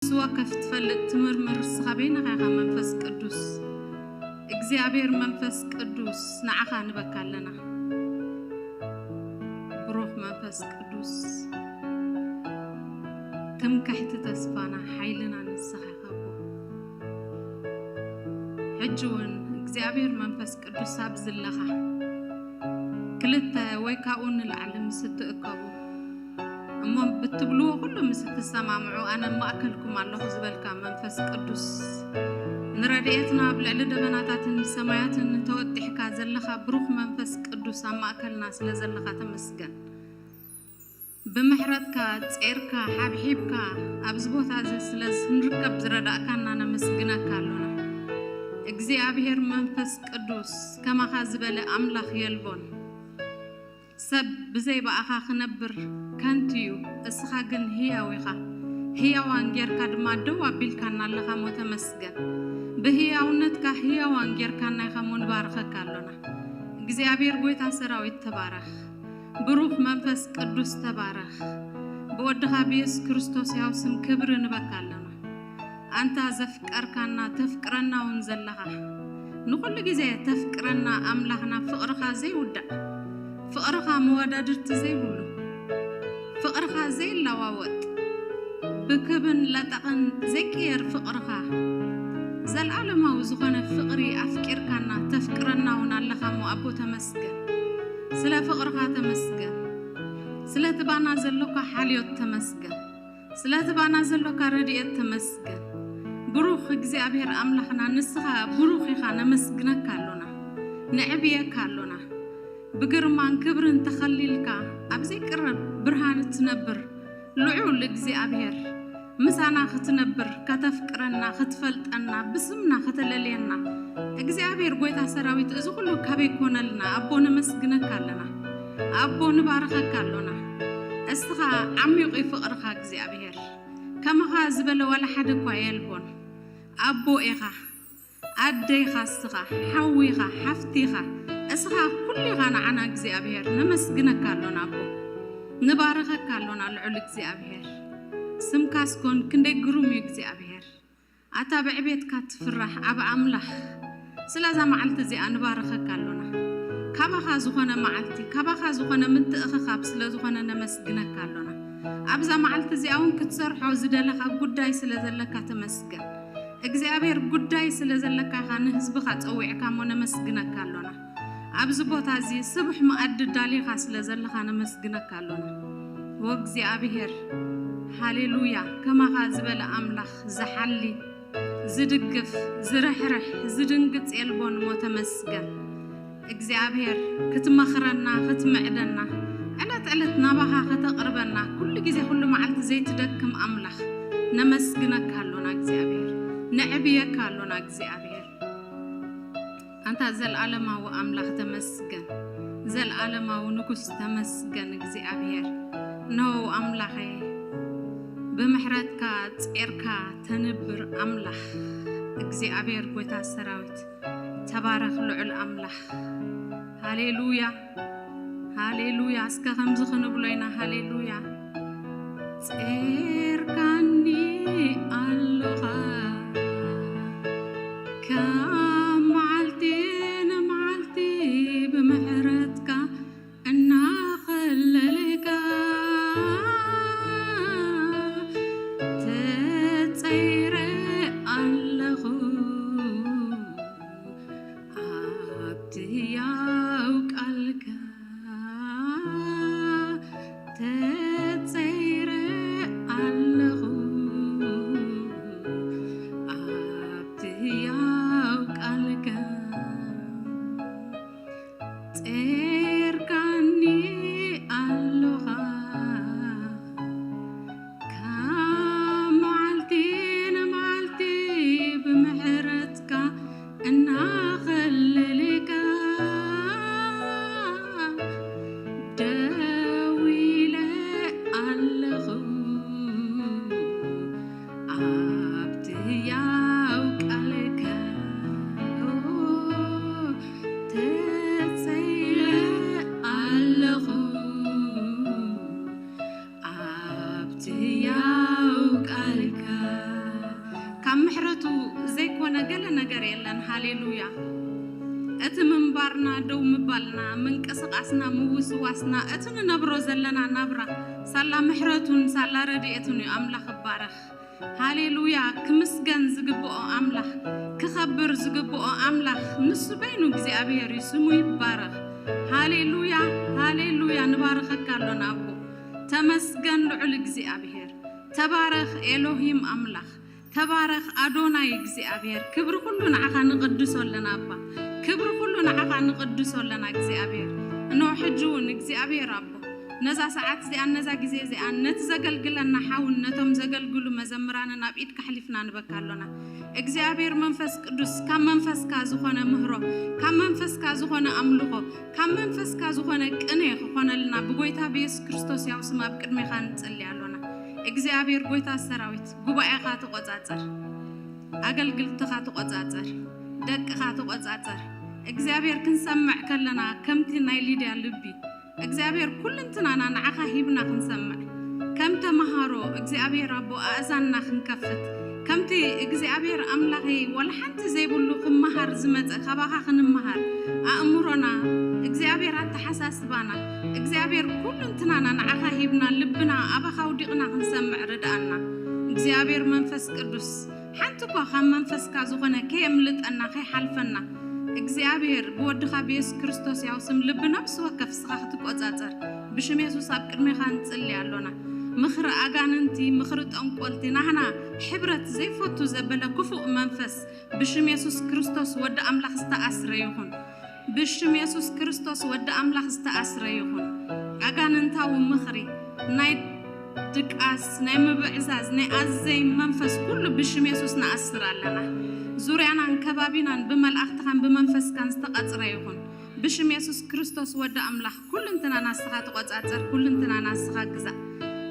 ነፍሲ ወከፍ ትፈልጥ ትምርምር ንስኻ በይንኻ ኢኻ መንፈስ ቅዱስ። እግዚኣብሔር መንፈስ ቅዱስ ንዓኻ ንበካ ኣለና። ብሩኽ መንፈስ ቅዱስ፣ ትምክሕቲ ተስፋና ሓይልና ንስኻ ኢኻ ኣቦ። ሕጂ እውን እግዚኣብሔር መንፈስ ቅዱስ ኣብ ዝለኻ ክልተ ወይ ካብኡ ንላዕሊ ምስ እትእከቡ እሞ ብትብልዎ ኩሉ ምስ እትሰማምዑ ኣነ ማእከልኩም ኣለኹ ዝበልካ መንፈስ ቅዱስ፣ ንረድኤትና ኣብ ልዕሊ ደበናታትን ሰማያትን ተወጢሕካ ዘለኻ ብሩኽ መንፈስ ቅዱስ ኣብ ማእከልና ስለ ዘለኻ ተመስገን። ብምሕረትካ ፄርካ ሓብሒብካ ኣብዚ ቦታ እዚ ስለ ክንርከብ ዝረዳእካና ነመስግነካ ኣሎና። እግዚኣብሔር መንፈስ ቅዱስ፣ ከማኻ ዝበለ ኣምላኽ የልቦን። ሰብ ብዘይ በኣኻ ክነብር ከንቱ እዩ፣ እስኻ ግን ህያው ኢኻ። ህያዋን ጌርካ ድማ ደው ኣቢልካና ኣለኻ ሞ ተመስገን። ብህያውነትካ ህያዋን ጌርካና ኢኻ ሞ ንባርኸካ ኣሎና። እግዚኣብሔር ጎይታ ሰራዊት ተባረኽ። ብሩኽ መንፈስ ቅዱስ ተባረኽ። ብወድኻ ብየሱስ ክርስቶስ ያው ስም ክብሪ ንበካ ኣለና። ኣንታ ዘፍቀርካና ተፍቅረና እውን ዘለኻ፣ ንኩሉ ግዜ ተፍቅረና ኣምላኽና፣ ፍቕርኻ ዘይውዳእ፣ ፍቕርኻ መወዳድርቲ ዘይብሉ፣ ፍቕርኻ ዘይለዋወጥ፣ ብክብን ለጠቕን ዘይቅየር ፍቕርኻ፣ ዘለዓለማዊ ዝኾነ ፍቕሪ ኣፍቂርካና ተፍቅረና እውን ኣለኻ እሞ ኣቦ ተመስገን። ስለ ፍቕርኻ ተመስገን። ስለ ትባና ዘሎካ ሓልዮት ተመስገን። ስለ ትባና ዘሎካ ረድኤት ተመስገን። ብሩኽ እግዚኣብሔር ኣምላኽና፣ ንስኻ ብሩኽ ኢኻ። ነመስግነካ ኣሎና፣ ንዕብየካ ኣሎና። ብግርማን ክብርን ተኸሊልካ ኣብ ዘይቅረብ ብርሃን እትነብር ልዑል እግዚኣብሔር፣ ምሳና ክትነብር፣ ከተፍቅረና፣ ክትፈልጠና፣ ብስምና ከተለልየና፣ እግዚኣብሔር ጎይታ ሰራዊት እዚ ኩሉ ካበይ ኮነልና? ኣቦ ነመስግነካ ኣለና። ኣቦ ንባርኸካ ኣሎና። እስኻ ዓሚቑ ፍቕርኻ እግዚኣብሔር፣ ከመኻ ዝበለ ዋላ ሓደ እኳ የልቦን። ኣቦ ኢኻ፣ ኣደይኻ እስኻ፣ ሓዊኻ፣ ሓፍቲኻ እስኻ፣ ኩሉ ኢኻ ንዓና እግዚኣብሔር። ነመስግነካ ኣሎና ኣቦ፣ ንባርኸካ ኣሎና። ልዑል እግዚኣብሔር፣ ስምካስ ኮን ክንደይ ግሩም እዩ እግዚኣብሔር። ኣታ ብዕቤትካ ትፍራሕ ኣብ ኣምላኽ፣ ስለዛ መዓልቲ እዚኣ ንባርኸካ ኣሎና። ካባኻ ዝኾነ መዓልቲ፣ ካባኻ ዝኾነ ምትእኽኻብ ስለ ዝኾነ ነመስግነካ ኣሎና። ኣብዛ መዓልቲ እዚኣ እውን ክትሰርሖ ዝደለኻ ጉዳይ ስለ ዘለካ ተመስገን እግዚኣብሔር። ጉዳይ ስለ ዘለካ ኢኻ ንህዝብኻ ፀዊዕካ እሞ ነመስግነካ ኣሎና። ኣብዚ ቦታ እዚ ስቡሕ መኣዲ ዳሊኻ ስለ ዘለኻ ነመስግነካ ኣሎና። ወእግዚኣብሔር ሃሌሉያ! ከማኻ ዝበለ ኣምላኽ ዝሓሊ፣ ዝድግፍ፣ ዝርሕርሕ፣ ዝድንግፅ የልቦን እሞ ተመስገን እግዚኣብሔር። ክትመኽረና፣ ክትምዕደና፣ ዕለት ዕለት ናባኻ ከተቕርበና ኩሉ ግዜ ኩሉ መዓልቲ ዘይትደክም ኣምላኽ ነመስግነካ ኣሎና እግዚኣብሔር፣ ነዕብየካ ኣሎና እግዚኣብሔር። ኣንታ ዘለዓለማዊ ኣምላኽ ተመስገን። ዘለዓለማዊ ንጉስ ተመስገን እግዚኣብሔር። ኖ ኣምላኸ፣ ብምሕረትካ ፄርካ ተንብር ኣምላኽ እግዚኣብሔር ጎይታ ሰራዊት ተባረኽ። ልዑል ኣምላኽ ሃሌሉያ፣ ሃሌሉያ! እስከ ከምዚ ክንብሎ ኢና፣ ሃሌሉያ! ፄርካኒ ኣለኻ ካብ መዓልቲ ንመዓልቲ፣ ብምሕረትካ እናኸለልካ ተፀይረ ኣለኹ ኣብቲ ህያው ቃልካ፣ ተፀይረ ኣለኹ ኣብቲ ህያው ቃልካ። ፄርካኒ ኣለኻ ካብ መዓልቲ ንመዓልቲ፣ ብምሕረትካ እናኸለልካ ደው ኢለ ኣለኹ ኣብቲ ህያው ቃልካ፣ ተፀይረ ኣለኹ ኣብቲ ህያው ቃልካ። ብምሕረቱ ዘይኮነ ገለ ነገር የለን። ሃሌሉያ። እቲ ምንባርና ደው ምባልና ምንቅስቃስና ምውስዋስና እቲ ንነብሮ ዘለና ናብራ ሳላ ምሕረቱን ሳላ ረድኤቱን እዩ። ኣምላኽ ይባረኽ። ሃሌሉያ። ክምስገን ዝግብኦ ኣምላኽ፣ ክኸብር ዝግብኦ ኣምላኽ ንሱ በይኑ እግዚኣብሔር እዩ። ስሙ ይባረኽ። ሃሌሉያ፣ ሃሌሉያ። ንባርኸካ ኣሎና ኣቦ። ተመስገን ልዑል እግዚኣብሔር። ተባረኽ ኤሎሂም ኣምላኽ፣ ተባረኽ ኣዶናይ እግዚኣብሔር። ክብሪ ኩሉ ንዓኻ ንቕድሶ ኣለና ኣባ፣ ክብሪ ኩሉ ንዓኻ ንቕድሶ ኣለና እግዚኣብሔር። እንሆ ሕጂ እውን እግዚኣብሔር ኣቦ ነዛ ሰዓት እዚኣ፣ ነዛ ግዜ እዚኣ፣ ነቲ ዘገልግለና ሓውን ነቶም ዘገልግሉ መዘምራንን ኣብ ኢድካ ኣሕሊፍና ንበካ ኣሎና። እግዚኣብሔር መንፈስ ቅዱስ፣ ካብ መንፈስካ ዝኾነ ምህሮ፣ ካብ መንፈስካ ዝኾነ ኣምልኾ፣ ካብ መንፈስካ ዝኾነ ቅኔ ክኾነልና ብጎይታ ብየሱስ ክርስቶስ ያው ስም ኣብ ቅድሜኻ ንፅሊ ኣሎና። እግዚኣብሔር ጎይታ ሰራዊት፣ ጉባኤኻ ተቆፃፀር፣ ኣገልግልትኻ ተቆፃፀር፣ ደቅኻ ተቆፃፀር። እግዚኣብሔር፣ ክንሰምዕ ከለና ከምቲ ናይ ሊድያ ልቢ፣ እግዚኣብሔር፣ ኩልንትናና ንዓኻ ሂብና ክንሰምዕ፣ ከም ተምሃሮ እግዚኣብሔር ኣቦ ኣእዛንና ክንከፍት፣ ከምቲ እግዚኣብሔር ኣምላኸ ወላ ሓንቲ ዘይብሉ ክመሃር ዝመፀ ካባኻ ክንመሃር፣ ኣእምሮና እግዚኣብሔር፣ ኣተሓሳስባና እግዚኣብሔር፣ ኩልንትናና ንዓኻ ሂብና ልብና ኣባኻ ውዲቕና ክንሰምዕ ርድኣና። እግዚኣብሔር መንፈስ ቅዱስ፣ ሓንቲ እኳ ካብ መንፈስካ ዝኾነ ከየምልጠና ከይሓልፈና፣ እግዚኣብሔር ብወድኻ ብየሱስ ክርስቶስ ያው ስም ልቢ ነብሲ ወከፍ ስኻ ክትቆፃፀር ብሽም የሱስ ኣብ ቅድሜኻ ንፅሊ ኣሎና። ምኽሪ ኣጋንንቲ፣ ምኽሪ ጠንቆልቲ፣ ናህና ሕብረት ዘይፈቱ ዘበለ ክፉእ መንፈስ ብሽም የሱስ ክርስቶስ ወዲ ኣምላኽ ዝተኣስረ ይኹን። ብሽም የሱስ ክርስቶስ ወዲ ኣምላኽ ዝተኣስረ ይኹን። ኣጋንንታዊ ምኽሪ፣ ናይ ድቃስ፣ ናይ ምብዕዛዝ፣ ናይ ኣዘይ መንፈስ ኩሉ ብሽም የሱስ ንኣስር ኣለና። ዙርያናን ከባቢናን ብመላእኽትኻን ብመንፈስካን ዝተቐፅረ ይኹን ብሽም የሱስ ክርስቶስ ወዲ ኣምላኽ። ኩሉ እንትና ናስኻ ተቆፃፀር፣ ኩሉ እንትና ናስኻ ግዛእ።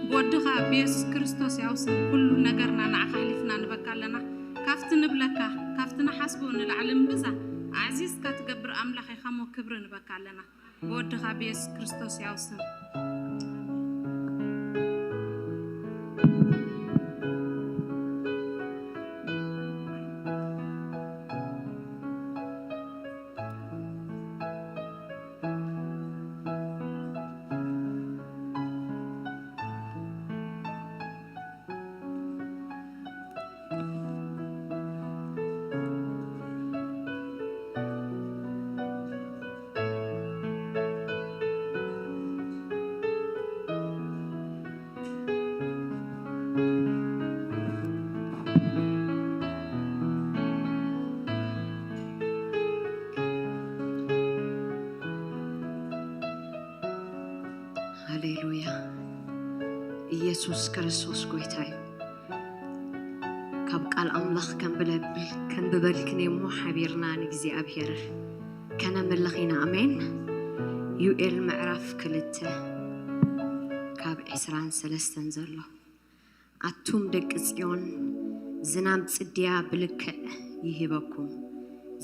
ብወድኻ ብየሱስ ክርስቶስ ያው ስም ኩሉ ነገርና ንዓኻ ኣሕሊፍና ንበካ ኣለና። ካብቲ ንብለካ ካብቲ ንሓስቦ ንላዕሊ እምብዛ ኣዕዚዝካ ትገብር ኣምላኽ ኢኻ ሞ ክብሪ ንበካ ኣለና ብወድኻ ብየሱስ ክርስቶስ ያው ስም። ሃሌሉያ። ኢየሱስ ክርስቶስ ጎይታ እዩ። ካብ ቃል ኣምላኽ ከንብበልክን እሞ ሓቢርና ንእግዚኣብሔር ከነምልኽ ኢና። ኣሜን። ዩኤል ምዕራፍ 2 ካብ 23 ዘሎ። ኣቱም ደቂ ጽዮን፣ ዝናብ ጽድያ ብልክዕ ይህበኩም፣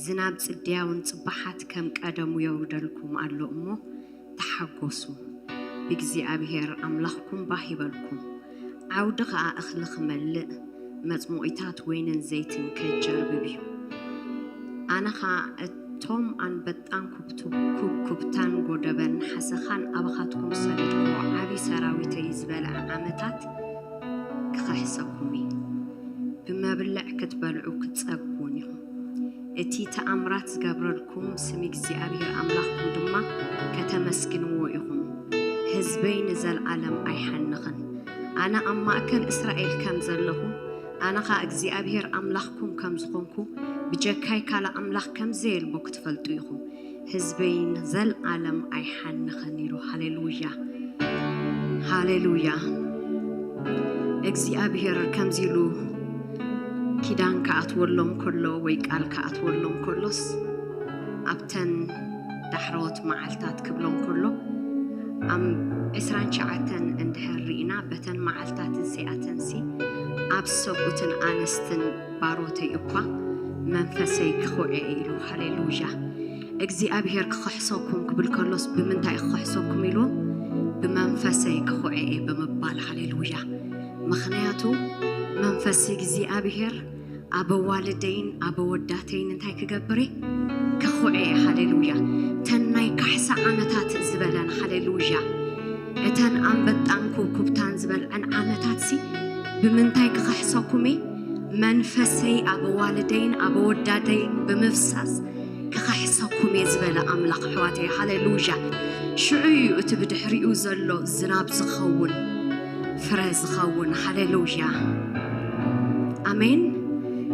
ዝናብ ጽድያውን ጽባሓት ከም ቀደሙ የውርደልኩም ኣሎ እሞ ተሓጎሱ፣ ብእግዚኣብሔር ኣምላኽኩም ባህ ይበልኩም። ዓውዲ ከዓ እኽሊ ክመልእ፣ መጽሙዒታት ወይንን ዘይትን ከጀርብብ እዩ። ኣነ ኸ እቶም ኣንበጣን ኩብኩብታን ጎደበን ሓሰኻን ኣባኻትኩም ሰደድክዎ ዓብዪ ሰራዊተይ ዝበልዐ ዓመታት ክኽሕሰኩም እዩ። ብመብልዕ ክትበልዑ ክትጸግቡን ኢኹም። እቲ ተኣምራት ዝገብረልኩም ስም እግዚኣብሔር ኣምላኽኩም ድማ ከተመስግንዎ ኢኹም። ህዝበይ ንዘለኣለም ኣይሓንኽን። ኣነ ኣብ ማእከል እስራኤል ከም ዘለኹ፣ ኣነ ኸ እግዚኣብሔር ኣምላኽኩም ከም ዝኾንኩ፣ ብጀካይ ካልእ ኣምላኽ ከም ዘየልቦ ክትፈልጡ ኢኹም። ህዝበይ ንዘለኣለም ኣይሓንኽን ኢሉ። ሃሌሉያ፣ ሃሌሉያ። እግዚኣብሔር ከምዚ ኢሉ ኪዳን ክኣትወሎም ከሎ ወይ ቃል ክኣትወሎም ከሎስ፣ ኣብተን ዳሕረዎት መዓልታት ክብሎም ከሎ፣ ኣብ 29 እንድሕር ርኢና፣ በተን መዓልታት እዚኣተንሲ ኣብ ሰብኡትን ኣንስትን ባሮተይ እኳ መንፈሰይ ክኹዐ ኢሉ። ሃሌሉያ። እግዚኣብሔር ክኽሕሰኩም ክብል ከሎስ ብምንታይ ክኽሕሰኩም ኢልዎ? ብመንፈሰይ ክኹዐ እየ ብምባል። ሃሌሉያ። ምክንያቱ መንፈስ እግዚኣብሔር ኣብ ኣዋልደይን ኣብ ኣወዳተይን እንታይ ክገብር እየ? ክኹዕ እየ። ሃሌሉያ። ተን ናይ ካሕሳ ዓመታት ዝበለን፣ ሃሌሉያ፣ እተን ኣንበጣን ኩብኩብታን ዝበልዐን ዓመታት ሲ ብምንታይ ክኽሕሰኩም እየ? መንፈሰይ ኣብ ኣዋልደይን ኣብ ኣወዳተይን ብምፍሳስ ክኽሕሰኩም እየ ዝበለ ኣምላኽ ኣሕዋተይ፣ ሃሌሉያ። ሽዑ እዩ እቲ ብድሕሪኡ ዘሎ ዝናብ ዝኸውን፣ ፍረ ዝኸውን። ሃሌሉያ፣ ኣሜን።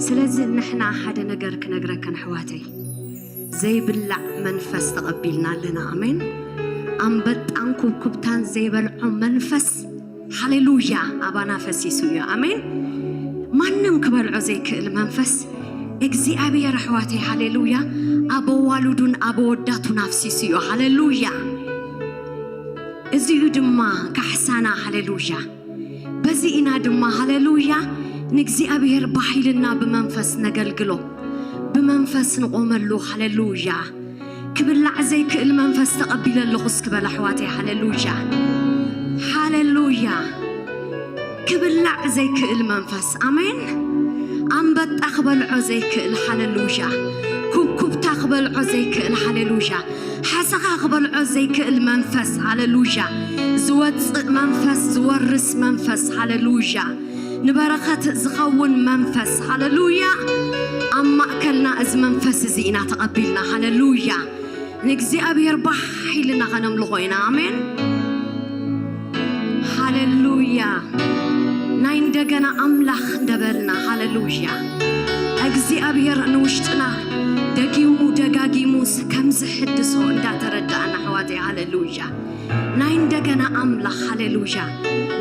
ስለዚ ንሕና ሓደ ነገር ክነግረከን ኣሕዋተይ፣ ዘይብላዕ መንፈስ ተቐቢልና ኣለና። ኣሜን። ኣንበጣን ኩብኩብታን ዘይበልዖ መንፈስ፣ ሃሌሉያ፣ ኣባና ፈሲሱ እዩ። ኣሜን። ማንም ክበልዖ ዘይክእል መንፈስ እግዚኣብሔር ኣሕዋተይ፣ ሃሌሉያ፣ ኣብ ኣዋልዱን ኣብ ኣወዳቱን ኣፍሲሱ እዩ። ሃሌሉያ። እዚኡ ድማ ካሕሳና። ሃሌሉያ። በዚ ኢና ድማ፣ ሃሌሉያ፣ ንእግዚኣብሔር ብሓይልና ብመንፈስ ነገልግሎ፣ ብመንፈስ ንቆመሉ። ሃሌሉያ። ክብላዕ ዘይክእል መንፈስ ተቐቢለ ኣለኹ እስክበል ኣሕዋተይ። ሃሌሉያ፣ ሃሌሉያ። ክብላዕ ዘይክእል መንፈስ፣ ኣሜን። ኣንበጣ ክበልዖ ዘይክእል፣ ሃሌሉያ፣ ኩብኩብታ ክበልዖ ዘይክእል፣ ሃሌሉያ፣ ሓሰኻ ክበልዖ ዘይክእል መንፈስ፣ ሃሌሉያ፣ ዝወፅእ መንፈስ፣ ዝወርስ መንፈስ፣ ሃሌሉያ፣ ንበረኸት ዝኸውን መንፈስ፣ ሃሌሉያ፣ ኣብ ማእከልና እዚ መንፈስ እዚ ኢና ተቐቢልና። ሃሌሉያ። ንእግዚኣብሔር ብሓይልና ከነምልኾ ኢና። ኣሜን፣ ሃሌሉያ። ናይ እንደገና ኣምላኽ እንደበልና፣ ሃሌሉያ፣ እግዚኣብሔር ንውሽጥና ደጊሙ ደጋጊሙ ከም ዝሕድሶ እንዳተረዳእና ኣሕዋተይ፣ ሃሌሉያ፣ ናይ እንደገና ኣምላኽ፣ ሃሌሉያ፣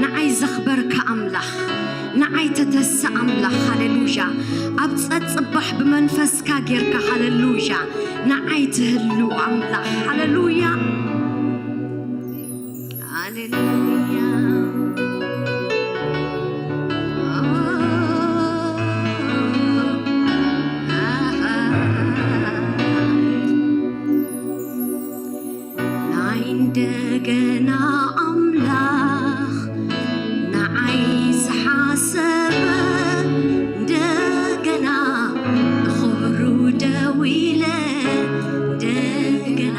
ንዓይ ዘኽበርካ ኣምላኽ፣ ንዓይ ተተስእ ኣምላኽ፣ ሃሌሉያ፣ ኣብ ፀፅባሕ ብመንፈስካ ጌርካ፣ ሃሌሉያ፣ ንዓይ ትህሉ ኣምላኽ፣ ሃሌሉያ፣ ሃሌሉያ። ናይ እንደገና ኣምላኽ ንዓይ ዝሓሰበ፣ እንደገና ንኽብሩ ደው ኢለ፣ እንደገና።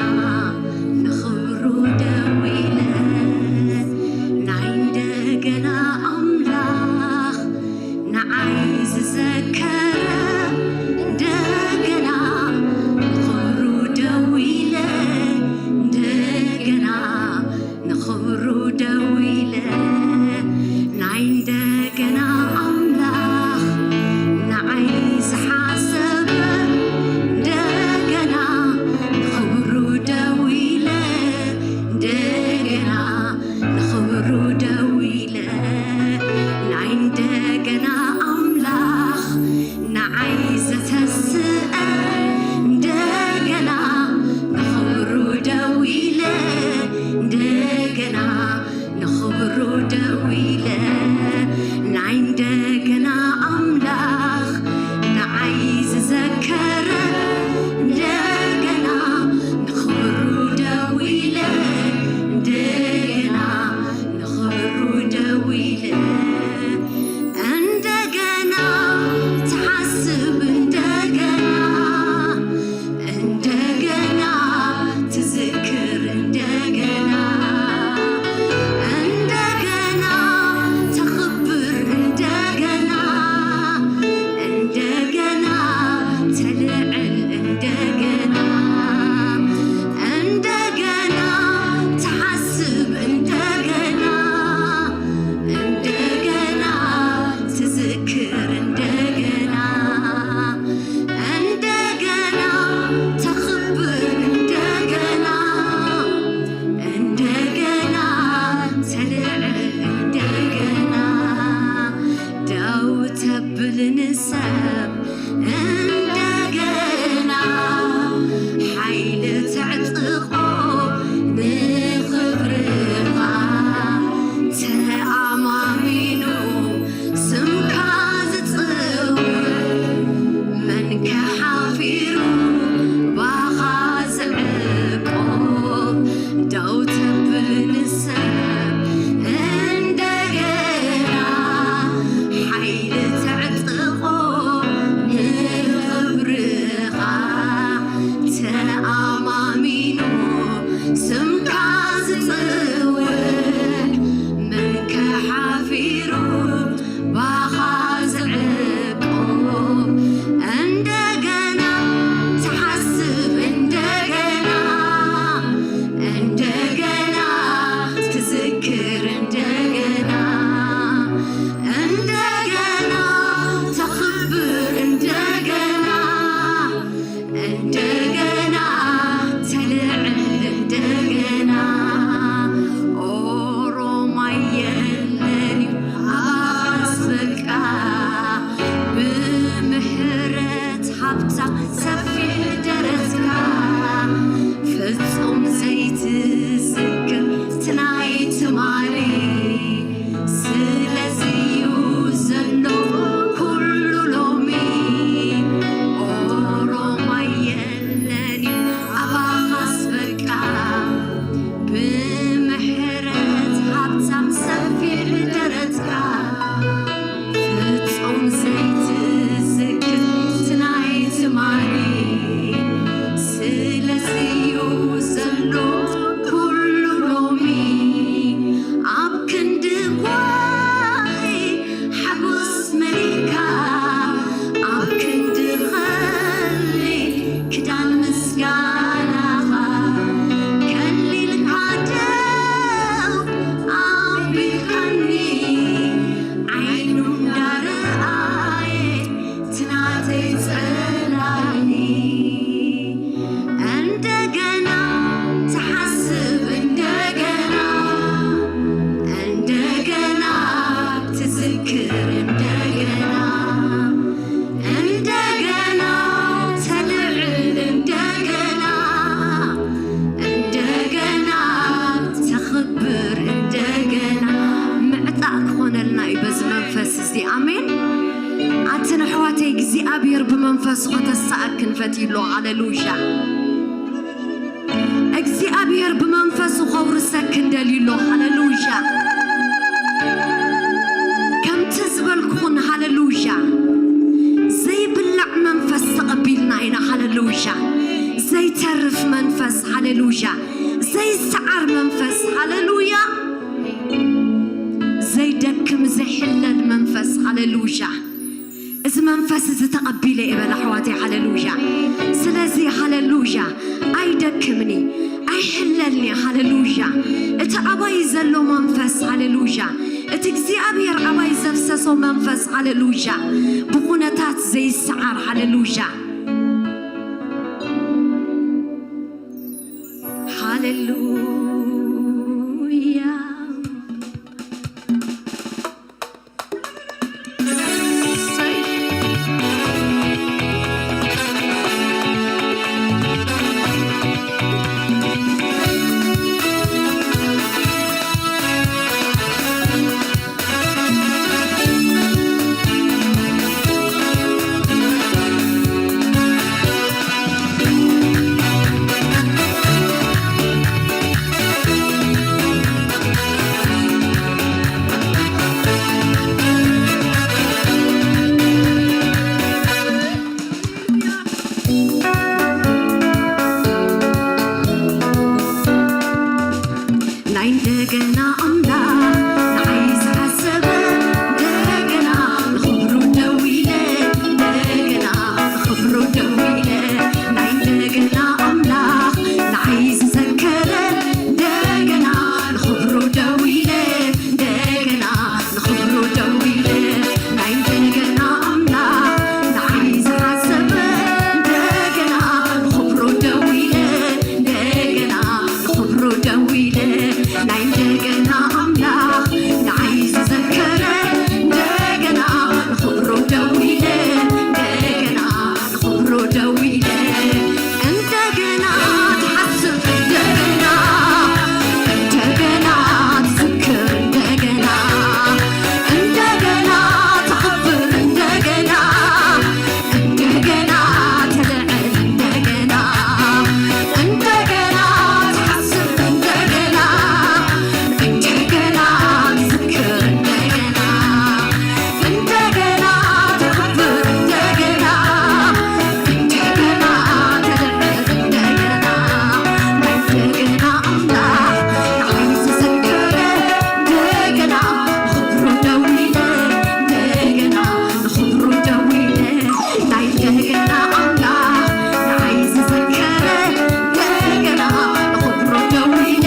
ኣሓትን ኣሕዋተይ እግዚኣብሔር ብመንፈሱ ከተሰኣክን ፈትዩ ኣሎ። ሃሌሉያ። እግዚአብሔር ብመንፈሱ ከውርሰክን ደልዩ ኣሎ። ሃሌሉያ። ከምቲ ዝበልኩኹን፣ ሃሌሉያ፣ ዘይብላዕ መንፈስ ተቐቢልና ኢና። ሃሌሉያ። ዘይተርፍ መንፈስ፣ ሃሌሉያ፣ ዘይሰዓር መንፈስ፣ ሃሌሉያ፣ ዘይደክም ዘይሕለል መንፈስ፣ ሃሌሉያ። እዚ መንፈስ እዚ ተቐቢለ የበለ ኣሕዋተይ። ሃሌሉያ። ስለዚ ሃሌሉያ ኣይደክምኒ፣ ኣይሕለልኒ። ሃሌሉያ። እቲ ኣባይ ዘሎ መንፈስ፣ ሃሌሉያ፣ እቲ እግዚኣብሔር ኣባይ ዘፍሰሶ መንፈስ፣ ሃሌሉያ፣ ብኩነታት ዘይሰዓር፣ ሃሌሉያ፣ ሃሌሉያ። እሰይ። ናይ እንደገና ኣምላኽ ንዓይ ዝሓሰበ፣ እንደገና ንኽብሩ ደው ኢለ፣ እንደገና ንኽብሩ ደው ኢለ። ናይ እንደገና ኣምላኽ ንዓይ ዝዘከረ፣ እንደገና ንኽብሩ ደው ኢለ፣ እንደገና ንኽብሩ ደው ኢለ። ናይ እንደገና ኣምላኽ ንዓይ ዝሓሰበ፣ እንደገና ንኽብሩ ደው ኢለ፣ እንደገና ንኽብሩ ደው ኢለ። ናይ እንደገና ኣምላኽ ንዓይ ዝዘከረ፣ እንደገና ንኽብሩ ደው ኢለ፣ እንደገና ንኽብሩ ደው ኢለ። እንደገና ትሓስብ፣ እንደገና፣ እንደገና ትዝክር፣ እንደገና፣ እንደገና ትኽብር፣ እንደገና፣ እንደገና ትልዕል፣ እንደገና፣ እንደገና ትሓስብ፣ እንደገና፣ እንደገና ትዝክር፣ እንደገና፣ እንደገና ትኽብር፣ እንደገና፣ እንደገና ትልዕል፣ እንደገና። ናይ እንደገና ኣምላኽ ንዓይ ዝዘከረ፣ እንደገና ንኽብሩ ደው ኢለ፣ እንደገና ንኽብሩ ደው ኢለ። ናይ እንደገና ኣምላኽ ንዓይ ዝዘከረ፣ እንደገና ንኽብሩ ደው ኢለ፣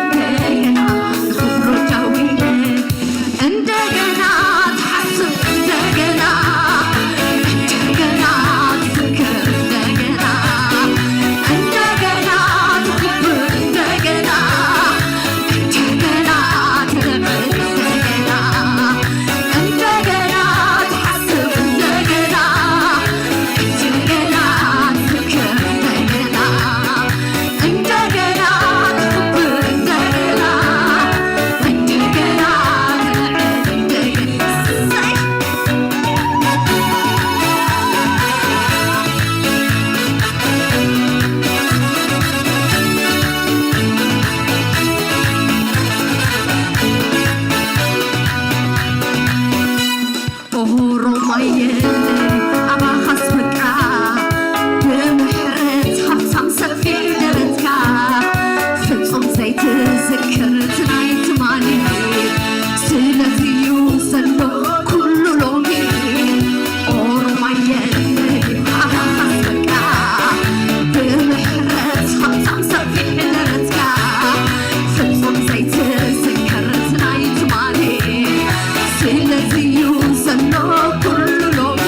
እንደገና ንኽብሩ ደው ኢለ። እንደገና ትሓስብ፣ እንደገና፣ እንደገና ትዝክር፣ እንደገና፣ እንደገና ትኽብር፣ እንደገና፣ እንደገና ትልዕል፣ እንደገና፣ እንደገና ትሓስብ፣ እንደገና፣ እንደገና ትዝክር፣ እንደገና፣ እንደገና ትኽብር፣ እንደገና፣ እንደገና ትልዕል፣ እንደገና። እሰይ። ኦሮማየ ኣባኻስ በቃ ብምሕረት ሃብታም ሰፊሕ ደረትካ፣ ፍጹም ዘይትዝክር ትናይ ትማሊ፣ ስለዚዩ ዘሎ ኩሉ ሎሚ። ኦሮማየ ኣባኻስ በቃ ብምሕረት ሃብታም ሰፊሕ ደረትካ፣ ፍጹም ዘይትዝክር ትናይ ትማሊ፣ ስለዚዩ ዘሎ ኩሉ ሎሚ።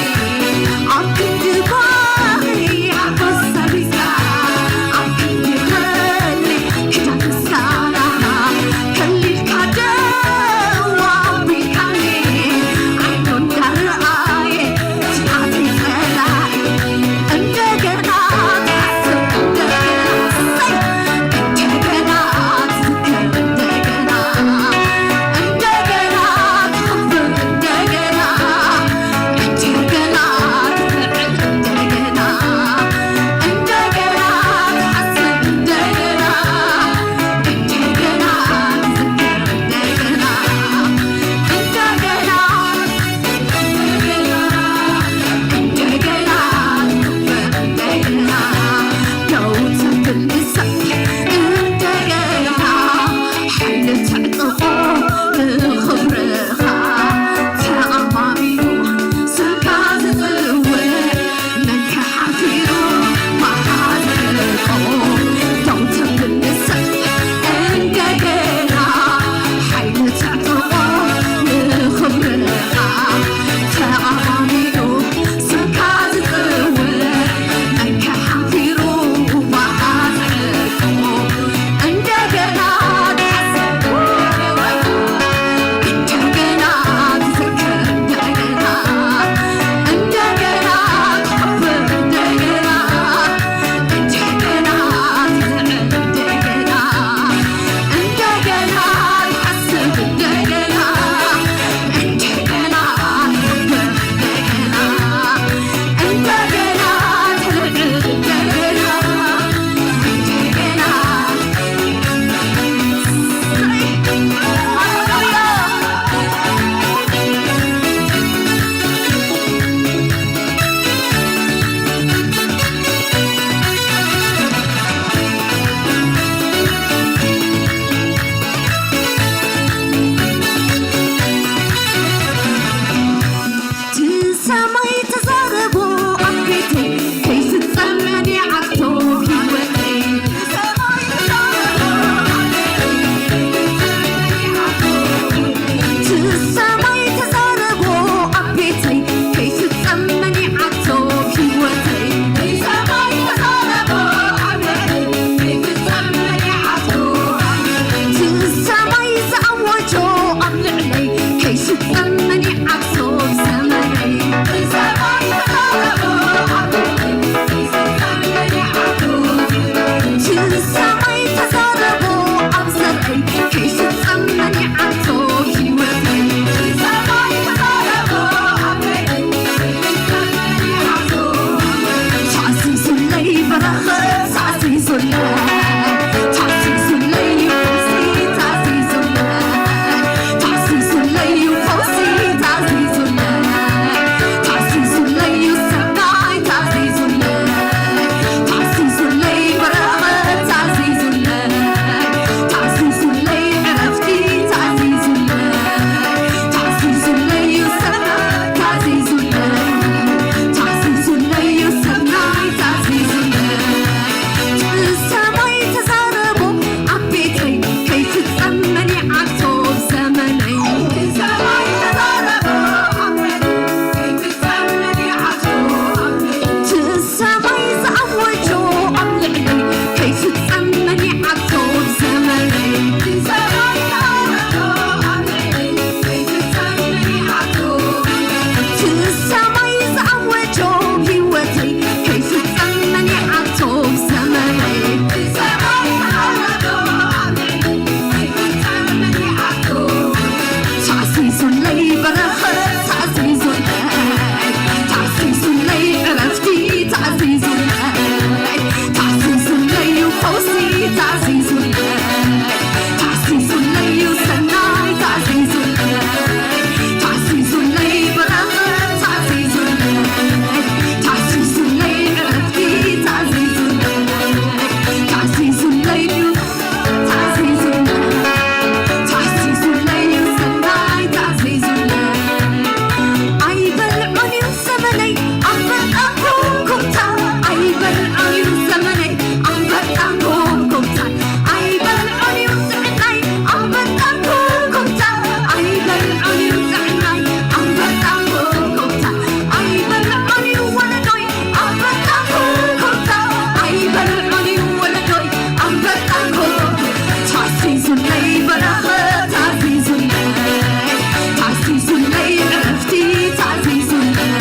ቤተይ ከይፍጸም መን ይዓግቶ ህይወተይ ሰማይ ተዛረቦ ኣብ ቤተይ ከይፍጸም መን ይዓግቶ ህይወተይ ሰማይ ዝኣወጆ ኣብ ልዕለይ ከይፍጸም መን ይዓግቶ ዘመነይ ሰማይ ተዛረቦ ኣብ ዘርአይ ከይፍጸም መን ይዓግቶ ህይወተይ ተዓዚዙለይ በረኸት ተዓዚዙለይ ተዓዚዙለይ ፈውሲ ተዓዚዙለይ ተዓዚዙለይ ፈውሲ ተዓዚዙለይ ተዓዚዙለይ ሰናይ ተዓዚዙለይ ተዓዚዙለይ በረኸት ተዓዚዙለይ ተዓዚዙለይ ዕረፍቲ ተዓዚዙለይ ተዓዚዙለይ ሰናይ ተዓዚዙለይ ተዓዚዙለይ ሰናይ ተዓዚዙለይ ሰማይ ተዛረቦ ኣብ ቤተይ ከይፍጸም መን ይዓግቶ ዘመነይ ሰማይ ዝኣወጆ ኣብ ልዕለይ ከይፍጸም መን ይዓግቶ ዘመነይ ሰማይ ዝኣወጆ ህይወተይ ከይፍጸም መን ይዓግቶ ዘመነይ ተዓዚዙለይ በረኸት ተዓዚዙለይ ተዓዚዙለይ ዕረፍቲ ተዓዚዙለይ ተዓዚዙለይ ፈውሲ ተዓዚዙለይ ተዓዚዙለይ ሰናይ ተዓዚዙለይ ተዓዚዙለይ በረኸት ተዓዚዙለይ ተዓዚዙለይ ዕረፍቲ ተዓዚዙለይ ተዓዚዙለይ ተዓዚዙለይ ተዓዚዙለይ ሰናይ ተዓዚዙለይ ኣይበልዖን እዩ ዘመነይ ኣንበጣ ኮምኮምታ ኣይበልዖን እዩ ዘመነይ ኣንበጣ ኮምኮምታ ኣይበልዖን እዩ ጥዕናይ ኣንበጣ ኮምኮምታ ኣይበልዖን እዩ ጥዕናይ ኣንበጣ ኮምኮምታ ኣይበልዖን እዩ ወለዶይ ኣንበጣ ኮምኮምታ ኣይበልዖን እዩ ወለዶይ ኣንበጣ ኮምኮምታ ተዓዚዙለይ በረኸት ተዓዚዙለይ ተዓዚዙለይ ዕረፍቲ ተዓዚዙለይ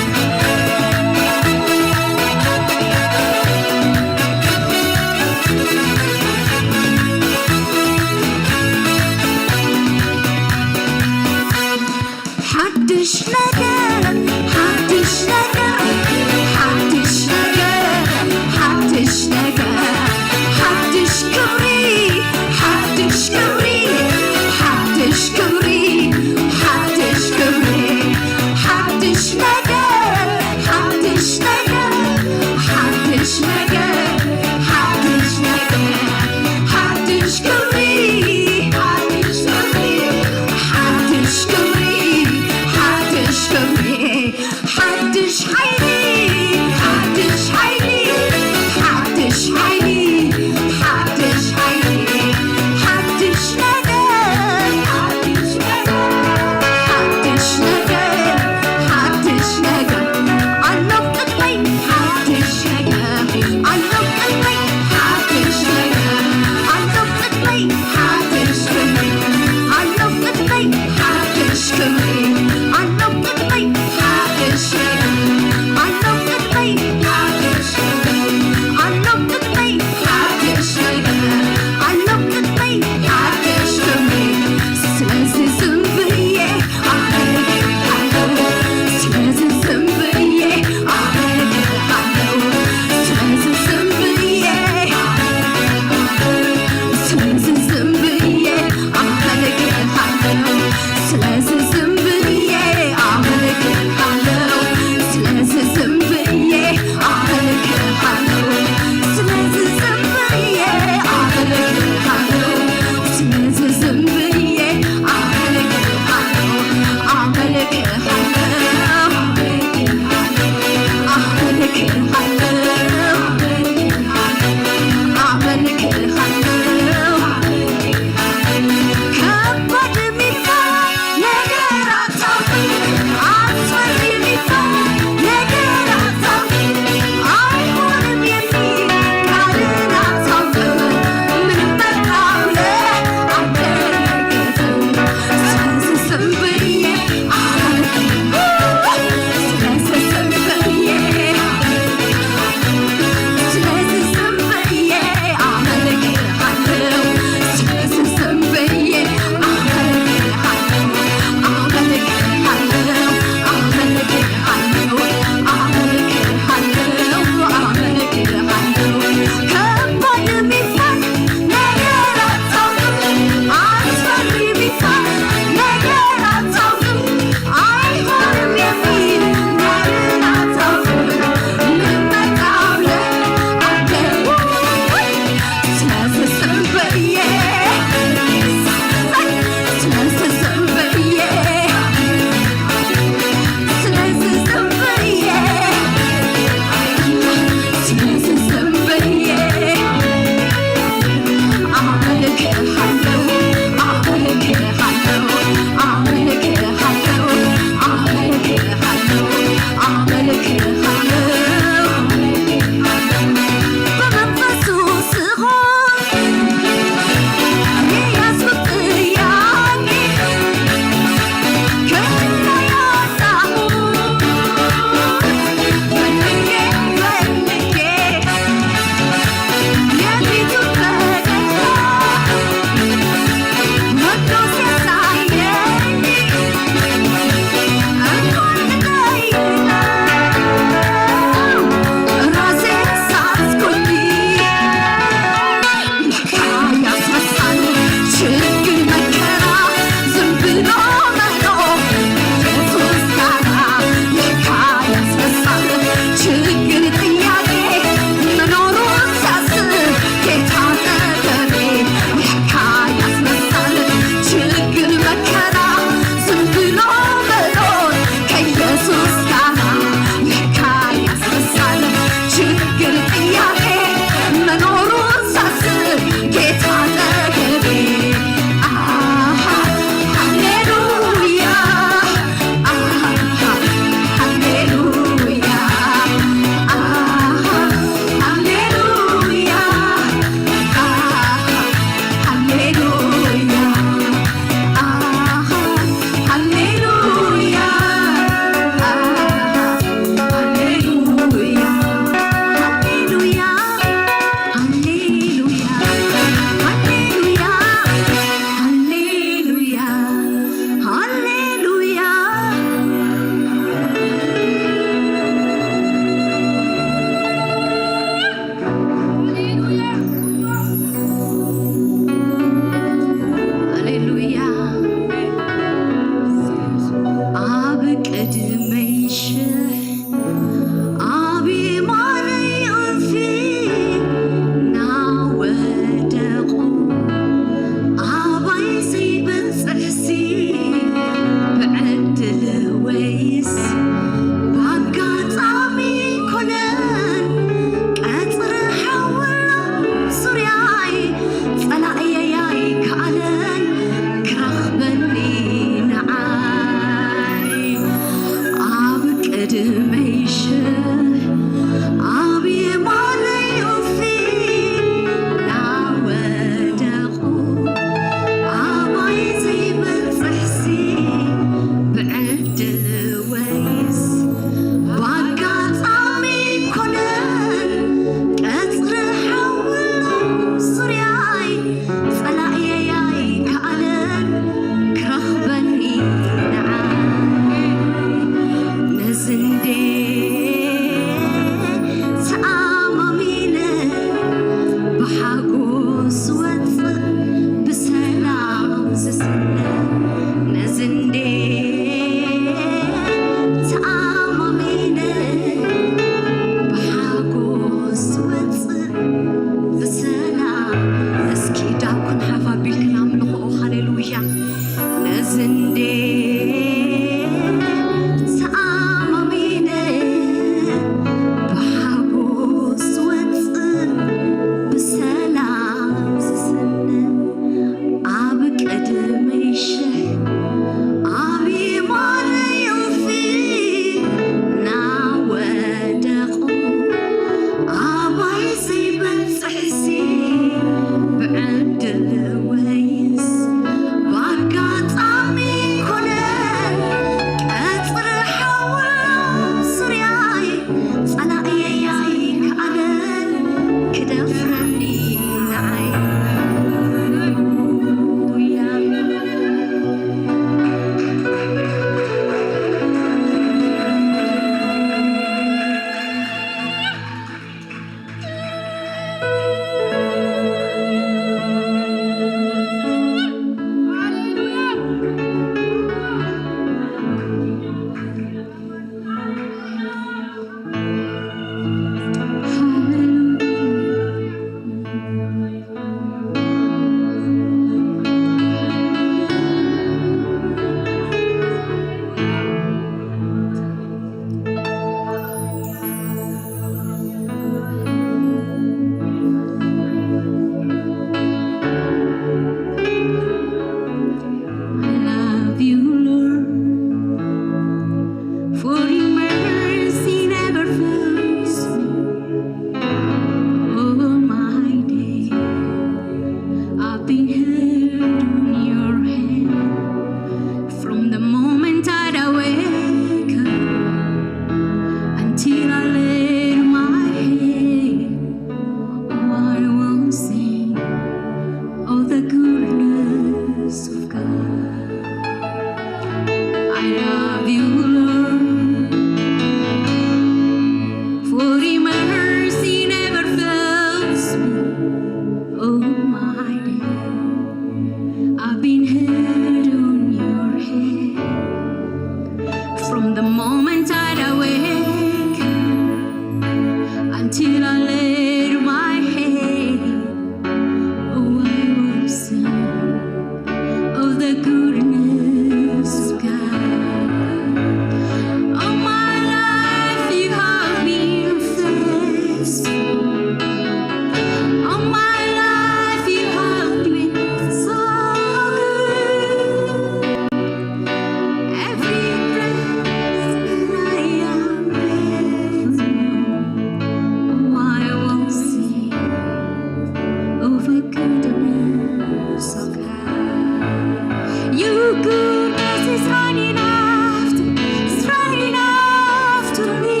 Your goodness is running after, is running after me.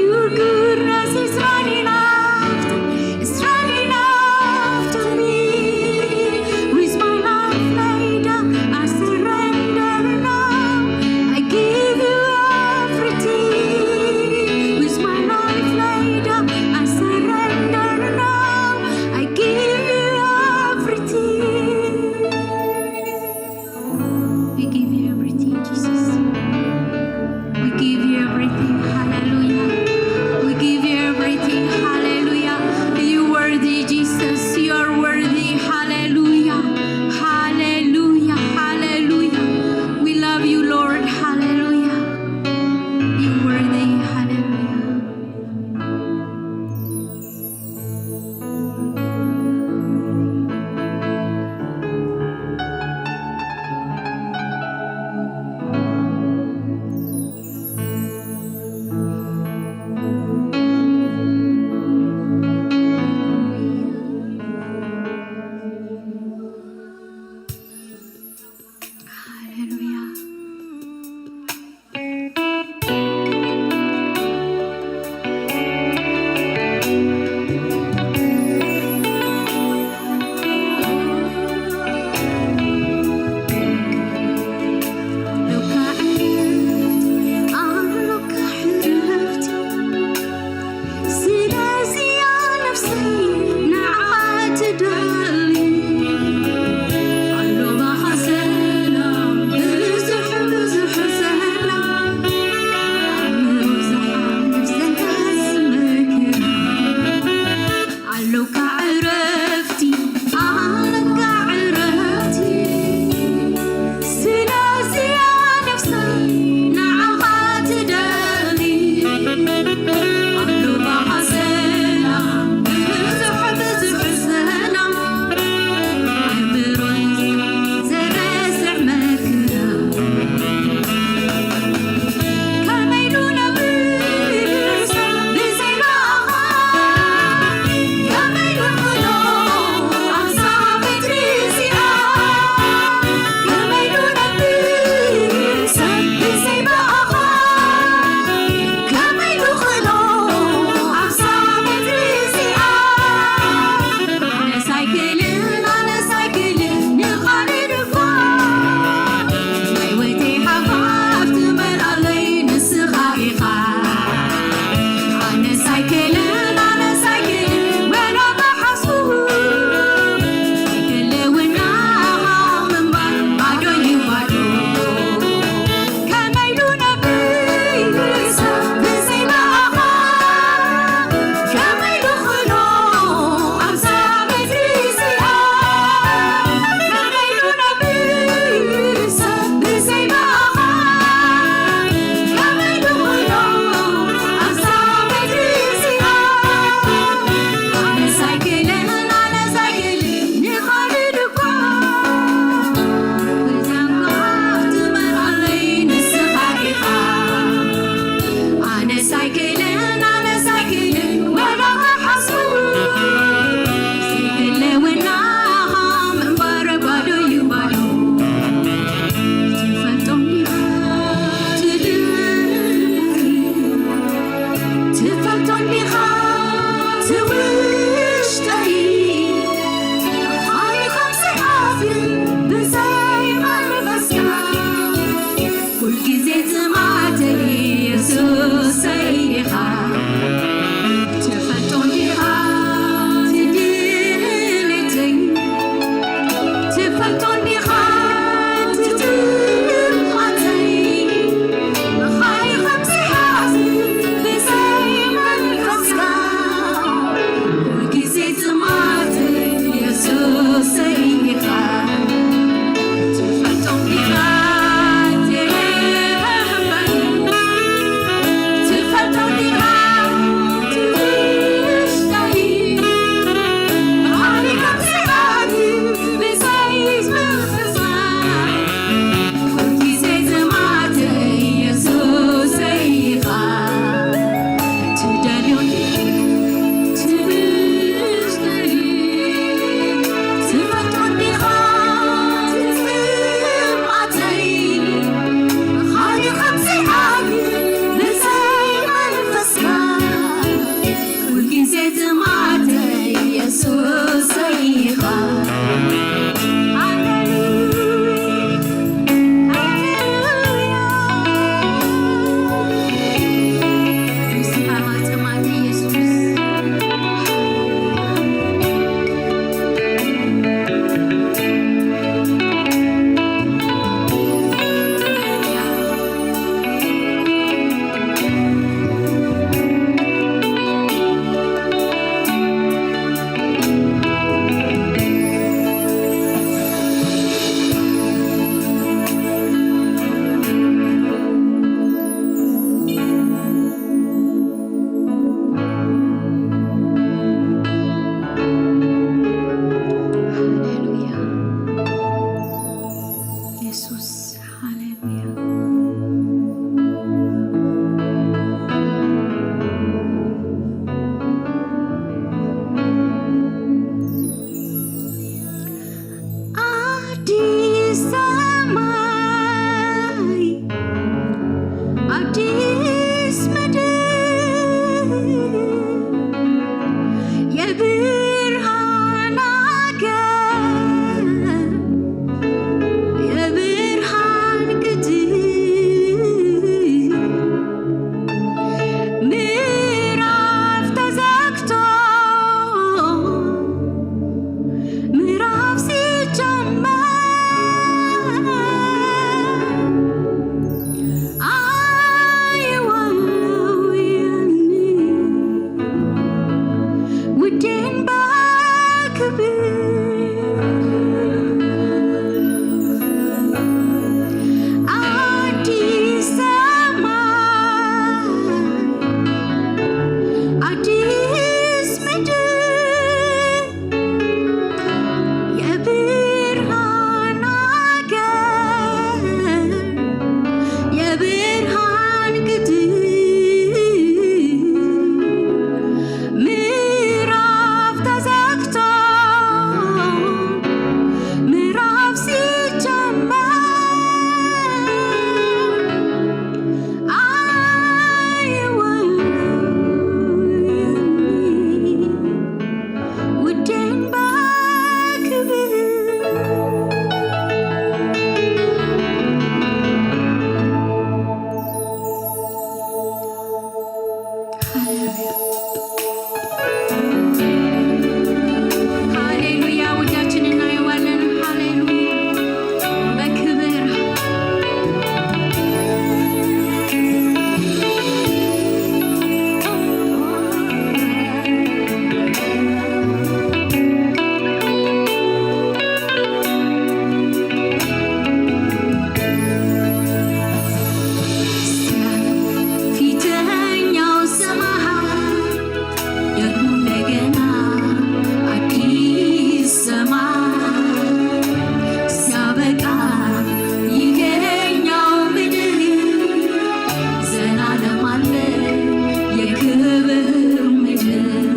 Your goodness is running after, is running after me. With my life laid down, I surrender now. I give you everything. With my life laid down, I surrender now. I give you everything. አዲስ ሰማይ አዲስ ምድር የብርሃን አገር የብርሃን ግድብ ምዕራፍ ተዘግቶ ምዕራፍ ሲጀመር አየዋለው ያንን ውዴን በክብር። አዲስ ሰማይ አዲስ ምድር የብርሃን አገር የብርሃን ግድብ ምዕራፍ ተዘግቶ ምዕራፍ ሲጀመር አየዋለው ያንን ውዴን በክብር። ሃሌሉያ፣ ውዳችን እናየዋለን። ሃሌሉያ፣ በክብር። ፊተኛው ሰማይ ደግሞ እንደገና አዲስ ሰማይ ሲያበቃ ይሄኛው ምድር ዘላለም አለ የክብር ምድር።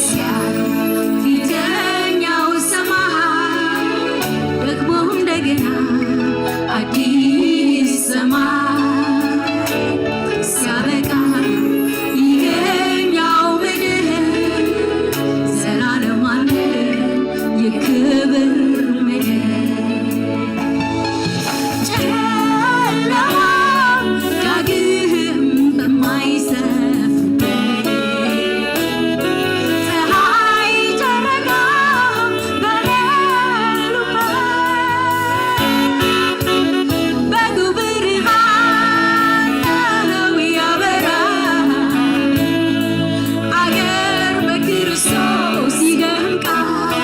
ሲያልፍ ፊተኛው ሰማይ ደግሞ እንደገና አዲስ ሰማይ ሲያበቃ ይሄኛው ምድር ዘላለም አለ የክብር ምድር። ጨለማ ዳግም በማይሰፍበት፣ ፀሐይ ጨረቃ በሌሉበት፣ በጉ ብርሃን ነው ያበራል፣ አገር በክርስቶስ ይደምቃል።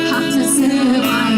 ሀብተ ሰማይ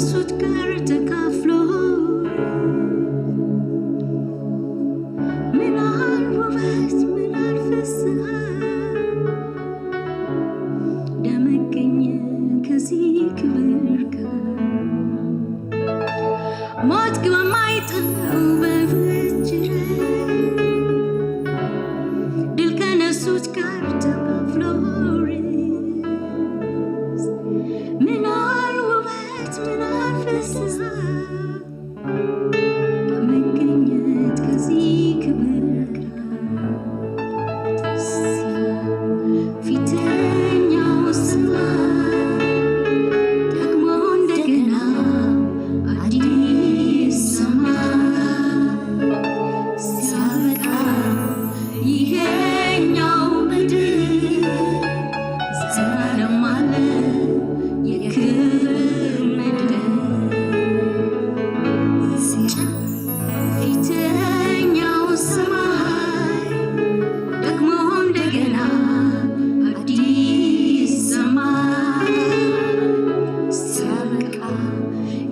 ከነሱት ጋር ተካፍሎ ምናል ውበት ምናል ፍስሐ ደመገኘ ከዚህ ክብር ጋር ሞት በማይጥለው በሕይወት ጅረት ድል ከነሱት ጋር ተካፍሎ ርስ ምናል ውበት ምናል ፍስሐ ከመገኘት ከዚህ ክብር ጋር ፊተኛው ሰማይ ደግሞ እንደገና አዲስ ሰማይ ሲያበቃ ይሄኛው ምድር ዘላለም አለ የክብር ምድር ፊተኛው ሰማይ ደግሞ እንደገና አዲስ ሰማይ ሲያበቃ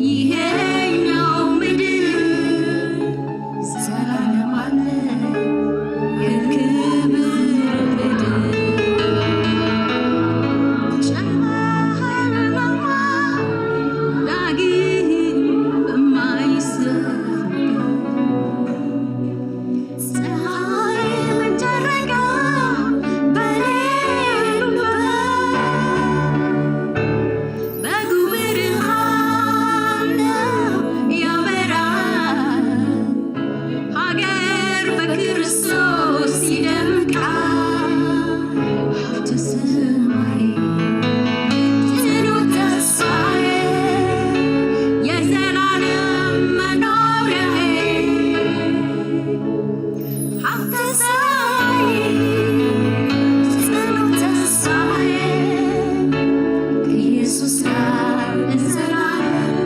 ይሄኛው ምድር ዘላለም አለ የክብር ምድር ጨለማ ዳግም በማይሰፍርበት ፀሐይም ጨረቃ በሌሉበት በጉ ብርሃን ነው ያበራል ሀገር በክርስቶስ ይደምቃል። ሀብተ ሰማይ ጽኑ ተስፋዬ የዘላለም መኖሪያዬ ሀብተ ሰማይ ጽኑ ተስፋዬ ከኢየሱስ ጋር ለዘላለም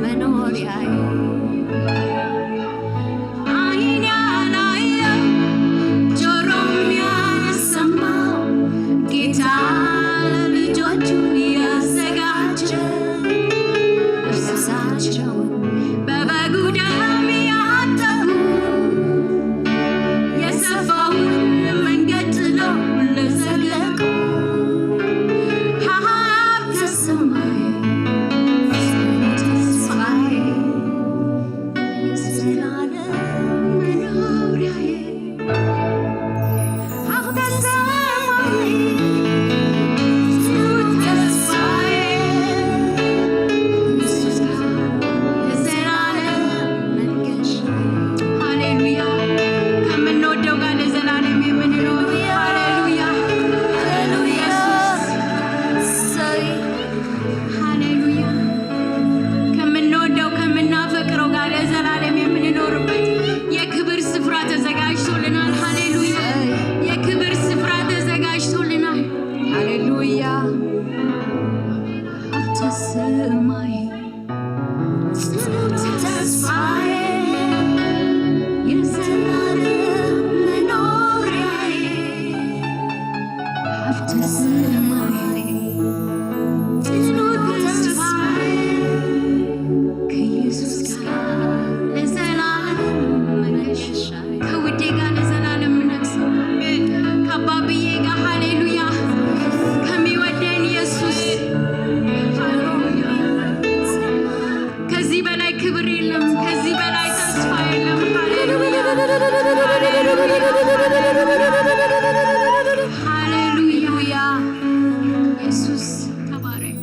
መኖሪያዬ ዓይን ያላየው ጆሮም ያልሰማው ጌታ ለልጆቹ ያዘጋጀ እርሳቸውን በበጉ ደም ያጠቡ የሰፋውን መንገድ ጥለው ለዘለቁ ሀብተ ሰማይ ጽኑ ተስፋዬ የዘላለም መኖሪያዬ ሀብተ ሰማይ ጽኑ ተስፋዬ ኢየሱስ ጋር ለዘላለም መንገሻዬ። ሃሌሉያ ከምንወደው ጋር ለዘላለም የምንኖር ሃሌሉያ ኢየሱስ ሃሌሉያ ከምንወደው ከምናፈቅረው ጋር ለዘላለም የምንኖርበት የክብር ስፍራ ተዘጋጅቶልናል። ሃሌሉያ የክብር ስፍራ ተዘጋጅቶልናል። ሃሌሉያ ሀብተ ሰማይ ጽኑ ተስፋዬ የዘላለም መኖሪያዬ ሀብተ ሰማይ ጽኑ ተስፋዬ ከኢየሱስ ጋር ለዘላለም መንገሻዬ ከውዴ ጋር ለዘላለም ነግሰው ከአባብዬ ጋር ሃሌሉያ ከሚወደን ኢየሱስ ሃሌሉያ። ከዚህ በላይ ክብር የለም። ከዚህ በላይ ተስፋ የለም። ሃሌሉያ ሃሌሉያ። ኢየሱስ ተባረክ።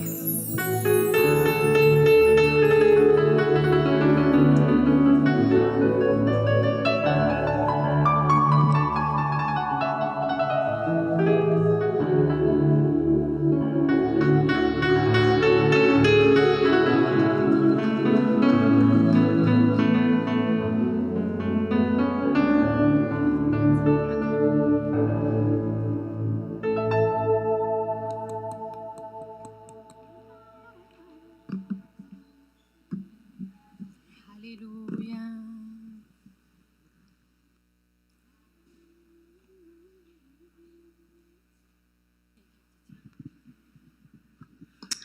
ሃሌሉያ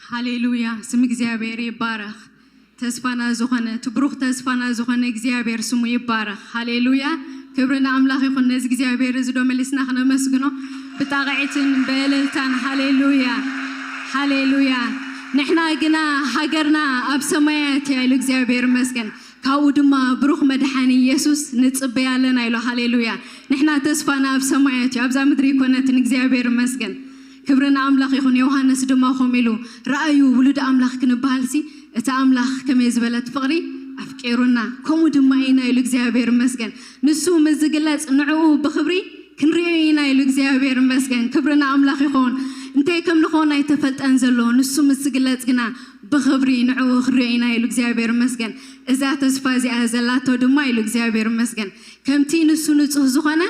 ሃሌሉያ። ስም እግዚአብሔር ይባረክ። ተስፋና ዝኾነ ትብሩኽ ተስፋና ዝኾነ እግዚኣብሔር ስሙ ይባረኽ። ሃሌሉያ፣ ክብሪ ንኣምላኽ ይኹን። ነዚ እግዚኣብሔር እዚ ዶ መሊስና ክነመስግኖ ብጣቕዒትን ብእልልታን? ሃሌሉያ፣ ሃሌሉያ። ንሕና ግና ሃገርና ኣብ ሰማያት እያ ኢሉ። እግዚኣብሔር ይመስገን። ካብኡ ድማ ብሩኽ መድሓኒ ኢየሱስ ንፅበያ ኣለና ኢሉ። ሃሌሉያ። ንሕና ተስፋና ኣብ ሰማያት እዩ፣ ኣብዛ ምድሪ ይኮነትን። እግዚኣብሔር ይመስገን፣ ክብሪ ንኣምላኽ ይኹን። ዮሃንስ ድማ ከምኡ ኢሉ፣ ረኣዩ፣ ውሉድ ኣምላኽ ክንበሃልሲ እቲ ኣምላኽ ከመይ ዝበለት ፍቕሪ ኣፍቂሩና፣ ከምኡ ድማ ኢና ኢሉ። እግዚኣብሔር ይመስገን። ንሱ ምስ ዝግለጽ ንዕኡ ብክብሪ ክንሪኦ ኢና ኢሉ። እግዚኣብሔር ይመስገን፣ ክብሪ ንኣምላኽ ይኹን። እንታይ ከም ንኾን ኣይተፈልጠን ዘሎ፣ ንሱ ምስ ዝግለጽ ግና ብክብሪ ንዕኡ ክንሪኦ ኢና ኢሉ። እግዚኣብሔር ይመስገን። እዛ ተስፋ እዚኣ ዘላቶ ድማ ኢሉ፣ እግዚኣብሔር ይመስገን፣ ከምቲ ንሱ ንፁህ ዝኾነ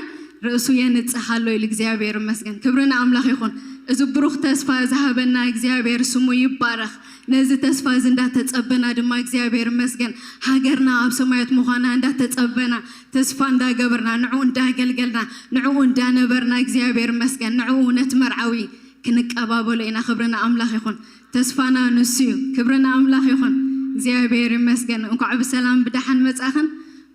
ርእሱ የንፅህ ኣሎ ኢሉ። እግዚኣብሔር ይመስገን፣ ክብሪ ንኣምላኽ ይኹን። እዚ ብሩኽ ተስፋ ዝሃበና እግዚኣብሔር ስሙ ይባረኽ። ነዚ ተስፋ እዚ እንዳተፀበና ድማ፣ እግዚኣብሔር ይመስገን፣ ሃገርና ኣብ ሰማያት ምዃና እንዳተፀበና፣ ተስፋ እንዳገበርና፣ ንዕኡ እንዳገልገልና፣ ንዕኡ እንዳነበርና፣ እግዚኣብሔር ይመስገን፣ ንዕኡ ነቲ መርዓዊ ክንቀባበሎ ኢና። ክብሪ ንኣምላኽ ይኹን። ተስፋና ንሱ እዩ። ክብሪ ንኣምላኽ ይኹን። እግዚኣብሔር ይመስገን። እንኳዕ ብሰላም ብደሓን መጻኽን።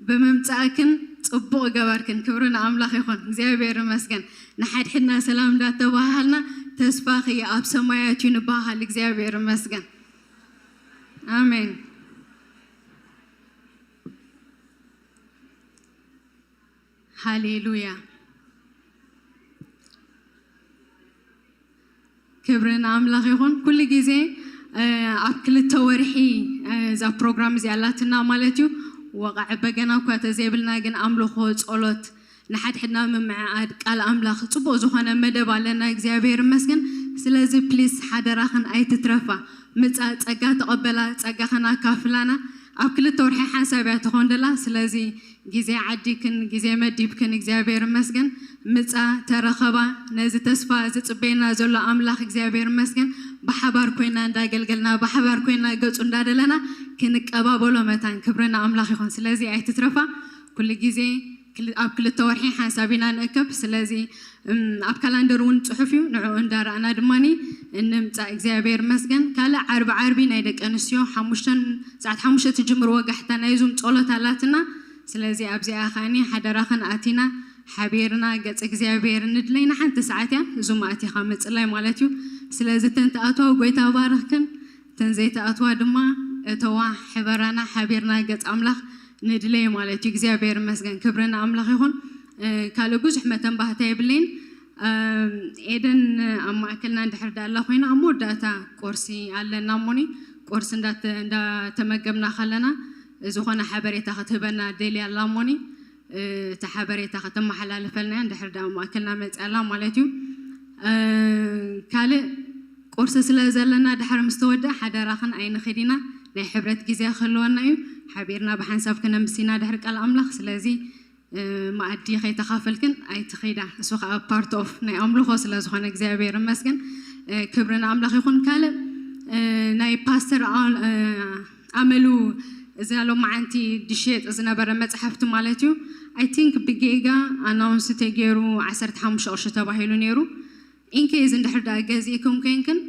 ብምምፃእክን ፅቡቕ ገበርክን። ክብሪ ንኣምላኽ ይኹን። እግዚኣብሔር ይመስገን። ንሓድሕድና ሰላም እንዳተባሃልና ተስፋ ኸ ኣብ ሰማያት እዩ ንበሃል። እግዚኣብሔር ይመስገን። ኣሜን። ሃሌሉያ፣ ክብሪ ንኣምላኽ ይኹን። ኩሉ ግዜ ኣብ 2 ወርሒ እዛ ፕሮግራም እዚኣ ኣላትና ማለት እዩ። ወቃዕ በገና እኳ ተዘይብልና ግን ኣምልኾ፣ ጸሎት፣ ንሓድሕድና ምምዕዓድ፣ ቃል ኣምላኽ፣ ፅቡቅ ዝኾነ መደብ ኣለና። እግዚኣብሔር ይመስገን። ስለዚ please ሓደራኽን ኣይትትረፋ፣ ምፃ፣ ፀጋ ተቐበላ፣ ፀጋኽን ኣካፍላና። ኣብ 2 ወርሒ ሓንሳብ እያ ትኾን ደላ። ስለዚ ግዜ ዓዲክን ግዜ መዲብክን፣ እግዚኣብሔር ይመስገን፣ ምፃ፣ ተረኸባ። ነዚ ተስፋ ዝፅበየና ዘሎ ኣምላኽ፣ እግዚኣብሔር ይመስገን፣ ብሓባር ኮይና እንዳገልገልና፣ ብሓባር ኮይና ገፁ እንዳደለና ክንቀባበሎ መታን። ክብሪ ንኣምላኽ ይኹን። ስለዚ ኣይትትረፋ። ኩሉ ግዜ ኣብ 2 ወርሒ ሓንሳብ ኢና ንእከብ። ስለዚ ኣብ calendar እውን ፅሑፍ እዩ፣ ንዕኡ እንዳረኣና ድማኒ እንምፃእ። እግዚኣብሔር ይመስገን። ካልእ ዓርቢ ዓርቢ ናይ ደቂ ኣንስትዮ 5 ሰዓት 5 ትጅምር ወጋሕታ ናይ Zoom ጸሎት ኣላትና። ስለዚ ኣብዚኣ ከዓኒ ሓደራኽን ኣቲና ሓቢርና ገጽ እግዚኣብሔር ንድለይና። ሓንቲ ሰዓት እያ Zoom ኣቲኻ ምፅላይ ማለት እዩ። ስለዚ ተን ተኣትዋ ጎይታ ባርኽክን፣ ተን ዘይተኣትዋ ድማ እተዋ፣ ሕበራና፣ ሓቢርና ገጽ ኣምላኽ ንድለይ ማለት እዩ። እግዚኣብሔር ይመስገን፣ ክብሪ ንኣምላኽ ይኹን። ካልእ ብዙሕ መተንባህታ የብለይን። ኤደን ኣብ ማእከልና እንድሕር ዳላ ኮይና፣ ኣብ መወዳእታ ቁርሲ ኣለና እሞኒ ቁርሲ እንዳተመገብና ከለና ዝኾነ ሓበሬታ ክትህበና ደልያ ኣላ እሞኒ እቲ ሓበሬታ ከተመሓላልፈልና እያ፣ እንድሕር ዳ ማእከልና መፅያ ኣላ ማለት እዩ። ካልእ ቁርሲ ስለ ዘለና ድሕሪ ምስ ተወድአ ሓደራኽን ኣይንኽድ ኢና። ናይ ሕብረት ግዜ ክህልወና እዩ። ሓቢርና ብሓንሳብ ክነምሲና ድሕሪ ቃል ኣምላኽ። ስለዚ ማኣዲ ከይተኻፈልክን ኣይትኸይዳ። እሱ ከዓ part of ናይ ኣምልኾ ስለ ዝኾነ። እግዚኣብሔር ይመስገን፣ ክብሪ ንኣምላኽ ይኹን። ካልእ ናይ ፓስተር ኣመሉ እዛ ሎማዓንቲ ድሽየጥ ዝነበረ መፅሓፍቲ ማለት እዩ፣ I think ብጌጋ announce ተገይሩ 15 ቅርሺ ተባሂሉ ነይሩ። In case እንድሕር ዳ ገዚእኩም ኮንክን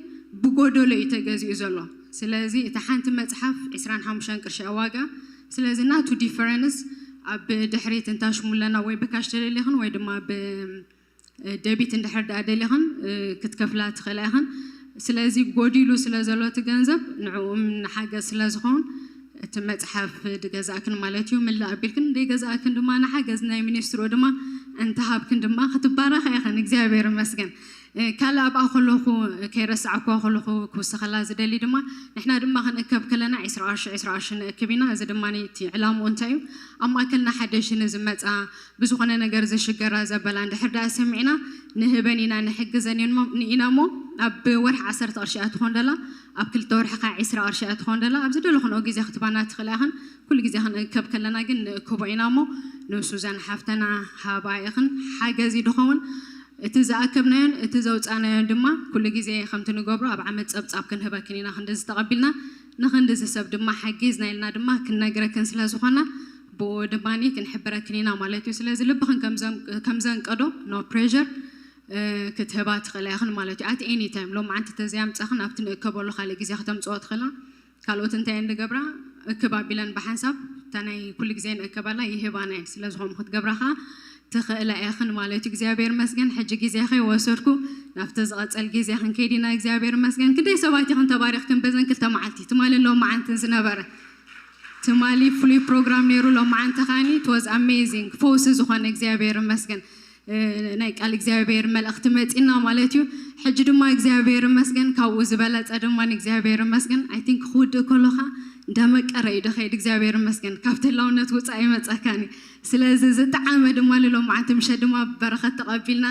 ብጎደሎ እዩ ተገዚኡ ዘሎ። ስለዚ እቲ ሓንቲ መፅሓፍ 25 ቅርሺ ዋጋ። ስለዚ ናቱ difference ኣብ ድሕሪት እንታሽሙለና ወይ ብ cash ተደሊኽን ወይ ድማ ብ debit እንድሕር ዳ ደሊኽን ክትከፍላ ትኽእላ ኢኽን። ስለዚ ጎዲሉ ስለ ዘሎ እቲ ገንዘብ ንዕኡም ንሓገዝ ስለ ዝኸውን እቲ መፅሓፍ ድገዛእክን ማለት እዩ ምላእ ኣቢልክን፣ ደይገዛእክን ድማ ንሓገዝ ናይ ministry ድማ እንተሃብክን ድማ ክትባረኸ ኢኽን። እግዚኣብሔር ይመስገን። ካልእ ኣብኣ ከለኹ ከይረሳዕኳ ከለኹ ክውስኸላ ዝደሊ ድማ፣ ንሕና ድማ ክንእከብ ከለና 20 ቅርሺ 20 ቅርሺ ንእክብ ኢና። እዚ ድማ እቲ ዕላምኡ እንታይ እዩ? ኣብ ማእከልና ሓደሽ ንዝመፃ፣ ብዝኾነ ነገር ዝሽገራ ዘበላ እንድሕር ዳ ሰሚዕና ንህበን ኢና፣ ንሕግዘን ኢና እሞ ኣብ ወርሒ 10 ቅርሺ እያ ትኾን ደላ፣ ኣብ 2 ወርሒ ከዓ 20 ቅርሺ እያ ትኾን ደላ። ኣብ ዝደለኹንኦ ግዜ ክትባና ትኽእላ ኢኽን። ኩሉ ግዜ ክንእከብ ከለና ግን ንእክቦ ኢና እሞ ንሱዛን ሓፍተና ሃባ ኢኽን፣ ሓገዝ እዩ ድኸውን። እቲ ዝኣከብናዮን እቲ ዘውፃናዮን ድማ ኩሉ ግዜ ከምቲ ንገብሮ ኣብ ዓመት ፀብፃብ ክንህበክን ኢና። ክንዲ ዝተቐቢልና ንክንዲ ሰብ ድማ ሓጊዝና ኢልና ድማ ክንነግረክን ስለ ዝኾና ብኡ ድማኒ ክንሕብረክን ኢና ማለት እዩ። ስለዚ ልብኽን ከም ዘንቀዶ no pressure ክትህባ ትኽእላ ኢኽን ማለት እዩ። At any time ሎማዓንቲ ተዘያምፃኽን ኣብቲ ንእከበሉ ካልእ ግዜ ከተምፅኦ ትኽእላ። ካልኦት እንታይ እንገብራ እክብ ኣቢለን ብሓንሳብ እታ ናይ ኩሉ ግዜ ንእከበላ ይህባና እየን። ስለዝኾኑ ክትገብራኻ ትኽእላ ኢኽን ማለት እዩ። እግዚኣብሔር መስገን። ሕጂ ግዜ ከይወሰድኩ ናብቲ ዝቐፀል ግዜ ክንከይድ ኢና። እግዚኣብሔር መስገን። ክንደይ ሰባት ኢኽን ተባሪኽክን በዘን 2 መዓልቲ፣ ትማሊ ሎም መዓልትን ዝነበረ? ትማሊ ፍሉይ ፕሮግራም ነይሩ፣ ሎም መዓልቲ ኻኒ it was amazing፣ ፈውሲ ዝኾነ፣ እግዚኣብሔር መስገን፣ ናይ ቃል እግዚኣብሔር መልእኽቲ መፂና ማለት እዩ። ሕጂ ድማ እግዚኣብሔር መስገን ካብኡ ዝበለፀ ድማ ንእግዚኣብሔር መስገን። I think ክውድእ ከሎኻ እንዳመቀረ እዩ ድኸይድ። እግዚኣብሔር መስገን፣ ካብቲ ህላውነት ውፃእ ይመፀካኒ። ስለዚ ዝጠዓመ ድማ ሎሚ መዓልቲ ምሸት ድማ በረኸት ተቐቢልና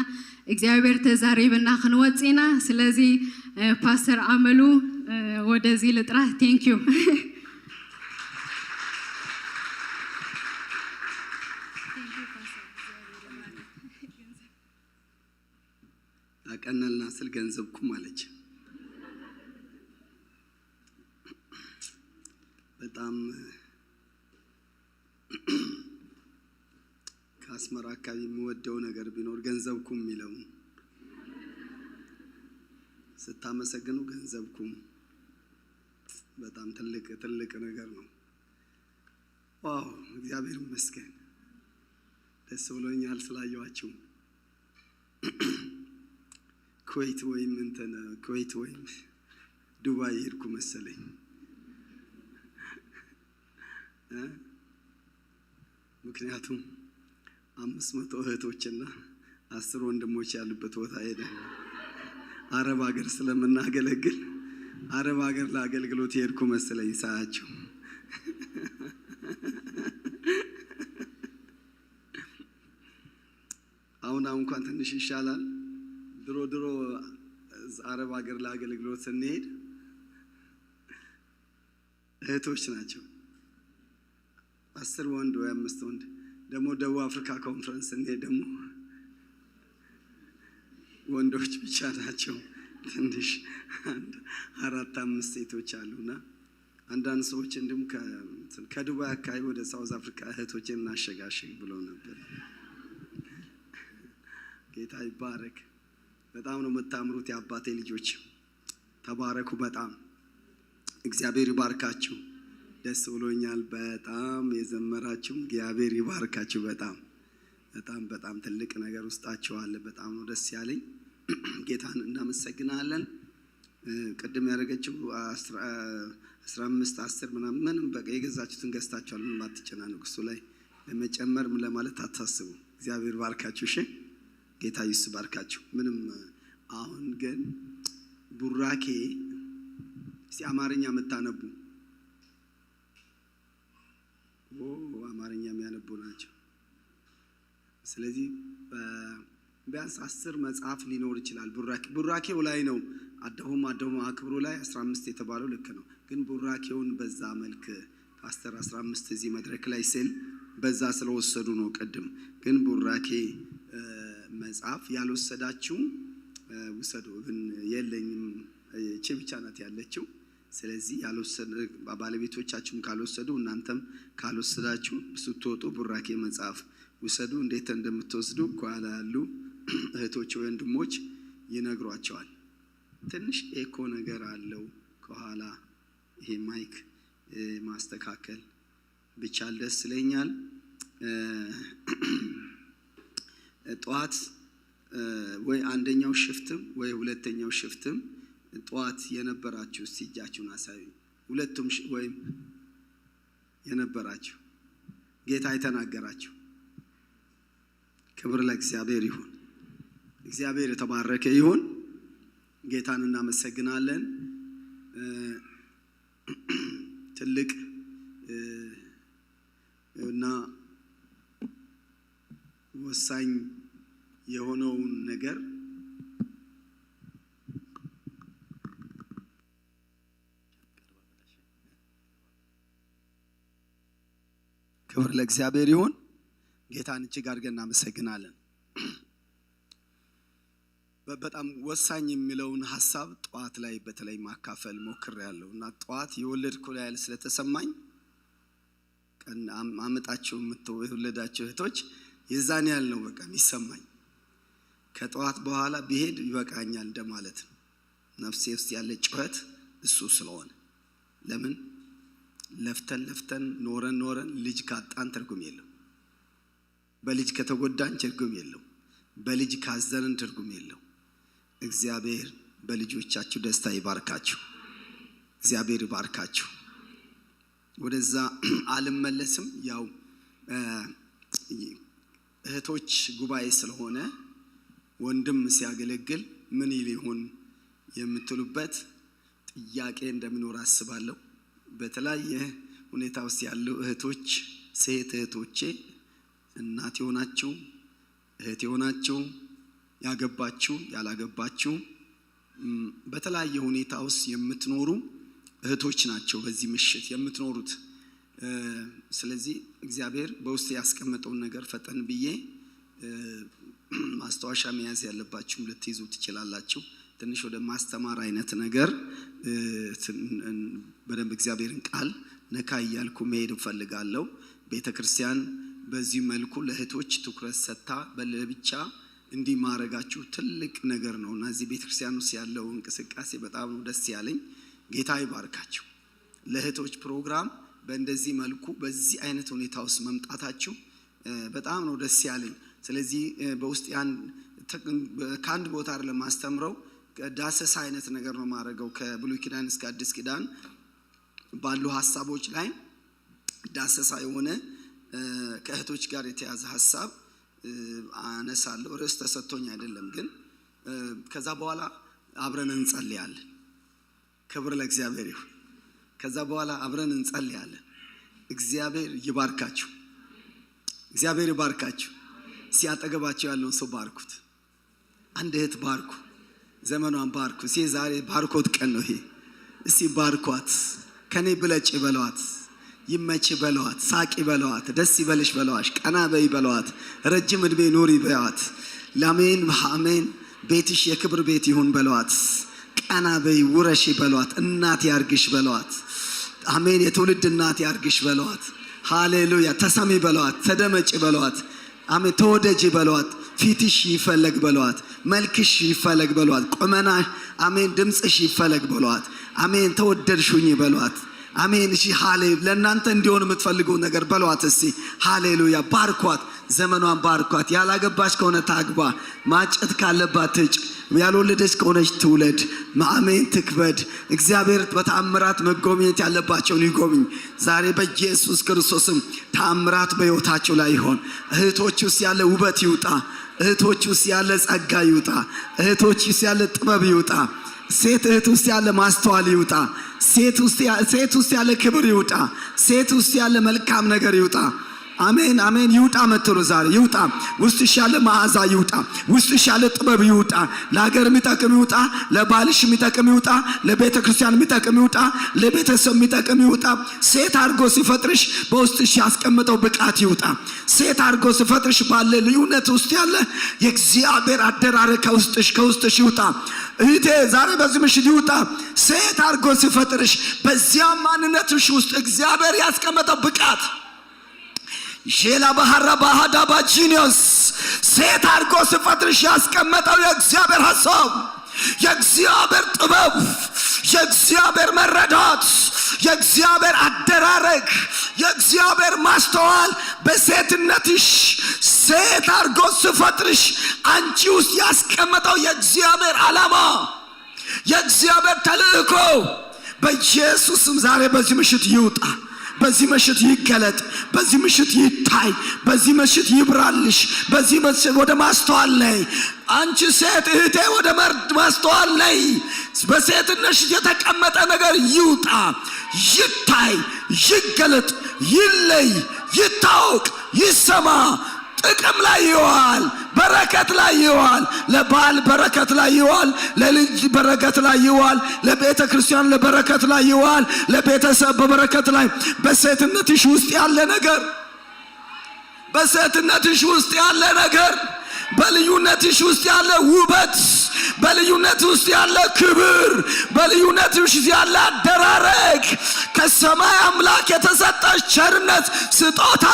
እግዚኣብሔር ተዛሪብና ክንወፅ ኢና። ስለዚ ፓስተር ኣመሉ ወደዚ ልጥራ። Thank you. አቀናልና ስል ገንዘብኩም አለች። በጣም ከአስመራ አካባቢ የምወደው ነገር ቢኖር ገንዘብኩም የሚለው፣ ስታመሰግኑ ገንዘብኩም በጣም ትልቅ ትልቅ ነገር ነው። Wow፣ እግዚአብሔር ይመስገን። ደስ ብሎኛል ስላየኋችሁ። ኩዌት ወይም እንትን ኩዌት ወይም ዱባይ ሄድኩ መሰለኝ እ ምክንያቱም 500 እህቶችና 10 ወንድሞች ያሉበት ቦታ ሄደ። አረብ ሀገር ስለምናገለግል አረብ ሀገር ለአገልግሎት የሄድኩ መሰለኝ ሳያቸው። አሁን አሁን እንኳን ትንሽ ይሻላል። ድሮ ድሮ አረብ ሀገር ለአገልግሎት ስንሄድ እህቶች ናቸው፣ 10 ወንድ ወይ አምስት ወንድ። ደግሞ ደቡብ አፍሪካ ኮንፈረንስ ስንሄድ ደግሞ ወንዶች ብቻ ናቸው። ትንሽ አንድ አራት አምስት ሴቶች አሉና አንዳንድ ሰዎች እንዲሁም ከዱባይ አካባቢ ወደ South Africa እህቶችን እናሸጋሽግ ብለው ነበር። ጌታ ይባረክ። በጣም ነው የምታምሩት የአባቴ ልጆች፣ ተባረኩ። በጣም እግዚአብሔር ይባርካችሁ። ደስ ብሎኛል። በጣም የዘመራችሁ እግዚአብሔር ይባርካችሁ። በጣም በጣም በጣም ትልቅ ነገር ውስጣችሁ አለ። በጣም ነው ደስ ያለኝ። ጌታን እናመሰግናለን። ቅድም ያደረገችው 15 10 ምናምን ምንም በቃ የገዛችሁትን ገዝታችኋል። ምንም አትጨናነቁ። እሱ ላይ ለመጨመር ምን ለማለት አታስቡ። እግዚአብሔር ባርካችሁ። እሺ፣ ጌታ ኢየሱስ ባርካችሁ። ምንም አሁን ግን ቡራኬ፣ እስቲ አማርኛ የምታነቡ፣ ኦ፣ አማርኛ የሚያነቡ ናቸው። ስለዚህ ቢያንስ 10 መጽሐፍ ሊኖር ይችላል። ቡራኬው ላይ ነው፣ አደሁም አደሁም አክብሩ ላይ 15 የተባለው ልክ ነው። ግን ቡራኬውን በዛ መልክ ፓስተር 15 እዚህ መድረክ ላይ ስል በዛ ስለወሰዱ ነው። ቅድም ግን ቡራኬ መጽሐፍ ያልወሰዳችሁ ውሰዱ። ግን የለኝም፣ እቺ ብቻ ናት ያለችው። ስለዚህ ያልወሰደ፣ ባለቤቶቻችሁም ካልወሰዱ፣ እናንተም ካልወሰዳችሁ ስትወጡ ቡራኬ መጽሐፍ ውሰዱ። እንዴት እንደምትወስዱ ከኋላ ያሉ እህቶች ወንድሞች ይነግሯቸዋል። ትንሽ echo ነገር አለው ከኋላ፣ ይሄ mic ማስተካከል ብቻል ደስ ይለኛል። ጠዋት ወይ አንደኛው shift ም ወይ ሁለተኛው shift ም ጠዋት የነበራችሁ እስቲ እጃችሁን አሳዩ። ሁለቱም ወይም የነበራችሁ፣ ጌታ የተናገራችሁ፣ ክብር ለእግዚአብሔር ይሁን። እግዚአብሔር የተባረከ ይሁን። ጌታን እናመሰግናለን። ትልቅ እና ወሳኝ የሆነውን ነገር ክብር ለእግዚአብሔር ይሁን። ጌታን እጅግ አድርገን እናመሰግናለን። በጣም ወሳኝ የሚለውን ሀሳብ ጠዋት ላይ በተለይ ማካፈል ሞክሬያለሁ እና ጠዋት የወለድኩ ያህል ስለተሰማኝ ቀን አምጣችሁ የወለዳችሁ እህቶች የዛን ያህል ነው በቃ የሚሰማኝ። ከጠዋት በኋላ ብሄድ ይበቃኛል እንደማለት ነው። ነፍሴ ውስጥ ያለ ጩኸት እሱ ስለሆነ ለምን ለፍተን ለፍተን ኖረን ኖረን ልጅ ካጣን ትርጉም የለው። በልጅ ከተጎዳን ትርጉም የለው። በልጅ ካዘንን ትርጉም የለው። እግዚአብሔር በልጆቻችሁ ደስታ ይባርካችሁ። እግዚአብሔር ይባርካችሁ። ወደዛ አልመለስም። ያው እህቶች ጉባኤ ስለሆነ ወንድም ሲያገለግል ምን ይል ይሆን የምትሉበት ጥያቄ እንደሚኖር አስባለሁ። በተለያየ ሁኔታ ውስጥ ያሉ እህቶች፣ ሴት እህቶቼ፣ እናት የሆናችሁ፣ እህት የሆናችሁ፣ ያገባችሁ፣ ያላገባችሁ፣ በተለያየ ሁኔታ ውስጥ የምትኖሩ እህቶች ናቸው በዚህ ምሽት የምትኖሩት። ስለዚህ እግዚአብሔር በውስጥ ያስቀመጠውን ነገር ፈጠን ብዬ፣ ማስታወሻ መያዝ ያለባችሁም ልትይዙ ትችላላችሁ። ትንሽ ወደ ማስተማር አይነት ነገር በደንብ እግዚአብሔርን ቃል ነካ እያልኩ መሄድ እፈልጋለሁ። ቤተ ክርስቲያን በዚህ መልኩ ለእህቶች ትኩረት ሰጥታ ለብቻ እንዲህ ማድረጋችሁ ትልቅ ነገር ነው እና እዚህ ቤተ ክርስቲያን ውስጥ ያለው እንቅስቃሴ በጣም ነው ደስ ያለኝ። ጌታ ይባርካችሁ። ለእህቶች ፕሮግራም በእንደዚህ መልኩ በዚህ አይነት ሁኔታ ውስጥ መምጣታችሁ በጣም ነው ደስ ያለኝ። ስለዚህ በውስጥ ከአንድ ቦታ አይደለም ማስተምረው፣ ዳሰሳ አይነት ነገር ነው ማድረገው። ከብሉይ ኪዳን እስከ አዲስ ኪዳን ባሉ ሀሳቦች ላይ ዳሰሳ የሆነ ከእህቶች ጋር የተያዘ ሀሳብ አነሳለሁ። ርዕስ ተሰጥቶኝ አይደለም ግን፣ ከዛ በኋላ አብረን እንጸልያለን። ክብር ለእግዚአብሔር ይሁን። ከዛ በኋላ አብረን እንጸልያለን። እግዚአብሔር ይባርካችሁ። እግዚአብሔር ይባርካችሁ። ሲያጠገባቸው ያለውን ሰው ባርኩት። አንድ እህት ባርኩ። ዘመኗን ባርኩ። እስኪ ዛሬ ባርኮት ቀን ነው ይሄ። እስቲ ባርኳት። ከኔ ብለጭ በለዋት። ይመች በለዋት። ሳቂ በለዋት። ደስ ይበልሽ በለዋት። ቀና በይ በለዋት። ረጅም እድሜ ኑሪ በለዋት። አሜን አሜን። ቤትሽ የክብር ቤት ይሁን በለዋት። ቀና በይ ውረሺ በለዋት። እናት ያርግሽ በለዋት። አሜን። የትውልድ እናት ያርግሽ በለዋት። ሃሌሉያ። ተሰሚ በለዋት። ተደመጭ በለዋት። አሜን። ተወደጂ በለዋት። ፊትሽ ይፈለግ በለዋት። መልክሽ ይፈለግ በለዋት። ቁመና፣ አሜን። ድምፅሽ ይፈለግ በለዋት። አሜን። ተወደድሹኝ በለዋት። አሜን። እሺ፣ ሃሌ ለእናንተ እንዲሆን የምትፈልገው ነገር በለዋት። እስቲ ሃሌሉያ። ባርኳት። ዘመኗን ባርኳት። ያላገባች ከሆነ ታግባ። ማጨት ካለባት ትጭ። ያልወለደች ከሆነች ትውለድ። አሜን። ትክበድ። እግዚአብሔር በተአምራት መጎብኘት ያለባቸውን ይጎብኝ። ዛሬ በኢየሱስ ክርስቶስም ተአምራት በሕይወታቸው ላይ ይሆን። እህቶች ውስጥ ያለ ውበት ይውጣ። እህቶች ውስጥ ያለ ጸጋ ይውጣ። እህቶች ውስጥ ያለ ጥበብ ይውጣ። ሴት እህት ውስጥ ያለ ማስተዋል ይውጣ። ሴት ውስጥ ያለ ክብር ይውጣ። ሴት ውስጥ ያለ መልካም ነገር ይውጣ። አሜን አሜን። ይውጣ መትሎ ዛሬ ይውጣ። ውስጥሽ ያለ መዓዛ ይውጣ። ውስጥሽ ያለ ጥበብ ይውጣ። ለሀገር የሚጠቅም ይውጣ። ለባልሽ የሚጠቅም ይውጣ። ለቤተ ክርስቲያን የሚጠቅም ይውጣ። ለቤተሰብ የሚጠቅም ይውጣ። ሴት አድርጎ ሲፈጥርሽ በውስጥሽ ያስቀመጠው ብቃት ይውጣ። ሴት አድርጎ ሲፈጥርሽ ባለ ልዩነት ውስጥ ያለ የእግዚአብሔር አደራረግ ከውስጥሽ ይውጣ። እህቴ፣ ዛሬ በዚህ ምሽት ይውጣ። ሴት አድርጎ ሲፈጥርሽ በዚያ ማንነትሽ ውስጥ እግዚአብሔር ያስቀመጠው ብቃት፣ ሼላ ባህራ ባህዳ ባጂኒዮስ፣ ሴት አድርጎ ሲፈጥርሽ ያስቀመጠው የእግዚአብሔር ሀሳብ፣ የእግዚአብሔር ጥበብ፣ የእግዚአብሔር መረዳት፣ የእግዚአብሔር አደራረግ፣ የእግዚአብሔር ማስተዋል በሴትነትሽ ሴት አድርጎ ሲፈጥርሽ አንቺ ውስጥ ያስቀመጠው የእግዚአብሔር ዓላማ፣ የእግዚአብሔር ተልእኮ በኢየሱስም ዛሬ በዚህ ምሽት ይውጣ። በዚህ ምሽት ይገለጥ። በዚህ ምሽት ይታይ። በዚህ ምሽት ይብራልሽ። በዚህ ምሽት ወደ ማስተዋል ነይ። አንቺ ሴት እህቴ፣ ወደ ማስተዋል ነይ። በሴትነትሽ የተቀመጠ ነገር ይውጣ፣ ይታይ፣ ይገለጥ፣ ይለይ፣ ይታወቅ፣ ይሰማ፣ ጥቅም ላይ ይዋል፣ በረከት ላይ ይዋል፣ ለባል በረከት ላይ ይዋል፣ ለልጅ በረከት ላይ ይዋል፣ ለቤተ ክርስቲያን ለበረከት ላይ ይዋል፣ ለቤተሰብ በበረከት ላይ። በሴትነትሽ ውስጥ ያለ ነገር፣ በሴትነትሽ ውስጥ ያለ ነገር፣ በልዩነትሽ ውስጥ ያለ ውበት፣ በልዩነት ውስጥ ያለ ክብር፣ በልዩነትሽ ውስጥ ያለ አደራረግ፣ ከሰማይ አምላክ የተሰጠሽ ቸርነት፣ ስጦታ፣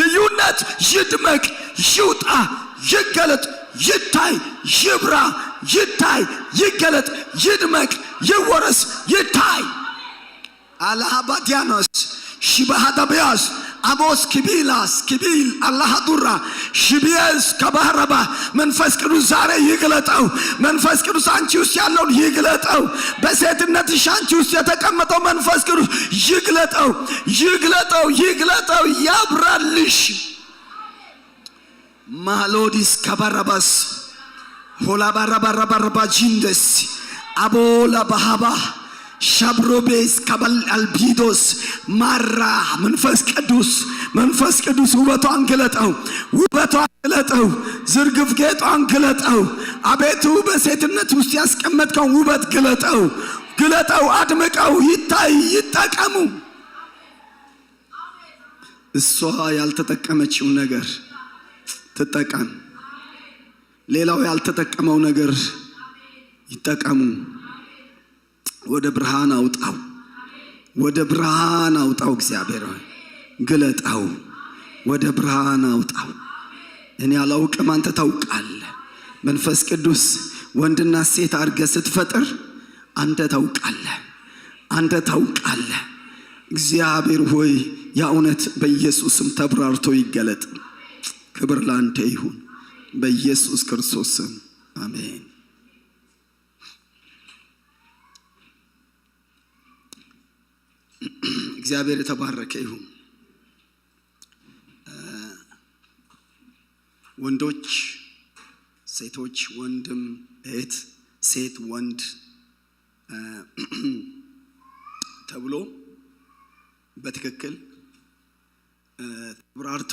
ልዩነት ይድመቅ፣ ይውጣ፣ ይገለጥ፣ ይታይ፣ ይብራ፣ ይታይ፣ ይገለጥ፣ ይድመቅ፣ ይወረስ፣ ይታይ። አላሃባዲያኖስ ሺባሃዳቢያስ አሞስ ኪቢላስ ኪቢል አላሃዱራ ሽቢየስ ከባህረባ መንፈስ ቅዱስ ዛሬ ይግለጠው። መንፈስ ቅዱስ አንቺ ውስጥ ያለውን ይግለጠው። በሴትነትሽ አንቺ ውስጥ የተቀመጠው መንፈስ ቅዱስ ይግለጠው፣ ይግለጠው፣ ይግለጠው፣ ያብራልሽ። ማሎዲስ ከባረባስ ሆላባራባራባራባ ጂንደስ አቦላ ባሃባ ሻብሮቤስ ከበል አልቢዶስ ማራ መንፈስ ቅዱስ፣ መንፈስ ቅዱስ ውበቷን ግለጠው፣ ውበቷን ግለጠው፣ ዝርግፍ ጌጧን ግለጠው። አቤቱ በሴትነት ውስጥ ያስቀመጥከውን ውበት ግለጠው፣ ግለጠው፣ አድምቀው፣ ይታይ፣ ይጠቀሙ። እሷ ያልተጠቀመችው ነገር ትጠቀም። ሌላው ያልተጠቀመው ነገር ይጠቀሙ። ወደ ብርሃን አውጣው፣ ወደ ብርሃን አውጣው። እግዚአብሔር ሆይ ግለጠው፣ ወደ ብርሃን አውጣው። እኔ አላውቅም፣ አንተ ታውቃለህ። መንፈስ ቅዱስ ወንድና ሴት አድርገህ ስትፈጥር አንተ ታውቃለህ፣ አንተ ታውቃለህ። እግዚአብሔር ሆይ ያ እውነት በኢየሱስም ተብራርቶ ይገለጥ። ክብር ለአንተ ይሁን በኢየሱስ ክርስቶስ ስም አሜን። እግዚአብሔር የተባረከ ይሁን። ወንዶች፣ ሴቶች፣ ወንድም፣ እህት፣ ሴት፣ ወንድ ተብሎ በትክክል ተብራርቶ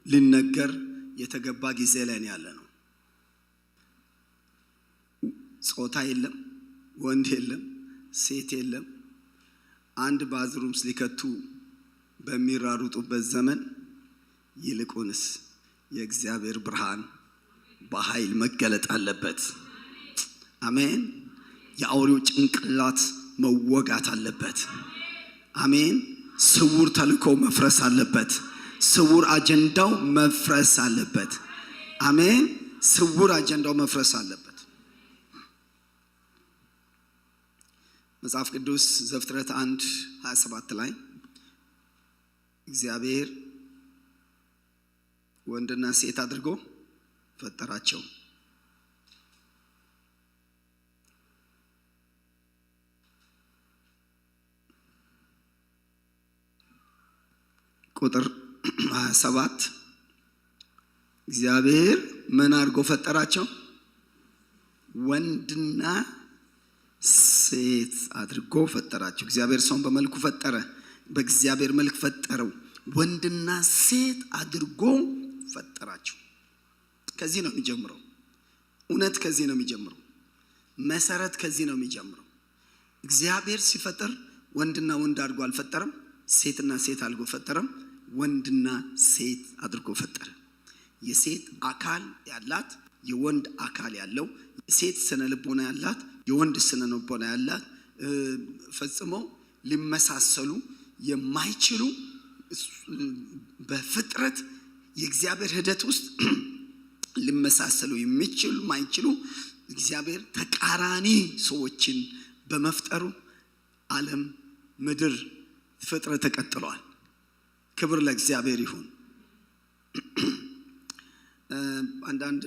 ሊነገር የተገባ ጊዜ ላይ ነው ያለነው። ጾታ የለም፣ ወንድ የለም፣ ሴት የለም። አንድ bathroom ሊከቱ በሚራሩጡበት ዘመን ይልቁንስ የእግዚአብሔር ብርሃን በኃይል መገለጥ አለበት። አሜን። የአውሬው ጭንቅላት መወጋት አለበት። አሜን። ስውር ተልእኮ መፍረስ አለበት። ስውር አጀንዳው መፍረስ አለበት። አሜን። ስውር አጀንዳው መፍረስ አለበት። መጽሐፍ ቅዱስ ዘፍጥረት 1:27 ላይ እግዚአብሔር ወንድና ሴት አድርጎ ፈጠራቸው። ቁጥር 27 እግዚአብሔር ምን አድርጎ ፈጠራቸው? ወንድና ሴት አድርጎ ፈጠራቸው። እግዚአብሔር ሰውን በመልኩ ፈጠረ፣ በእግዚአብሔር መልክ ፈጠረው፣ ወንድና ሴት አድርጎ ፈጠራቸው። ከዚህ ነው የሚጀምረው። እውነት ከዚህ ነው የሚጀምረው። መሰረት ከዚህ ነው የሚጀምረው። እግዚአብሔር ሲፈጥር ወንድና ወንድ አድርጎ አልፈጠረም። ሴትና ሴት አድርጎ ፈጠረም። ወንድና ሴት አድርጎ ፈጠረ። የሴት አካል ያላት፣ የወንድ አካል ያለው፣ የሴት ስነ ልቦና ያላት፣ የወንድ ስነ ልቦና ያላት፣ ፈጽሞ ሊመሳሰሉ የማይችሉ፣ በፍጥረት የእግዚአብሔር ሂደት ውስጥ ሊመሳሰሉ የሚችሉ ማይችሉ፣ እግዚአብሔር ተቃራኒ ሰዎችን በመፍጠሩ ዓለም፣ ምድር፣ ፍጥረት ተቀጥሏል። ክብር ለእግዚአብሔር ይሁን። አንዳንድ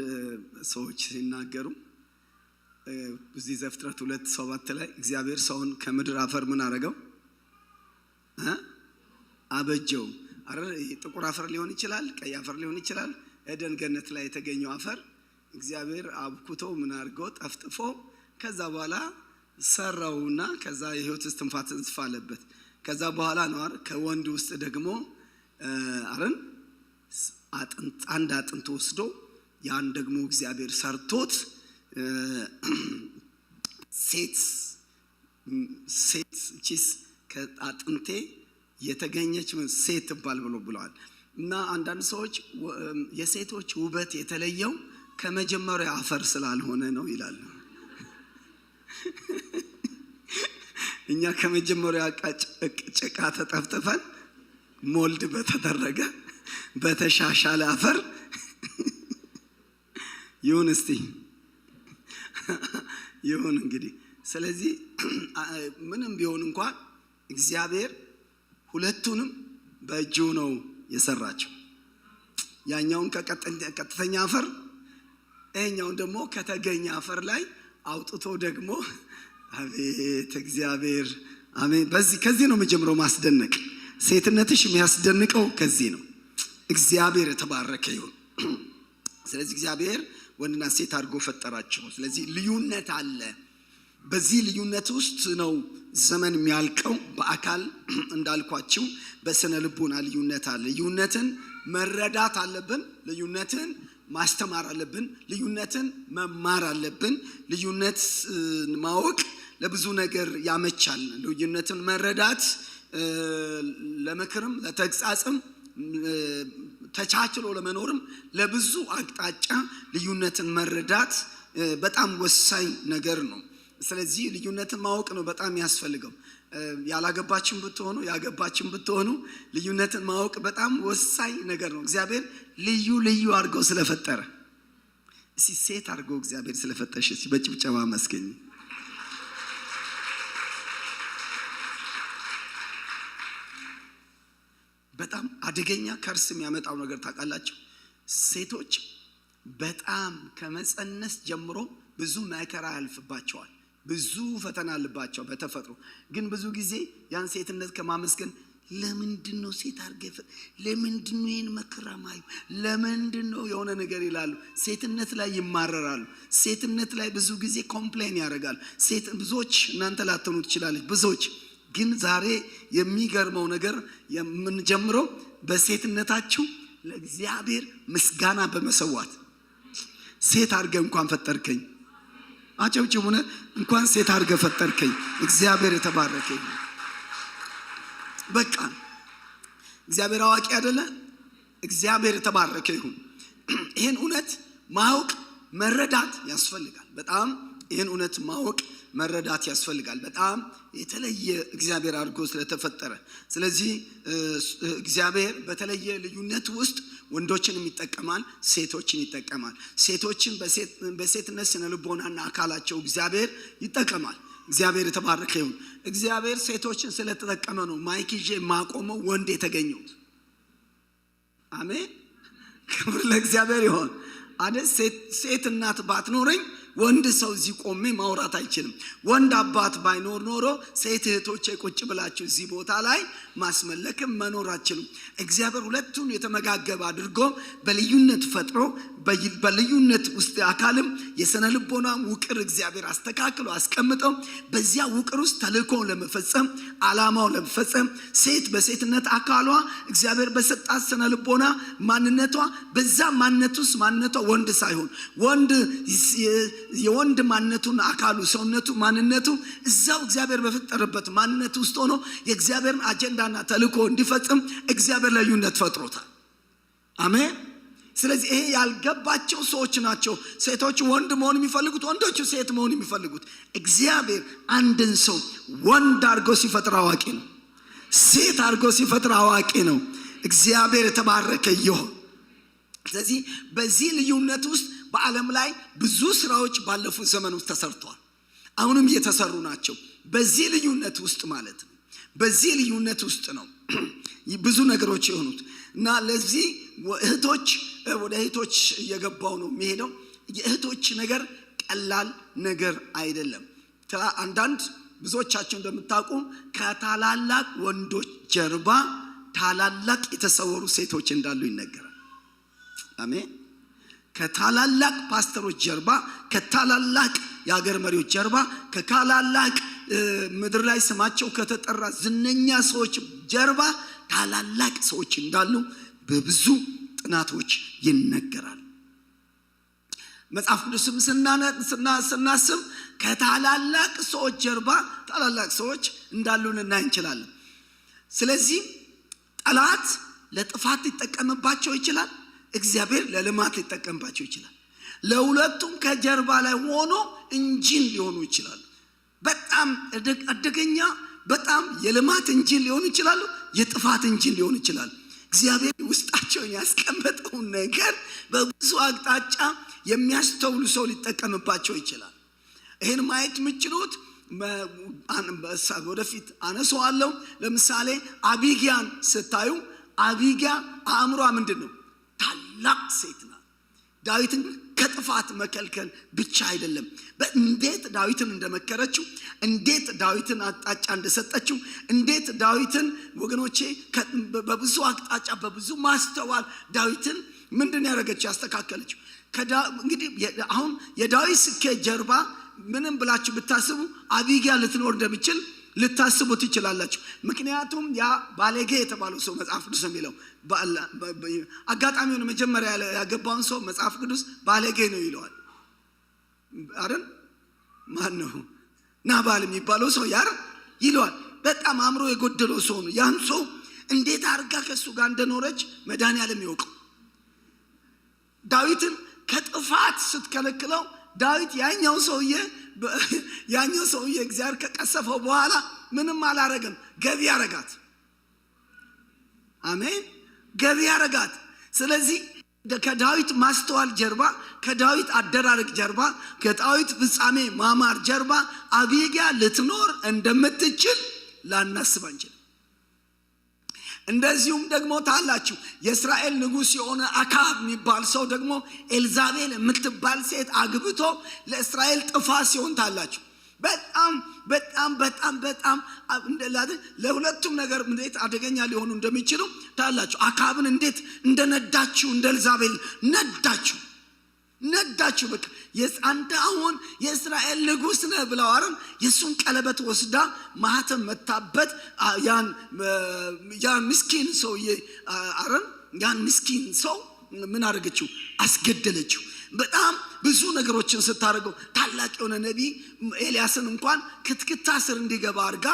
ሰዎች ሲናገሩ እዚህ ዘፍጥረት 2:7 ላይ እግዚአብሔር ሰውን ከምድር አፈር ምን አደረገው? አበጀው። አረ ጥቁር አፈር ሊሆን ይችላል፣ ቀይ አፈር ሊሆን ይችላል። ኤደን ገነት ላይ የተገኘው አፈር እግዚአብሔር አብኩቶ ምን አድርጎ ጠፍጥፎ ከዛ በኋላ ሰራውና ከዛ የህይወት እስትንፋስ እንስፋ አለበት። ከዛ በኋላ ነው አይደል ከወንድ ውስጥ ደግሞ አረን አጥንት፣ አንድ አጥንት ወስዶ ያን ደግሞ እግዚአብሔር ሰርቶት ሴት ቺስ ከአጥንቴ የተገኘች ምን ሴት ትባል ብሎ ብለዋል። እና አንዳንድ ሰዎች የሴቶች ውበት የተለየው ከመጀመሪያው አፈር ስላልሆነ ነው ይላሉ። እኛ ከመጀመሪያው ጭቃ ተጠፍጥፈን mold በተደረገ በተሻሻለ አፈር ይሁን፣ እስቲ ይሁን እንግዲህ። ስለዚህ ምንም ቢሆን እንኳን እግዚአብሔር ሁለቱንም በእጁ ነው የሰራቸው። ያኛውን ከቀጥተኛ አፈር፣ ይሄኛውን ደግሞ ከተገኘ አፈር ላይ አውጥቶ ደግሞ አቤት እግዚአብሔር አሜን። በዚህ ከዚህ ነው የምጀምረው ማስደነቅ። ሴትነትሽ የሚያስደንቀው ከዚህ ነው። እግዚአብሔር የተባረከ ይሁን። ስለዚህ እግዚአብሔር ወንድና ሴት አድርጎ ፈጠራቸው። ስለዚህ ልዩነት አለ። በዚህ ልዩነት ውስጥ ነው ዘመን የሚያልቀው። በአካል እንዳልኳችሁ በስነ ልቦና ልዩነት አለ። ልዩነትን መረዳት አለብን። ልዩነትን ማስተማር አለብን። ልዩነትን መማር አለብን። ልዩነት ማወቅ ለብዙ ነገር ያመቻል። ልዩነትን መረዳት ለምክርም ለተግሳጽም ተቻችሎ ለመኖርም ለብዙ አቅጣጫ ልዩነትን መረዳት በጣም ወሳኝ ነገር ነው። ስለዚህ ልዩነትን ማወቅ ነው በጣም ያስፈልገው። ያላገባችን ብትሆኑ ያገባችን ብትሆኑ ልዩነትን ማወቅ በጣም ወሳኝ ነገር ነው። እግዚአብሔር ልዩ ልዩ አድርጎ ስለፈጠረ፣ እስቲ ሴት አድርጎ እግዚአብሔር ስለፈጠረሽ እስቲ በጭብጨባ አመስግኝ። በጣም አደገኛ ከርስ የሚያመጣው ነገር ታውቃላችሁ? ሴቶች በጣም ከመጸነስ ጀምሮ ብዙ መከራ ያልፍባቸዋል። ብዙ ፈተና አለባቸው በተፈጥሮ። ግን ብዙ ጊዜ ያን ሴትነት ከማመስገን ለምንድን ነው ሴት አድርገህ ለምንድን ነው ይሄን መከራ ማየው? ለምንድን ነው የሆነ ነገር ይላሉ። ሴትነት ላይ ይማረራሉ። ሴትነት ላይ ብዙ ጊዜ complain ያደርጋሉ። ሴት ብዙዎች እናንተ ላትሆኑ ትችላለች። ብዙዎች ግን ዛሬ የሚገርመው ነገር የምንጀምረው በሴትነታችሁ ለእግዚአብሔር ምስጋና በመሰዋት፣ ሴት አድርገህ እንኳን ፈጠርከኝ። አጨብጭቡ። እንኳን ሴት አድርገህ ፈጠርከኝ። እግዚአብሔር የተባረከ ይሁን። በቃ እግዚአብሔር አዋቂ አይደለ? እግዚአብሔር የተባረከ ይሁን። ይሄን እውነት ማወቅ መረዳት ያስፈልጋል። በጣም ይሄን እውነት ማወቅ መረዳት ያስፈልጋል። በጣም የተለየ እግዚአብሔር አድርጎ ስለተፈጠረ፣ ስለዚህ እግዚአብሔር በተለየ ልዩነት ውስጥ ወንዶችንም ይጠቀማል፣ ሴቶችን ይጠቀማል። ሴቶችን በሴትነት ስነ ልቦናና አካላቸው እግዚአብሔር ይጠቀማል። እግዚአብሔር የተባረከ ይሁን። እግዚአብሔር ሴቶችን ስለተጠቀመ ነው mic ይዤ የማቆመው ወንድ የተገኘሁት። አሜን። ክብር ለእግዚአብሔር ይሁን። አይደል? ሴት እናት ባትኖረኝ ወንድ ሰው እዚህ ቆሜ ማውራት አይችልም። ወንድ አባት ባይኖር ኖሮ ሴት እህቶቼ ቁጭ ብላችሁ እዚህ ቦታ ላይ ማስመለክም መኖር አትችሉም። እግዚአብሔር ሁለቱን የተመጋገበ አድርጎ በልዩነት ፈጥሮ በልዩነት ውስጥ አካልም የስነ ልቦና ውቅር እግዚአብሔር አስተካክሎ አስቀምጠው በዚያ ውቅር ውስጥ ተልእኮውን ለመፈጸም፣ ዓላማውን ለመፈጸም፣ ሴት በሴትነት አካሏ እግዚአብሔር በሰጣት ስነ ልቦና ማንነቷ፣ በዛ ማንነት ውስጥ ማንነቷ ወንድ ሳይሆን ወንድ የወንድ ማንነቱን አካሉ ሰውነቱ ማንነቱ እዛው እግዚአብሔር በፈጠረበት ማንነት ውስጥ ሆኖ የእግዚአብሔርን አጀንዳና ተልእኮ እንዲፈጽም እግዚአብሔር ልዩነት ፈጥሮታል። አሜን። ስለዚህ ይሄ ያልገባቸው ሰዎች ናቸው ሴቶች ወንድ መሆን የሚፈልጉት፣ ወንዶቹ ሴት መሆን የሚፈልጉት። እግዚአብሔር አንድን ሰው ወንድ አድርጎ ሲፈጥር አዋቂ ነው። ሴት አድርጎ ሲፈጥር አዋቂ ነው። እግዚአብሔር የተባረከ ይሁን። ስለዚህ በዚህ ልዩነት ውስጥ በዓለም ላይ ብዙ ስራዎች ባለፉት ዘመን ውስጥ ተሰርተዋል። አሁንም እየተሰሩ ናቸው። በዚህ ልዩነት ውስጥ ማለት ነው። በዚህ ልዩነት ውስጥ ነው ብዙ ነገሮች የሆኑት። እና ለዚህ እህቶች፣ ወደ እህቶች እየገባው ነው የሚሄደው። የእህቶች ነገር ቀላል ነገር አይደለም። አንዳንድ ብዙዎቻችሁ እንደምታውቁ ከታላላቅ ወንዶች ጀርባ ታላላቅ የተሰወሩ ሴቶች እንዳሉ ይነገራል። አሜን። ከታላላቅ ፓስተሮች ጀርባ፣ ከታላላቅ የሀገር መሪዎች ጀርባ፣ ከታላላቅ ምድር ላይ ስማቸው ከተጠራ ዝነኛ ሰዎች ጀርባ ታላላቅ ሰዎች እንዳሉ በብዙ ጥናቶች ይነገራል። መጽሐፍ ቅዱስም ስናስብ ከታላላቅ ሰዎች ጀርባ ታላላቅ ሰዎች እንዳሉ ልናይ እንችላለን። ስለዚህ ጠላት ለጥፋት ሊጠቀምባቸው ይችላል። እግዚአብሔር ለልማት ሊጠቀምባቸው ይችላል። ለሁለቱም ከጀርባ ላይ ሆኖ engine ሊሆኑ ይችላሉ። በጣም አደገኛ፣ በጣም የልማት engine ሊሆኑ ይችላሉ፣ የጥፋት engine ሊሆኑ ይችላሉ። እግዚአብሔር ውስጣቸውን ያስቀመጠውን ነገር በብዙ አቅጣጫ የሚያስተውሉ ሰው ሊጠቀምባቸው ይችላል። ይሄን ማየት የምችሉት ወደፊት አነሳዋለሁ። ለምሳሌ አቢጊያን ስታዩ አቢጊያ አእምሯ ምንድን ነው? ታላቅ ሴት ናት። ዳዊትን ከጥፋት መከልከል ብቻ አይደለም፣ እንዴት ዳዊትን እንደመከረችው፣ እንዴት ዳዊትን አቅጣጫ እንደሰጠችው፣ እንዴት ዳዊትን ወገኖቼ በብዙ አቅጣጫ በብዙ ማስተዋል ዳዊትን ምንድን ያደረገችው ያስተካከለችው። እንግዲህ አሁን የዳዊት ስኬት ጀርባ ምንም ብላችሁ ብታስቡ አቢጊያ ልትኖር እንደሚችል ልታስቡ ትችላላችሁ። ምክንያቱም ያ ባለጌ የተባለው ሰው መጽሐፍ ቅዱስ የሚለው አጋጣሚውን መጀመሪያ ያገባውን ሰው መጽሐፍ ቅዱስ ባለጌ ነው ይለዋል። አይደል? ማን ነው ናባል የሚባለው ሰው ያር ይለዋል። በጣም አእምሮ የጎደለው ሰው ነው። ያን ሰው እንዴት አድርጋ ከእሱ ጋር እንደኖረች መድኃኒዓለም ይወቀው። ዳዊትን ከጥፋት ስትከለክለው ዳዊት ያኛው ሰውዬ እግዚአብሔር ከቀሰፈው በኋላ ምንም አላረገም። ገቢ ያረጋት። አሜን። ገቢ ያረጋት። ስለዚህ ከዳዊት ማስተዋል ጀርባ፣ ከዳዊት አደራረግ ጀርባ፣ ከዳዊት ፍጻሜ ማማር ጀርባ አቢጊያ ልትኖር እንደምትችል ላናስብ አንችልም። እንደዚሁም ደግሞ ታላችሁ የእስራኤል ንጉሥ የሆነ አካብ የሚባል ሰው ደግሞ ኤልዛቤል የምትባል ሴት አግብቶ ለእስራኤል ጥፋት ሲሆን ታላችሁ። በጣም በጣም በጣም በጣም ለሁለቱም ነገር እንዴት አደገኛ ሊሆኑ እንደሚችሉ ታላችሁ። አካብን እንዴት እንደነዳችሁ እንደ ኤልዛቤል ነዳችሁ ነዳችሁ። በቃ አንተ አሁን የእስራኤል ንጉሥ ነህ ብለው አይደል የሱን ቀለበት ወስዳ ማህተም መታበት። ያን ምስኪን ሰውዬ አይደል ያን ምስኪን ሰው ምን አደረገችው? አስገደለችው። በጣም ብዙ ነገሮችን ስታደርገው ታላቅ የሆነ ነቢይ ኤልያስን እንኳን ክትክታ ስር እንዲገባ አድርጋ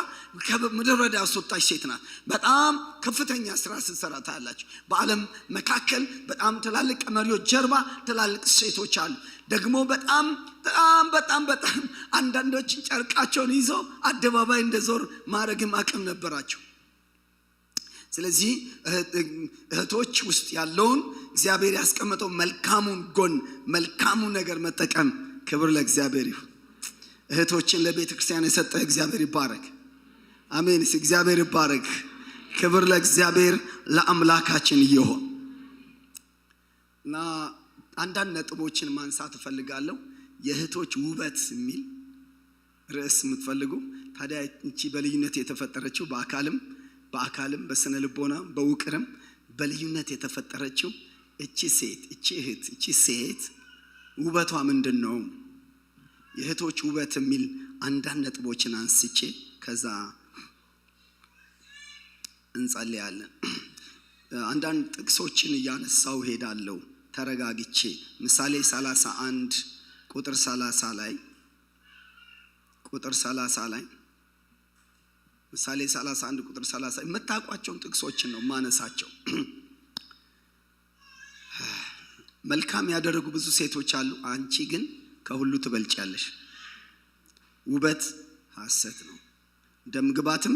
ከምድረ በዳ ያስወጣች ሴት ናት። በጣም ከፍተኛ ስራ ስትሰራ ታያላችሁ። በዓለም መካከል በጣም ትላልቅ መሪዎች ጀርባ ትላልቅ ሴቶች አሉ። ደግሞ በጣም በጣም በጣም በጣም አንዳንዶችን ጨርቃቸውን ይዘው አደባባይ እንደዞር ማድረግም አቅም ነበራቸው። ስለዚህ እህቶች ውስጥ ያለውን እግዚአብሔር ያስቀመጠው መልካሙን ጎን መልካሙን ነገር መጠቀም፣ ክብር ለእግዚአብሔር ይሁን። እህቶችን ለቤተ ክርስቲያን የሰጠ እግዚአብሔር ይባረክ። አሜን። እግዚአብሔር ይባረክ። ክብር ለእግዚአብሔር ለአምላካችን ይሁን። እና አንዳንድ ነጥቦችን ማንሳት እፈልጋለሁ። የእህቶች ውበት የሚል ርዕስ የምትፈልጉ ታዲያ እቺ በልዩነት የተፈጠረችው በአካልም በስነ ልቦና በውቅርም በልዩነት የተፈጠረችው እቺ ሴት እቺ እህት እቺ ሴት ውበቷ ምንድን ነው? የእህቶች ውበት የሚል አንዳንድ ነጥቦችን አንስቼ ከዛ እንጸልያለን። አንዳንድ ጥቅሶችን እያነሳው ሄዳለሁ ተረጋግቼ። ምሳሌ 31 ቁጥር 30 ላይ ቁጥር 30 ላይ ምሳሌ 31 ቁጥር 30 የምታውቋቸውን ጥቅሶችን ነው ማነሳቸው። መልካም ያደረጉ ብዙ ሴቶች አሉ፣ አንቺ ግን ከሁሉ ትበልጫለሽ። ውበት ሐሰት ነው፣ ደም ግባትም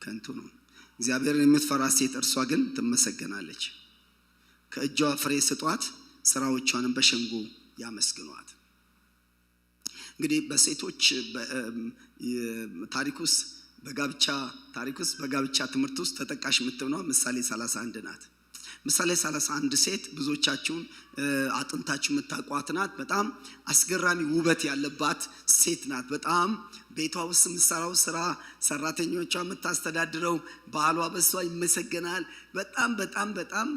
ከንቱ ነው። እግዚአብሔርን የምትፈራ ሴት እርሷ ግን ትመሰገናለች። ከእጇ ፍሬ ስጧት፣ ስራዎቿንም በሸንጎ ያመስግኗት። እንግዲህ በሴቶች ታሪክ ውስጥ በጋብቻ ታሪክ ውስጥ በጋብቻ ትምህርት ውስጥ ተጠቃሽ የምትሆነው ምሳሌ 31 ናት። ምሳሌ 31 ሴት ብዙዎቻችሁን አጥንታችሁ የምታውቋት ናት። በጣም አስገራሚ ውበት ያለባት ሴት ናት። በጣም ቤቷ ውስጥ የምትሰራው ስራ፣ ሰራተኞቿ የምታስተዳድረው፣ ባሏ በሷ ይመሰገናል። በጣም በጣም በጣም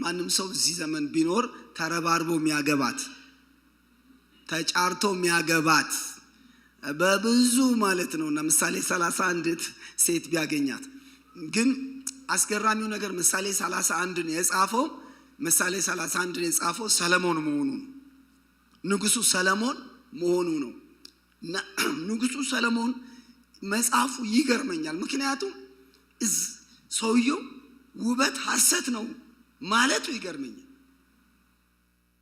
ማንም ሰው እዚህ ዘመን ቢኖር ተረባርቦ የሚያገባት ተጫርቶ የሚያገባት በብዙ ማለት ነው። እና ምሳሌ 31 ሴት ቢያገኛት ግን አስገራሚው ነገር ምሳሌ 31 የጻፈው ምሳሌ 31 የጻፈው ሰለሞን መሆኑ ነው። ንጉሱ ሰለሞን መሆኑ ነው። እና ንጉሱ ሰለሞን መጽሐፉ ይገርመኛል። ምክንያቱም ሰውየው ውበት ሐሰት ነው ማለቱ ይገርመኛል።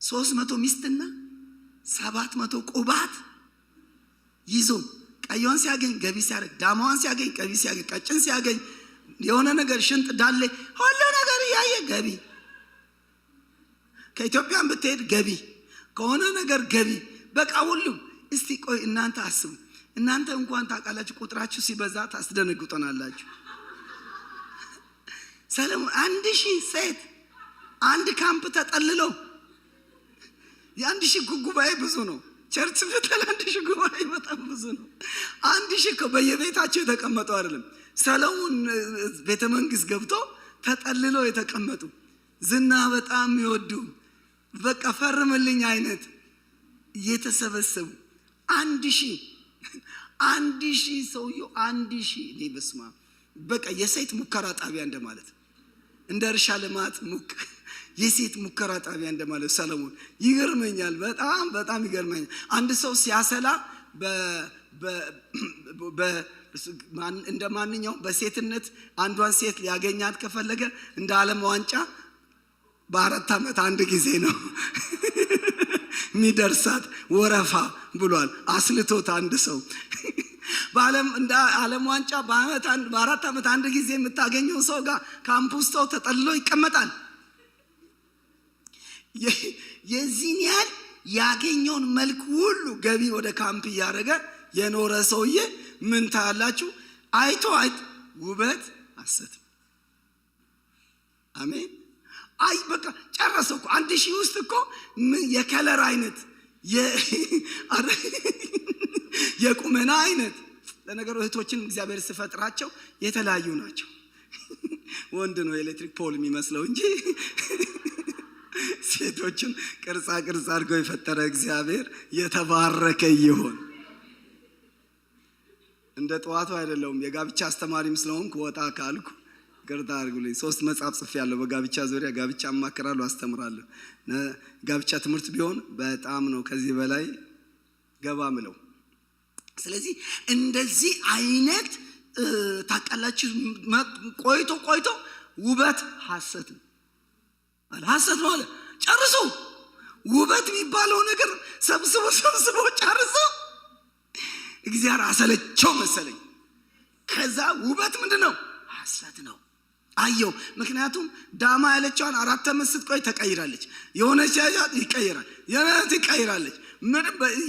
300 ሚስትና 700 ቁባት ይዞ ቀይዋን ሲያገኝ ገቢ ሲያደርግ፣ ዳማዋን ሲያገኝ ገቢ ሲያገኝ፣ ቀጭን ሲያገኝ የሆነ ነገር ሽንጥ ዳሌ ሁሉ ነገር እያየ ገቢ፣ ከኢትዮጵያን ብትሄድ ገቢ፣ ከሆነ ነገር ገቢ፣ በቃ ሁሉም። እስቲ ቆይ እናንተ አስቡ። እናንተ እንኳን ታውቃላችሁ፣ ቁጥራችሁ ሲበዛ ታስደነግጦናላችሁ። ሰለሞን 1000 ሴት አንድ ካምፕ ተጠልለው፣ የ1000 ጉባኤ ብዙ ነው። Church ብትል 1000 ጉባኤ በጣም ብዙ ነው። 1000 እኮ በየቤታቸው የተቀመጡ አይደለም። ሰለሞን ቤተ መንግስት ገብቶ ተጠልለው የተቀመጡ፣ ዝና በጣም የሚወዱ፣ በቃ ፈርምልኝ አይነት የተሰበሰቡ 1000፣ 1000 ሰውየው 1000። እኔ በስመ አብ፣ በቃ የሴት ሙከራ ጣቢያ እንደማለት፣ እንደ እርሻ ልማት የሴት ሙከራ ጣቢያ እንደማለት ሰለሞን። ይገርመኛል፣ በጣም በጣም ይገርመኛል። አንድ ሰው ሲያሰላ እንደ ማንኛውም በሴትነት አንዷን ሴት ሊያገኛት ከፈለገ እንደ ዓለም ዋንጫ በ4 ዓመት አንድ ጊዜ ነው የሚደርሳት ወረፋ ብሏል። አስልቶት አንድ ሰው በዓለም እንደ ዓለም ዋንጫ በዓመት አንድ፣ በ4 ዓመት አንድ ጊዜ የምታገኘው ሰው ጋር ካምፕ ውስጥ ተጠልሎ ይቀመጣል። የዚህን ያህል ያገኘውን መልክ ሁሉ ገቢ ወደ ካምፕ እያደረገ የኖረ ሰውዬ ምን ታያላችሁ? አይቶ አይቶ ውበት ሐሰት። አሜን። አይ በቃ ጨረሰው እኮ። 1000 ውስጥ እኮ ምን የ color አይነት፣ የቁመና አይነት። ለነገሩ እህቶችን እግዚአብሔር ሲፈጥራቸው የተለያዩ ናቸው። ወንድ ነው ኤሌክትሪክ pole የሚመስለው እንጂ ሴቶችን ቅርጻ ቅርጽ አድርገው የፈጠረ እግዚአብሔር የተባረከ ይሁን። እንደ ጠዋቱ አይደለሁም። የጋብቻ አስተማሪም ስለሆንኩ ወጣ ካልኩ ይቅርታ አድርጉልኝ። 3 መጽሐፍ ጽፌያለሁ በጋብቻ ዙሪያ። ጋብቻ አማክራለሁ፣ አስተምራለሁ። ጋብቻ ትምህርት ቢሆን በጣም ነው ከዚህ በላይ ገባ ምለው። ስለዚህ እንደዚህ አይነት ታውቃላችሁ፣ ቆይቶ ቆይቶ ውበት ሐሰት ነው አለ። ሐሰት ነው አለ። ጨርሶ ውበት የሚባለው ነገር ሰብስቦ ሰብስቦ ጨርሶ እግዚአብሔር አሰለቸው መሰለኝ። ከዛ ውበት ምንድነው? ሐሰት ነው አየው። ምክንያቱም ዳማ ያለችዋን 4 ዓመት ስትቆይ ተቀይራለች። የሆነች ያያት ይቀይራል፣ የሆነች ትቀይራለች። ምን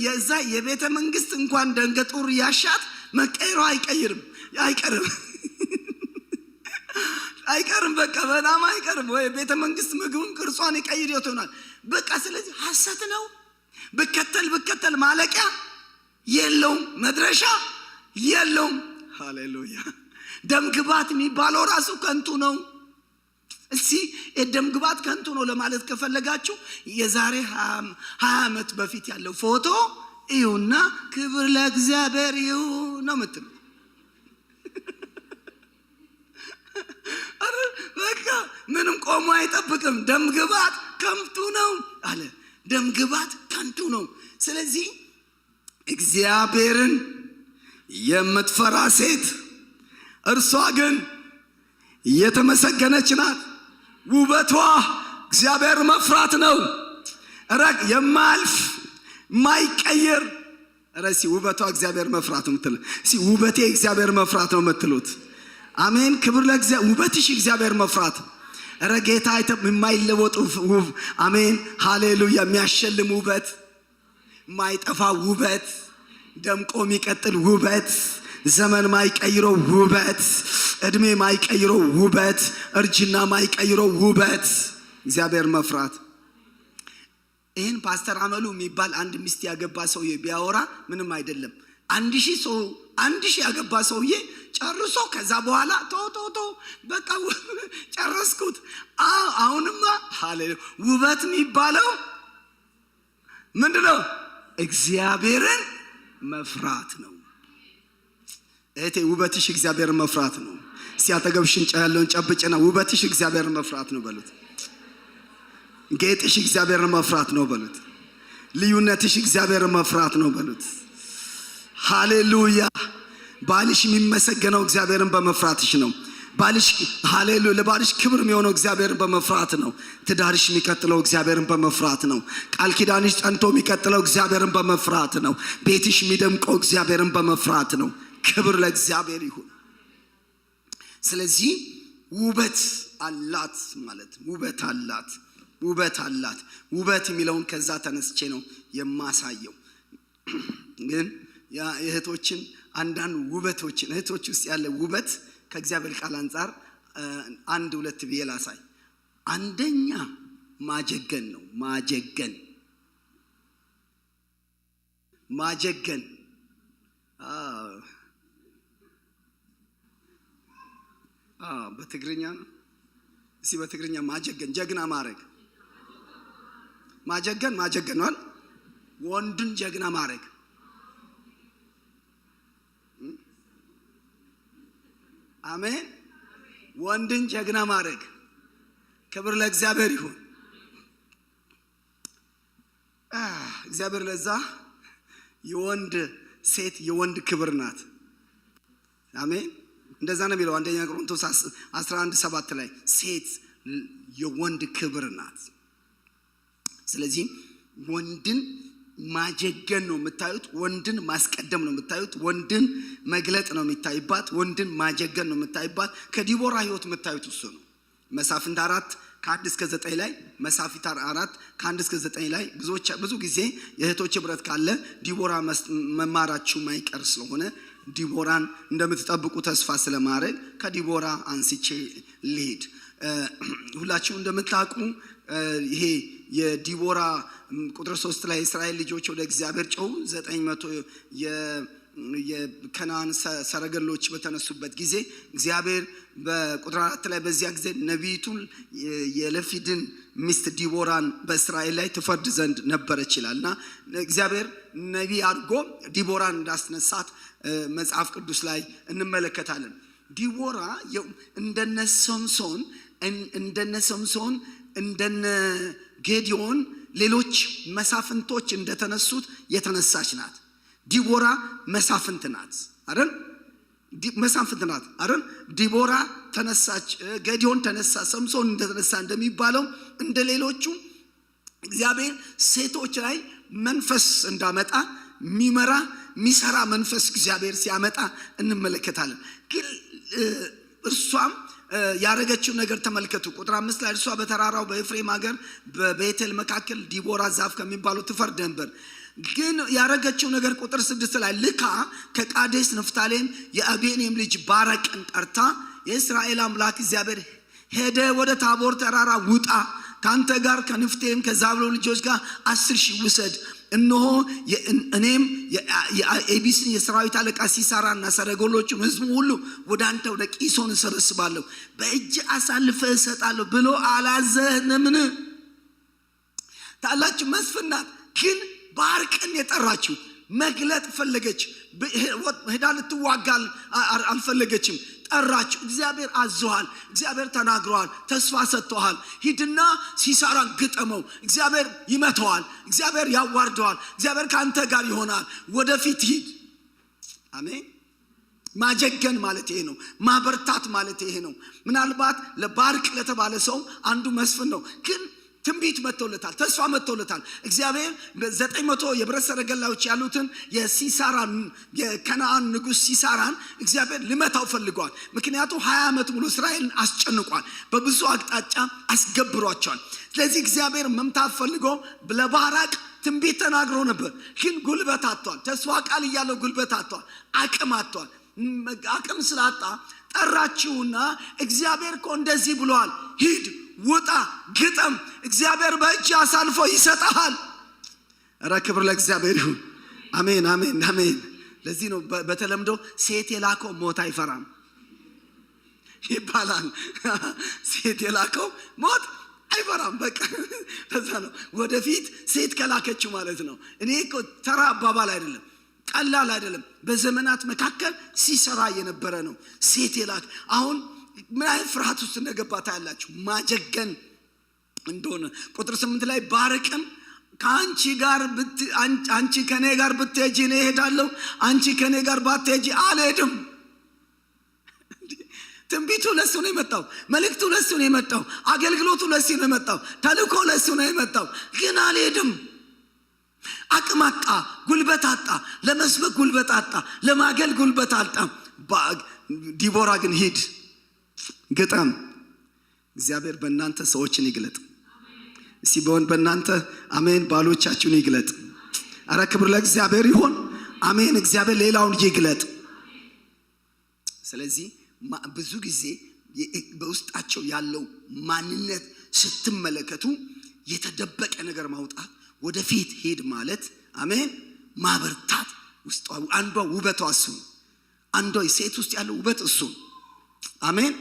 የዛ የቤተ መንግስት እንኳን ደንገጡር ያሻት መቀየሯ አይቀይርም፣ አይቀርም፣ አይቀርም። በቃ በጣም አይቀርም። ወይ ቤተ መንግስት ምግቡን ቅርጿን ይቀይር ይሆናል። በቃ ስለዚህ ሐሰት ነው። ብከተል ብከተል ማለቂያ የለውም፣ መድረሻ የለውም። ሃሌሉያ። ደም ግባት የሚባለው ራሱ ከንቱ ነው። እስቲ የደም ግባት ከንቱ ነው ለማለት ከፈለጋችሁ የዛሬ 20 ዓመት በፊት ያለው ፎቶ እዩና ክብር ለእግዚአብሔር ይሁን ነው የምትሉት። አረ በቃ ምንም ቆሞ አይጠብቅም። ደም ግባት ከንቱ ነው አለ። ደም ግባት ከንቱ ነው። ስለዚህ እግዚአብሔርን የምትፈራ ሴት እርሷ ግን የተመሰገነች ናት። ውበቷ እግዚአብሔር መፍራት ነው። ረግ የማያልፍ የማይቀየር። ረሲ ውበቷ እግዚአብሔር መፍራት ነው የምትሉት። እስኪ ውበቴ እግዚአብሔር መፍራት ነው የምትሉት። አሜን። ክብር ለእግዚአብሔር። ውበትሽ እግዚአብሔር መፍራት። ኧረ ጌታ የማይለወጥ ውብ። አሜን። ሃሌሉያ። የሚያሸልም ውበት፣ የማይጠፋ ውበት፣ ደምቆ የሚቀጥል ውበት፣ ዘመን ማይቀይረው ውበት፣ እድሜ ማይቀይረው ውበት፣ እርጅና ማይቀይረው ውበት፣ እግዚአብሔር መፍራት። ይሄን ፓስተር አመሉ የሚባል አንድ ሚስት ያገባ ሰውዬ ቢያወራ ምንም አይደለም። 1000 ሰው 1000 ያገባ ሰውዬ ጨርሶ ከዛ በኋላ ቶ ቶ ቶ በቃ ጨረስኩት። አሁንማ ሃሌሉያ። ውበት የሚባለው ምንድነው? እግዚአብሔርን መፍራት ነው። እህቴ ውበትሽ እግዚአብሔርን መፍራት ነው። እስቲ አጠገብሽን ያለውን ጨብጭና ውበትሽ እግዚአብሔርን መፍራት ነው በሉት። ጌጥሽ እግዚአብሔርን መፍራት ነው በሉት። ልዩነትሽ እግዚአብሔርን መፍራት ነው በሉት። ሃሌሉያ። ባልሽ የሚመሰገነው እግዚአብሔርን በመፍራትሽ ነው። ባልሽ ሃሌሉያ፣ ለባልሽ ክብር የሚሆነው እግዚአብሔርን በመፍራት ነው። ትዳርሽ የሚቀጥለው እግዚአብሔርን በመፍራት ነው። ቃል ኪዳንሽ ጸንቶ የሚቀጥለው እግዚአብሔርን በመፍራት ነው። ቤትሽ የሚደምቀው እግዚአብሔርን በመፍራት ነው። ክብር ለእግዚአብሔር ይሁን። ስለዚህ ውበት አላት ማለት ውበት አላት፣ ውበት አላት። ውበት የሚለውን ከዛ ተነስቼ ነው የማሳየው። ግን የእህቶችን አንዳንድ ውበቶችን፣ እህቶች ውስጥ ያለ ውበት ከእግዚአብሔር ቃል አንጻር አንድ ሁለት ብዬ ላሳይ። አንደኛ ማጀገን ነው። ማጀገን፣ ማጀገን። በትግርኛ ነው። እስኪ በትግርኛ ማጀገን፣ ጀግና ማድረግ። ማጀገን፣ ማጀገን ነው። ወንዱን ጀግና ማድረግ። አሜን። ወንድን ጀግና ማድረግ። ክብር ለእግዚአብሔር ይሁን። እግዚአብሔር ለዛ የወንድ ሴት የወንድ ክብር ናት። አሜን። እንደዛ ነው የሚለው አንደኛ ቆሮንቶስ 11:7 ላይ፣ ሴት የወንድ ክብር ናት። ስለዚህ ወንድን ማጀገን ነው የምታዩት። ወንድን ማስቀደም ነው የምታዩት። ወንድን መግለጥ ነው የሚታይባት። ወንድን ማጀገን ነው የምታይባት። ከዲቦራ ህይወት የምታዩት እሱ ነው። መሳፍንት 4 ከ1 እስከ 9 ላይ፣ መሳፍንት 4 ከ1 እስከ 9 ላይ፣ ብዙ ጊዜ የእህቶች ህብረት ካለ ዲቦራ መማራችሁ ማይቀር ስለሆነ፣ ዲቦራን እንደምትጠብቁ ተስፋ ስለማድረግ ከዲቦራ አንስቼ ልሂድ። ሁላችሁ እንደምታውቁ ይሄ የዲቦራ ቁጥር 3 ላይ የእስራኤል ልጆች ወደ እግዚአብሔር ጮሁ፣ 900 የከነዓን ሰረገሎች በተነሱበት ጊዜ፣ እግዚአብሔር በቁጥር 4 ላይ በዚያ ጊዜ ነቢይቱን የለፊድን ሚስት ዲቦራን በእስራኤል ላይ ትፈርድ ዘንድ ነበረች ይላል። እና እግዚአብሔር ነቢይ አድርጎ ዲቦራን እንዳስነሳት መጽሐፍ ቅዱስ ላይ እንመለከታለን። ዲቦራ እንደነ ሶምሶን፣ እንደነ ጌዲዮን፣ ሌሎች መሳፍንቶች እንደተነሱት የተነሳች ናት። ዲቦራ መሳፍንት ናት አይደል? መሳፍንት ናት አይደል? ዲቦራ ተነሳች፣ ጌዲዮን ተነሳ፣ ሰምሶን እንደተነሳ እንደሚባለው፣ እንደ ሌሎቹ እግዚአብሔር ሴቶች ላይ መንፈስ እንዳመጣ፣ የሚመራ የሚሰራ መንፈስ እግዚአብሔር ሲያመጣ እንመለከታለን። ግን እርሷም ያደረገችው ነገር ተመልከቱ። ቁጥር 5 ላይ እርሷ በተራራው በኤፍሬም ሀገር በቤቴል መካከል ዲቦራ ዛፍ ከሚባለው ትፈርድ ነበር። ግን ያደረገችው ነገር ቁጥር 6 ላይ ልካ ከቃዴስ ንፍታሌም የአቤኔም ልጅ ባረቅን ጠርታ፣ የእስራኤል አምላክ እግዚአብሔር ሄደህ ወደ ታቦር ተራራ ውጣ፣ ከአንተ ጋር ከንፍቴም ከዛብሎን ልጆች ጋር 10,000 ውሰድ፣ እነሆ እኔም የአቢስን የሰራዊት አለቃ ሲሳራና ሰረገሎቹም ህዝቡ ሁሉ ወደ አንተ ወደ ቂሶን እሰበስባለሁ፣ በእጅህ አሳልፌ እሰጣለሁ ብሎ አላዘዘህምን? ታላችሁ መስፍን ናት፣ ግን ባርቅን የጠራችው መግለጥ ፈለገች። ሄዳ ልትዋጋ አልፈለገችም። ጠራችው። እግዚአብሔር አዞሃል። እግዚአብሔር ተናግሮሃል። ተስፋ ሰጥቶሃል። ሂድና ሲሳራን ግጠመው። እግዚአብሔር ይመታዋል። እግዚአብሔር ያዋርደዋል። እግዚአብሔር ከአንተ ጋር ይሆናል። ወደፊት ሂድ። አሜን። ማጀገን ማለት ይሄ ነው። ማበርታት ማለት ይሄ ነው። ምናልባት ለባርቅ ለተባለ ሰው አንዱ መስፍን ነው፣ ግን ትንቢት መጥቶለታል። ተስፋ መጥቶለታል። እግዚአብሔር 900 የብረት ሰረገላዎች ያሉትን የሲሳራን፣ የከነአን ንጉሥ ሲሳራን እግዚአብሔር ሊመታው ፈልጓል። ምክንያቱም 20 ዓመት ሙሉ እስራኤልን አስጨንቋል። በብዙ አቅጣጫ አስገብሯቸዋል። ስለዚህ እግዚአብሔር መምታት ፈልጎ ለባራቅ ትንቢት ተናግሮ ነበር። ግን ጉልበት አጥቷል። ተስፋ ቃል እያለው ጉልበት አጥቷል። አቅም አጥቷል። አቅም ስላጣ ጠራችውና እግዚአብሔር እኮ እንደዚህ ብሏል፣ ሂድ፣ ውጣ፣ ግጠም፣ እግዚአብሔር በእጅህ አሳልፎ ይሰጠሃል። እረ ክብር ለእግዚአብሔር ይሁን። አሜን፣ አሜን፣ አሜን። ለዚህ ነው በተለምዶ ሴት የላከው ሞት አይፈራም ይባላል። ሴት የላከው ሞት አይፈራም። በቃ ለዛ ነው ወደፊት ሴት ከላከችው ማለት ነው። እኔ እኮ ተራ አባባል አይደለም፣ ቀላል አይደለም። በዘመናት መካከል ሲሰራ የነበረ ነው። ሴት የላክ አሁን ምን አይነት ፍርሃት ውስጥ እንደገባ ታያላችሁ። ማጀገን እንደሆነ ቁጥር 8 ላይ ባርቅም ከአንቺ ጋር አንቺ ከኔ ጋር ብትሄጂ እኔ እሄዳለሁ፣ አንቺ ከኔ ጋር ባትሄጂ አልሄድም። ትንቢቱ ለሱ ነው የመጣው። መልእክቱ ለሱ ነው የመጣው። አገልግሎቱ ለሱ ነው የመጣው። ተልእኮ ለሱ ነው የመጣው። ግን አልሄድም። አቅም አጣ፣ ጉልበት አጣ፣ ለመስበክ ጉልበት አጣ፣ ለማገልገል ጉልበት አጣ። ዲቦራ ግን ሂድ፣ ግጠም። እግዚአብሔር በእናንተ ሰዎችን ይግለጥ። እስቲ በሆን በእናንተ፣ አሜን፣ ባሎቻችሁን ይግለጥ። አረ ክብር ለእግዚአብሔር ይሁን። አሜን። እግዚአብሔር ሌላውን ይግለጥ። ስለዚህ ብዙ ጊዜ በውስጣቸው ያለው ማንነት ስትመለከቱ የተደበቀ ነገር ማውጣት፣ ወደፊት ሂድ ማለት፣ አሜን፣ ማበርታት ውስጧ አንዷ ውበቷ እሱ ነው። አንዷ ሴት ውስጥ ያለው ውበት እሱ ነው። አሜን።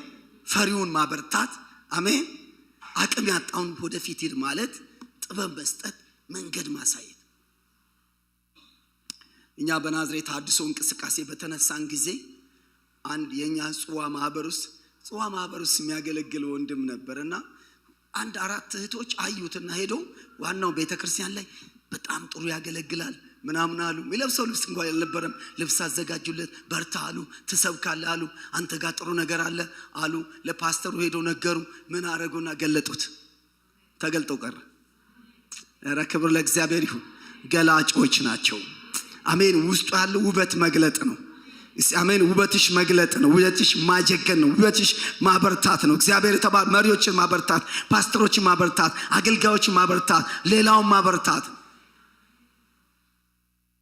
ፈሪውን ማበርታት፣ አሜን፣ አቅም ያጣውን ወደፊት ሂድ ማለት፣ ጥበብ መስጠት፣ መንገድ ማሳየት። እኛ በናዝሬት አድሶ እንቅስቃሴ በተነሳን ጊዜ አንድ የኛ ጽዋ ማህበር ውስጥ የሚያገለግል ወንድም ነበር እና አንድ አራት እህቶች አዩትና ሄደው ዋናው ቤተ ክርስቲያን ላይ በጣም ጥሩ ያገለግላል ምናምን አሉ። የሚለብሰው ልብስ እንኳን አልነበረም። ልብስ አዘጋጁለት፣ በርታ አሉ፣ ትሰብካለህ አሉ፣ አንተ ጋር ጥሩ ነገር አለ አሉ። ለፓስተሩ ሄደው ነገሩ። ምን አረጉና ገለጡት። ተገልጠው ቀረ። ኧረ ክብር ለእግዚአብሔር ይሁን። ገላጮች ናቸው። አሜን። ውስጡ ያለው ውበት መግለጥ ነው። አሜን። ውበትሽ መግለጥ ነው። ውበትሽ ማጀገን ነው። ውበትሽ ማበርታት ነው። እግዚአብሔር መሪዎችን ማበርታት፣ ፓስተሮችን ማበርታት፣ አገልጋዮችን ማበርታት፣ ሌላውን ማበርታት።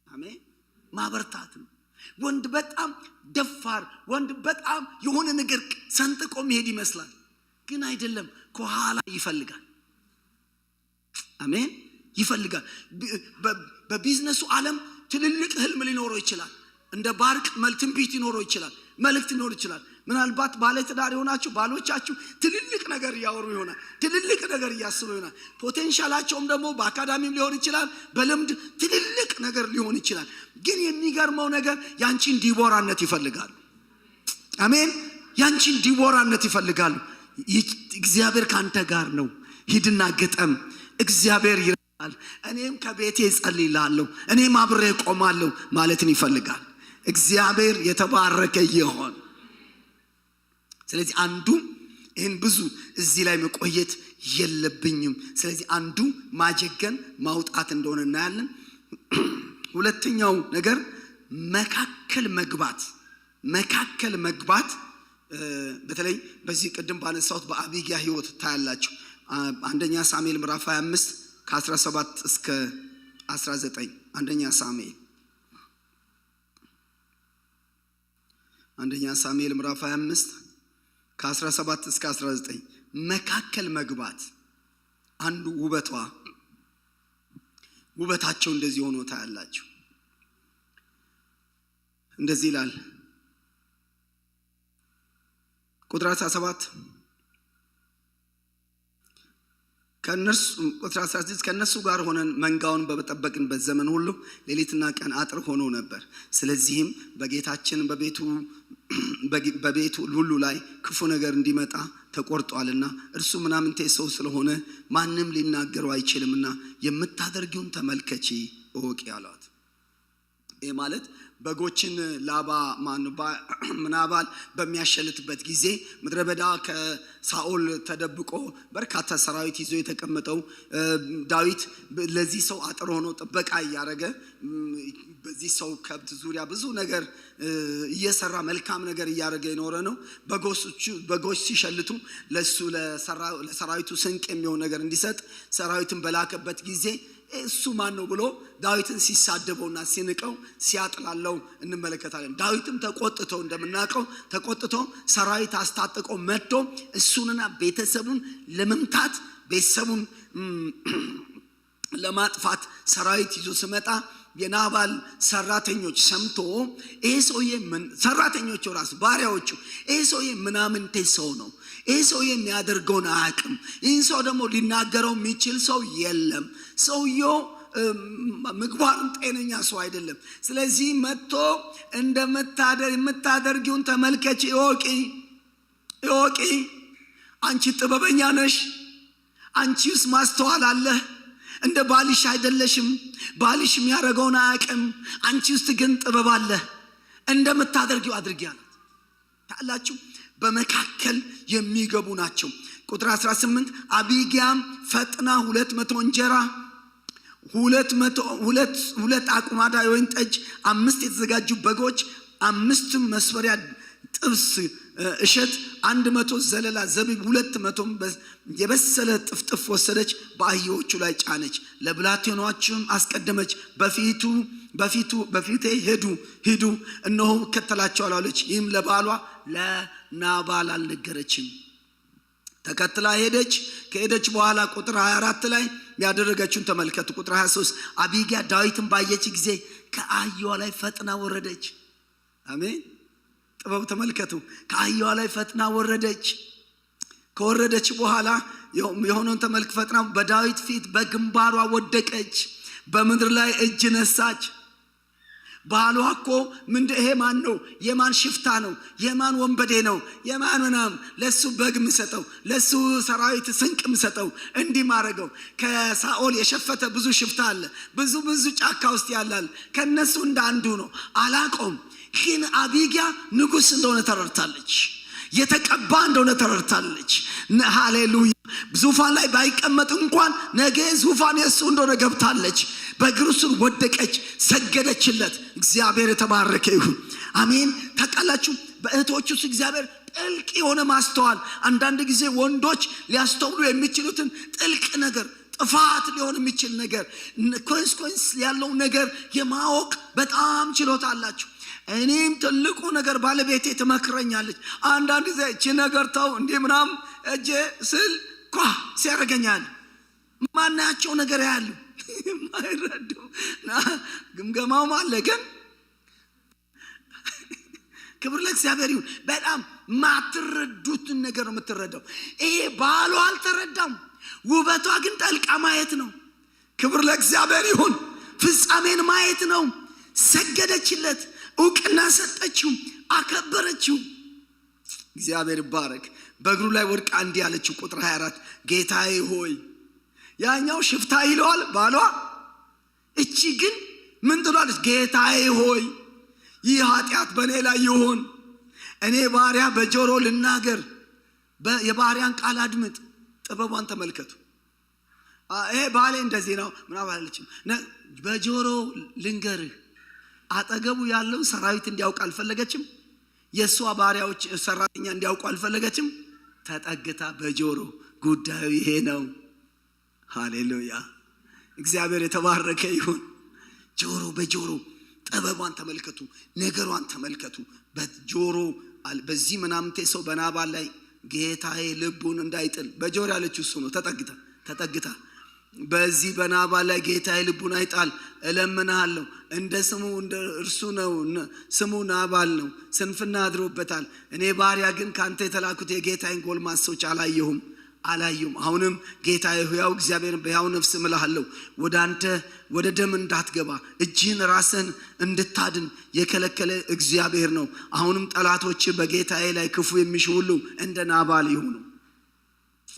አሜን። ማበርታት ነው። ወንድ በጣም ደፋር፣ ወንድ በጣም የሆነ ነገር ሰንጥቆ መሄድ ይመስላል፣ ግን አይደለም። ከኋላ ይፈልጋል። አሜን። ይፈልጋል። በቢዝነሱ ዓለም ትልልቅ ህልም ሊኖረው ይችላል። እንደ ባርቅ ትንቢት ሊኖረው ይችላል። መልእክት ሊኖር ይችላል። ምናልባት ባለትዳር የሆናችሁ ባሎቻችሁ ትልልቅ ነገር እያወሩ ይሆናል። ትልልቅ ነገር እያስቡ ይሆናል። Potential ኣቸውም ደግሞ በአካዳሚም ሊሆን ይችላል፣ በልምድ ትልልቅ ነገር ሊሆን ይችላል። ግን የሚገርመው ነገር ያንቺን ዲቦራነት ይፈልጋሉ። አሜን። ያንቺን ዲቦራነት ይፈልጋሉ። እግዚአብሔር ካንተ ጋር ነው። ሂድና ግጠም። እግዚአብሔር ይረዳል። እኔም ከቤቴ እጸልይልሃለሁ፣ እኔም አብሬ እቆማለሁ ማለትን ይፈልጋል። እግዚአብሔር የተባረከ ይሆን። ስለዚህ አንዱ ይህን ብዙ እዚህ ላይ መቆየት የለብኝም። ስለዚህ አንዱ ማጀገን ማውጣት እንደሆነ እናያለን። ሁለተኛው ነገር መካከል መግባት፣ መካከል መግባት በተለይ በዚህ ቅድም ባነሳሁት በአቢጊያ ህይወት ታያላችሁ። አንደኛ ሳሙኤል ምዕራፍ 25 ከ17 እስከ 19። አንደኛ ሳሙኤል ምዕራፍ 25 ከ17 እስከ 19። መካከል መግባት አንዱ ውበታቸው እንደዚህ ሆኖ ታያላችሁ። እንደዚህ ይላል ቁጥር 17 ከእነርሱ፣ ቁጥር 16፣ ከእነርሱ ጋር ሆነን መንጋውን በጠበቅንበት ዘመን ሁሉ ሌሊትና ቀን አጥር ሆኖ ነበር። ስለዚህም በጌታችን በቤቱ ሁሉ ላይ ክፉ ነገር እንዲመጣ ተቆርጧልና እርሱ ምናምንቴ ሰው ስለሆነ ማንም ሊናገረው አይችልምና የምታደርጊውን ተመልከቺ እወቂ አሏት። ይህ ማለት በጎችን ላባ ምናባል በሚያሸልትበት ጊዜ ምድረ በዳ ከሳኦል ተደብቆ በርካታ ሰራዊት ይዞ የተቀመጠው ዳዊት ለዚህ ሰው አጥር ሆኖ ጥበቃ እያደረገ በዚህ ሰው ከብት ዙሪያ ብዙ ነገር እየሰራ መልካም ነገር እያደረገ የኖረ ነው። በጎች ሲሸልቱ ለሱ ለሰራዊቱ ስንቅ የሚሆን ነገር እንዲሰጥ ሰራዊትን በላከበት ጊዜ እሱ ማን ነው ብሎ ዳዊትን ሲሳደበውና ሲንቀው ሲያጥላለው እንመለከታለን። ዳዊትም ተቆጥቶ፣ እንደምናውቀው ተቆጥቶ ሰራዊት አስታጥቆ መጥቶ እሱንና ቤተሰቡን ለመምታት፣ ቤተሰቡን ለማጥፋት ሰራዊት ይዞ ሲመጣ የናባል ሰራተኞች ሰምቶ ይሄ ሰውዬ፣ ሰራተኞቹ ራሱ ባሪያዎቹ፣ ይሄ ሰውዬ ምናምንቴ ሰው ነው፣ ይሄ ሰውዬ የሚያደርገውን አያውቅም፣ ይህን ሰው ደግሞ ሊናገረው የሚችል ሰው የለም፣ ሰውየው ምግባሩን ጤነኛ ሰው አይደለም። ስለዚህ መጥቶ የምታደርጊውን ተመልከች፣ እወቂ፣ እወቂ፣ አንቺ ጥበበኛ ነሽ፣ አንቺ ውስጥ ማስተዋል አለ፣ እንደ ባልሽ አይደለሽም። ባልሽ የሚያደርገውን አያውቅም። አንቺ ውስጥ ግን ጥበብ አለ። እንደምታደርጊው አድርጊ አላት። ታላችሁ በመካከል የሚገቡ ናቸው። ቁጥር 18፣ አቢጊያም ፈጥና 200 እንጀራ፣ 200 ሁለት አቁማዳ የወይን ጠጅ፣ አምስት የተዘጋጁ በጎች፣ አምስቱም መስፈሪያ ጥብስ እሸት፣ 100 ዘለላ ዘቢብ፣ 200 የበሰለ ጥፍጥፍ ወሰደች፣ በአህዮቹ ላይ ጫነች። ለብላቴኖቹም አስቀደመች። በፊቱ በፊቱ በፊቴ ሄዱ ሂዱ፣ እነሆ እከተላቸዋለሁ አለች። ይህም ለባሏ ለናባል አልነገረችም። ተከትላ ሄደች። ከሄደች በኋላ ቁጥር 24 ላይ ያደረገችውን ተመልከቱ። ቁጥር 23 አቢግያ ዳዊትን ባየች ጊዜ ከአህያዋ ላይ ፈጥና ወረደች። አሜን። ጥበብ ተመልከቱ። ከአህያዋ ላይ ፈጥና ወረደች። ከወረደች በኋላ የሆነውን ተመልክ። ፈጥና በዳዊት ፊት በግንባሯ ወደቀች፣ በምድር ላይ እጅ ነሳች። ባሏ እኮ ምንድ ይሄ ማን ነው? የማን ሽፍታ ነው? የማን ወንበዴ ነው? የማን ምናምን ለሱ በግ ምሰጠው፣ ለሱ ሰራዊት ስንቅ ምሰጠው፣ እንዲህ ማድረገው። ከሳኦል የሸፈተ ብዙ ሽፍታ አለ፣ ብዙ ብዙ ጫካ ውስጥ ያላል። ከነሱ እንደ አንዱ ነው። አላቆም ግን አቢጊያ ንጉሥ እንደሆነ ተረድታለች። የተቀባ እንደሆነ ተረድታለች። ሃሌሉያ። ዙፋን ላይ ባይቀመጥ እንኳን ነገ ዙፋን የእሱ እንደሆነ ገብታለች። በእግሩ ስር ወደቀች፣ ሰገደችለት። እግዚአብሔር የተባረከ ይሁን። አሜን። ታውቃላችሁ፣ በእህቶች ውስጥ እግዚአብሔር ጥልቅ የሆነ ማስተዋል፣ አንዳንድ ጊዜ ወንዶች ሊያስተውሉ የሚችሉትን ጥልቅ ነገር፣ ጥፋት ሊሆን የሚችል ነገር፣ consequence ያለው ነገር የማወቅ በጣም ችሎታ አላችሁ። እኔም ትልቁ ነገር ባለቤቴ ትመክረኛለች። አንዳንድ ጊዜ እቺ ነገር ተው እንዲህ ምናምን እጄ ስል ኳ ሲያደርገኛል። ማናያቸው ነገር ያሉ ማይረዱ ግምገማውም አለ። ግን ክብር ለእግዚአብሔር ይሁን። በጣም ማትረዱትን ነገር ነው የምትረዳው። ይሄ ባሏ አልተረዳም። ውበቷ ግን ጠልቃ ማየት ነው። ክብር ለእግዚአብሔር ይሁን። ፍጻሜን ማየት ነው። ሰገደችለት፣ እውቅና ሰጠችው፣ አከበረችው። እግዚአብሔር ይባረክ። በእግሩ ላይ ወድቃ እንዲህ ያለችው ቁጥር 24፣ ጌታዬ ሆይ፣ ያኛው ሽፍታ ይለዋል ባሏ። እቺ ግን ምን ትሏለች? ጌታዬ ሆይ፣ ይህ ኃጢአት በእኔ ላይ ይሁን። እኔ ባሪያ በጆሮ ልናገር፣ የባሪያን ቃል አድምጥ። ጥበቧን ተመልከቱ። ይሄ ባሌ እንደዚህ ነው ምናምን አላለችም። በጆሮ ልንገርህ፣ አጠገቡ ያለው ሰራዊት እንዲያውቅ አልፈለገችም። የእሷ ባሪያዎች ሰራተኛ እንዲያውቁ አልፈለገችም። ተጠግታ በጆሮ ጉዳዩ ይሄ ነው። ሃሌሉያ፣ እግዚአብሔር የተባረከ ይሁን። ጆሮ በጆሮ ጥበቧን ተመልከቱ፣ ነገሯን ተመልከቱ። በጆሮ በዚህ ምናምንቴ ሰው በናባል ላይ ጌታዬ ልቡን እንዳይጥል በጆሮ ያለችው እሱ ነው። ተጠግታ ተጠግታ በዚህ በናባል ላይ ጌታዬ ልቡን አይጣል እለምንሃለሁ። እንደ ስሙ እንደ እርሱ ነው፣ ስሙ ናባል ነው፣ ስንፍና አድሮበታል። እኔ ባሪያ ግን ከአንተ የተላኩት የጌታዬን ጎልማሶች አላየሁም አላየሁም። አሁንም ጌታዬ ሕያው እግዚአብሔርን በሕያው ነፍስ እምልሃለሁ፣ ወደ አንተ ወደ ደም እንዳትገባ እጅህን ራስህን እንድታድን የከለከለ እግዚአብሔር ነው። አሁንም ጠላቶች በጌታዬ ላይ ክፉ የሚሹ ሁሉ እንደ ናባል ይሁኑ።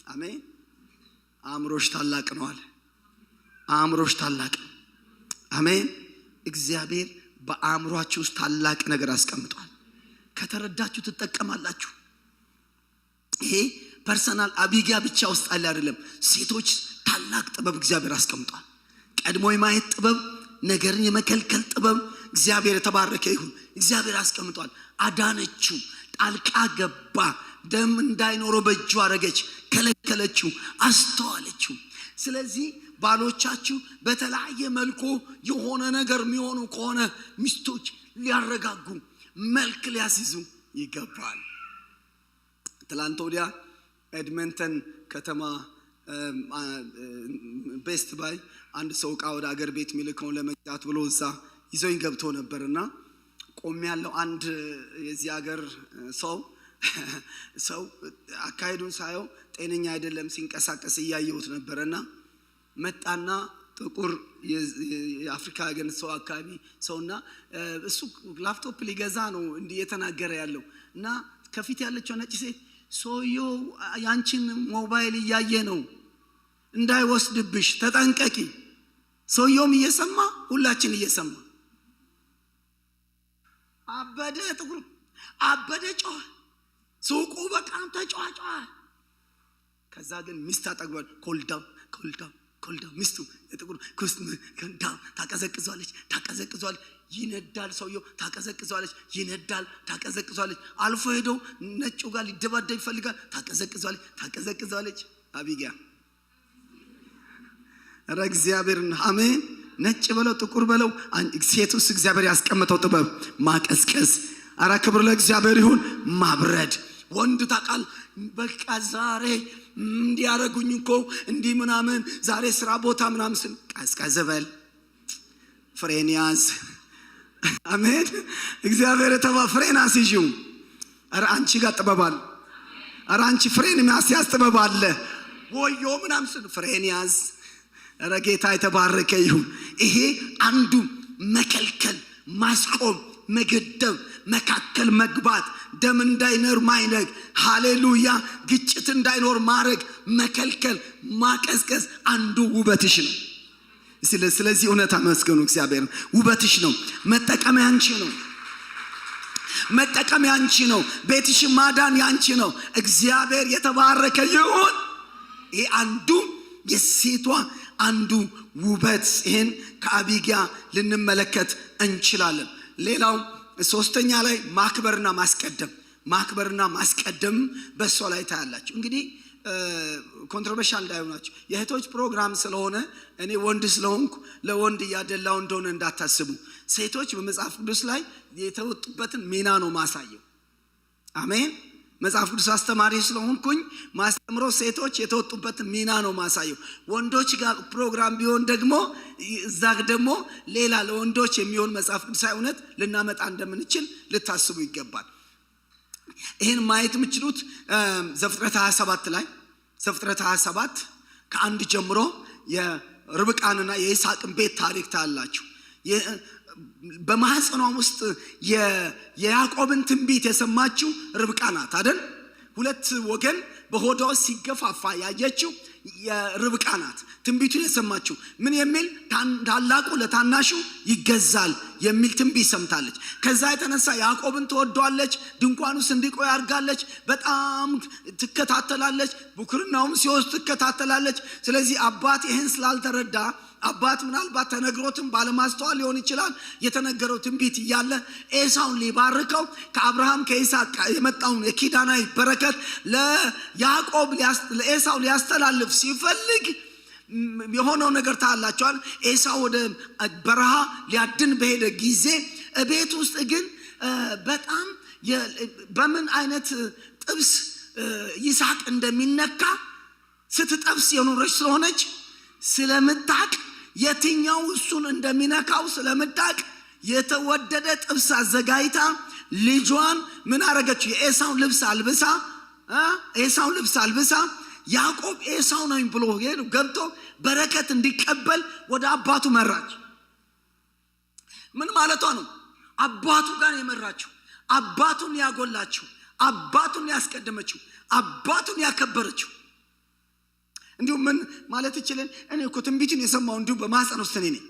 አሜን። አእምሮሽ ታላቅ ነው አለ። አእምሮሽ ታላቅ ነው። አሜን። እግዚአብሔር በአእምሯችሁ ውስጥ ታላቅ ነገር አስቀምጧል። ከተረዳችሁ ትጠቀማላችሁ። ይሄ personal አቢጊያ ብቻ ውስጥ አለ አይደለም። ሴቶች ታላቅ ጥበብ እግዚአብሔር አስቀምጧል። ቀድሞ የማየት ጥበብ፣ ነገርን የመከልከል ጥበብ፣ እግዚአብሔር የተባረከ ይሁን። እግዚአብሔር አስቀምጧል። አዳነችው፣ ጣልቃ ገባ፣ ደም እንዳይኖረው በእጁ አረገች፣ ከለከለችው፣ አስተዋለችው። ስለዚህ ባሎቻችሁ በተለያየ መልኩ የሆነ ነገር የሚሆኑ ከሆነ ሚስቶች ሊያረጋጉ መልክ ሊያስይዙ ይገባል። ትላንት ወዲያ ኤድመንተን ከተማ Best Buy አንድ ሰው እቃ ወደ አገር ቤት የሚልከውን ለመግዛት ብሎ እዛ ይዞኝ ገብቶ ነበር እና ቆም ያለው አንድ የዚህ ሀገር ሰው አካሄዱን ሳየው ጤነኛ አይደለም፣ ሲንቀሳቀስ እያየሁት ነበረና መጣና ጥቁር የአፍሪካ ሀገር ሰው አካባቢ ሰውና እሱ ላፕቶፕ ሊገዛ ነው እንዲህ እየተናገረ ያለው እና ከፊት ያለችው ነጭ ሴት ሰውየው ያንቺን ሞባይል እያየ ነው፣ እንዳይወስድብሽ ተጠንቀቂ። ሰውየውም እየሰማ ሁላችን እየሰማ አበደ፣ ጥቁር አበደ፣ ጮኸ። ሱቁ በጣም ተጫጫ። ከዛ ግን ሚስት አጠግቧል። Calm down, calm down። Cool down። ሚስቱ የጥቁር down ታቀዘቅዟለች፣ ታቀዘቅዟለች። ይነዳል ሰውየው፣ ታቀዘቅዟለች፣ ይነዳል፣ ታቀዘቅዟለች። አልፎ ሄዶ ነጩ ጋር ሊደባደብ ይፈልጋል። ታቀዘቅዟለች፣ ታቀዘቅዟለች። አቢጊያ ኧረ እግዚአብሔርን አሜን። ነጭ በለው ጥቁር በለው ሴት ውስጥ እግዚአብሔር ያስቀመጠው ጥበብ ማቀዝቀዝ። ኧረ ክብር ለእግዚአብሔር ይሁን። ማብረድ። ወንድ ታውቃል፣ በቃ ዛሬ እንዲያረጉኝ እኮ እንዲህ ምናምን ዛሬ ስራ ቦታ ምናምን ስል ቀዝቀዝ በል፣ ፍሬን ያዝ። አሜን። እግዚአብሔር የተባ ፍሬን አስይዥው። ኧረ አንቺ ጋር ጥበብ አለ። ኧረ አንቺ ፍሬን የሚያስያዝ ጥበብ አለ። ወዮ ምናምን ስል ፍሬን ያዝ። ኧረ ጌታ የተባረከ ይሁን። ይሄ አንዱ መከልከል፣ ማስቆም፣ መገደብ፣ መካከል መግባት፣ ደም እንዳይኖር ማይነግ፣ ሃሌሉያ፣ ግጭት እንዳይኖር ማድረግ፣ መከልከል፣ ማቀዝቀዝ አንዱ ውበትሽ ነው። ስለዚህ እውነት አመስገኑ እግዚአብሔር። ውበትሽ ነው። መጠቀሚያ አንቺ ነው። መጠቀሚያ አንቺ ነው። ቤትሽ ማዳን ያንቺ ነው። እግዚአብሔር የተባረከ ይሁን። ይሄ አንዱ የሴቷ አንዱ ውበት። ይሄን ከአቢጊያ ልንመለከት እንችላለን። ሌላው ሶስተኛ ላይ ማክበርና ማስቀደም፣ ማክበርና ማስቀደም በሷ ላይ ታያላችሁ። እንግዲህ controversial እንዳይሆናችሁ የእህቶች ፕሮግራም ስለሆነ እኔ ወንድ ስለሆንኩ ለወንድ እያደላው እንደሆነ እንዳታስቡ። ሴቶች በመጽሐፍ ቅዱስ ላይ የተወጡበትን ሚና ነው ማሳየው። አሜን። መጽሐፍ ቅዱስ አስተማሪ ስለሆንኩኝ ማስተምረው ሴቶች የተወጡበትን ሚና ነው ማሳየው። ወንዶች ጋር ፕሮግራም ቢሆን ደግሞ እዛ ደግሞ ሌላ ለወንዶች የሚሆን መጽሐፍ ቅዱሳዊ እውነት ልናመጣ እንደምንችል ልታስቡ ይገባል። ይህን ማየት የምችሉት ዘፍጥረት 27 ላይ፣ ዘፍጥረት 27 ከ1 ጀምሮ የርብቃንና የይስሐቅን ቤት ታሪክ ታያላችሁ። በማህፀኗ ውስጥ የያዕቆብን ትንቢት የሰማችው ርብቃ ናት አይደል? ሁለት ወገን በሆዷ ውስጥ ሲገፋፋ ያየችው የርብቃ ናት። ትንቢቱን የሰማችው ምን የሚል፣ ታላቁ ለታናሹ ይገዛል የሚል ትንቢት ሰምታለች። ከዛ የተነሳ ያዕቆብን ትወደዋለች። ድንኳን ውስጥ እንዲቆይ አድርጋለች። በጣም ትከታተላለች። ብኩርናውም ሲወስድ ትከታተላለች። ስለዚህ አባት ይህን ስላልተረዳ፣ አባት ምናልባት ተነግሮትም ባለማስተዋል ሊሆን ይችላል። የተነገረው ትንቢት እያለ ኤሳውን ሊባርከው ከአብርሃም ከይስሐቅ የመጣውን የኪዳናዊ በረከት ለያዕቆብ ለኤሳው ሊያስተላልፍ ሲፈልግ የሆነው ነገር ታያላችኋል። ኤሳው ወደ በረሃ ሊያድን በሄደ ጊዜ ቤት ውስጥ ግን በጣም በምን አይነት ጥብስ ይስሐቅ እንደሚነካ ስትጠብስ የኖረች ስለሆነች ስለምታቅ፣ የትኛው እሱን እንደሚነካው ስለምታቅ የተወደደ ጥብስ አዘጋጅታ ልጇን ምን አረገችው? የኤሳውን ልብስ አልብሳ፣ ኤሳውን ልብስ አልብሳ ያዕቆብ ኤሳው ነኝ ብሎ ገብቶ በረከት እንዲቀበል ወደ አባቱ መራች። ምን ማለቷ ነው? አባቱ ጋር የመራችው፣ አባቱን ያጎላችው፣ አባቱን ያስቀደመችው፣ አባቱን ያከበረችው። እንዲሁም ምን ማለት ይችላል? እኔ እኮ ትንቢቱን የሰማው እንዲሁ በማህፀን ውስጥ እኔ ነኝ።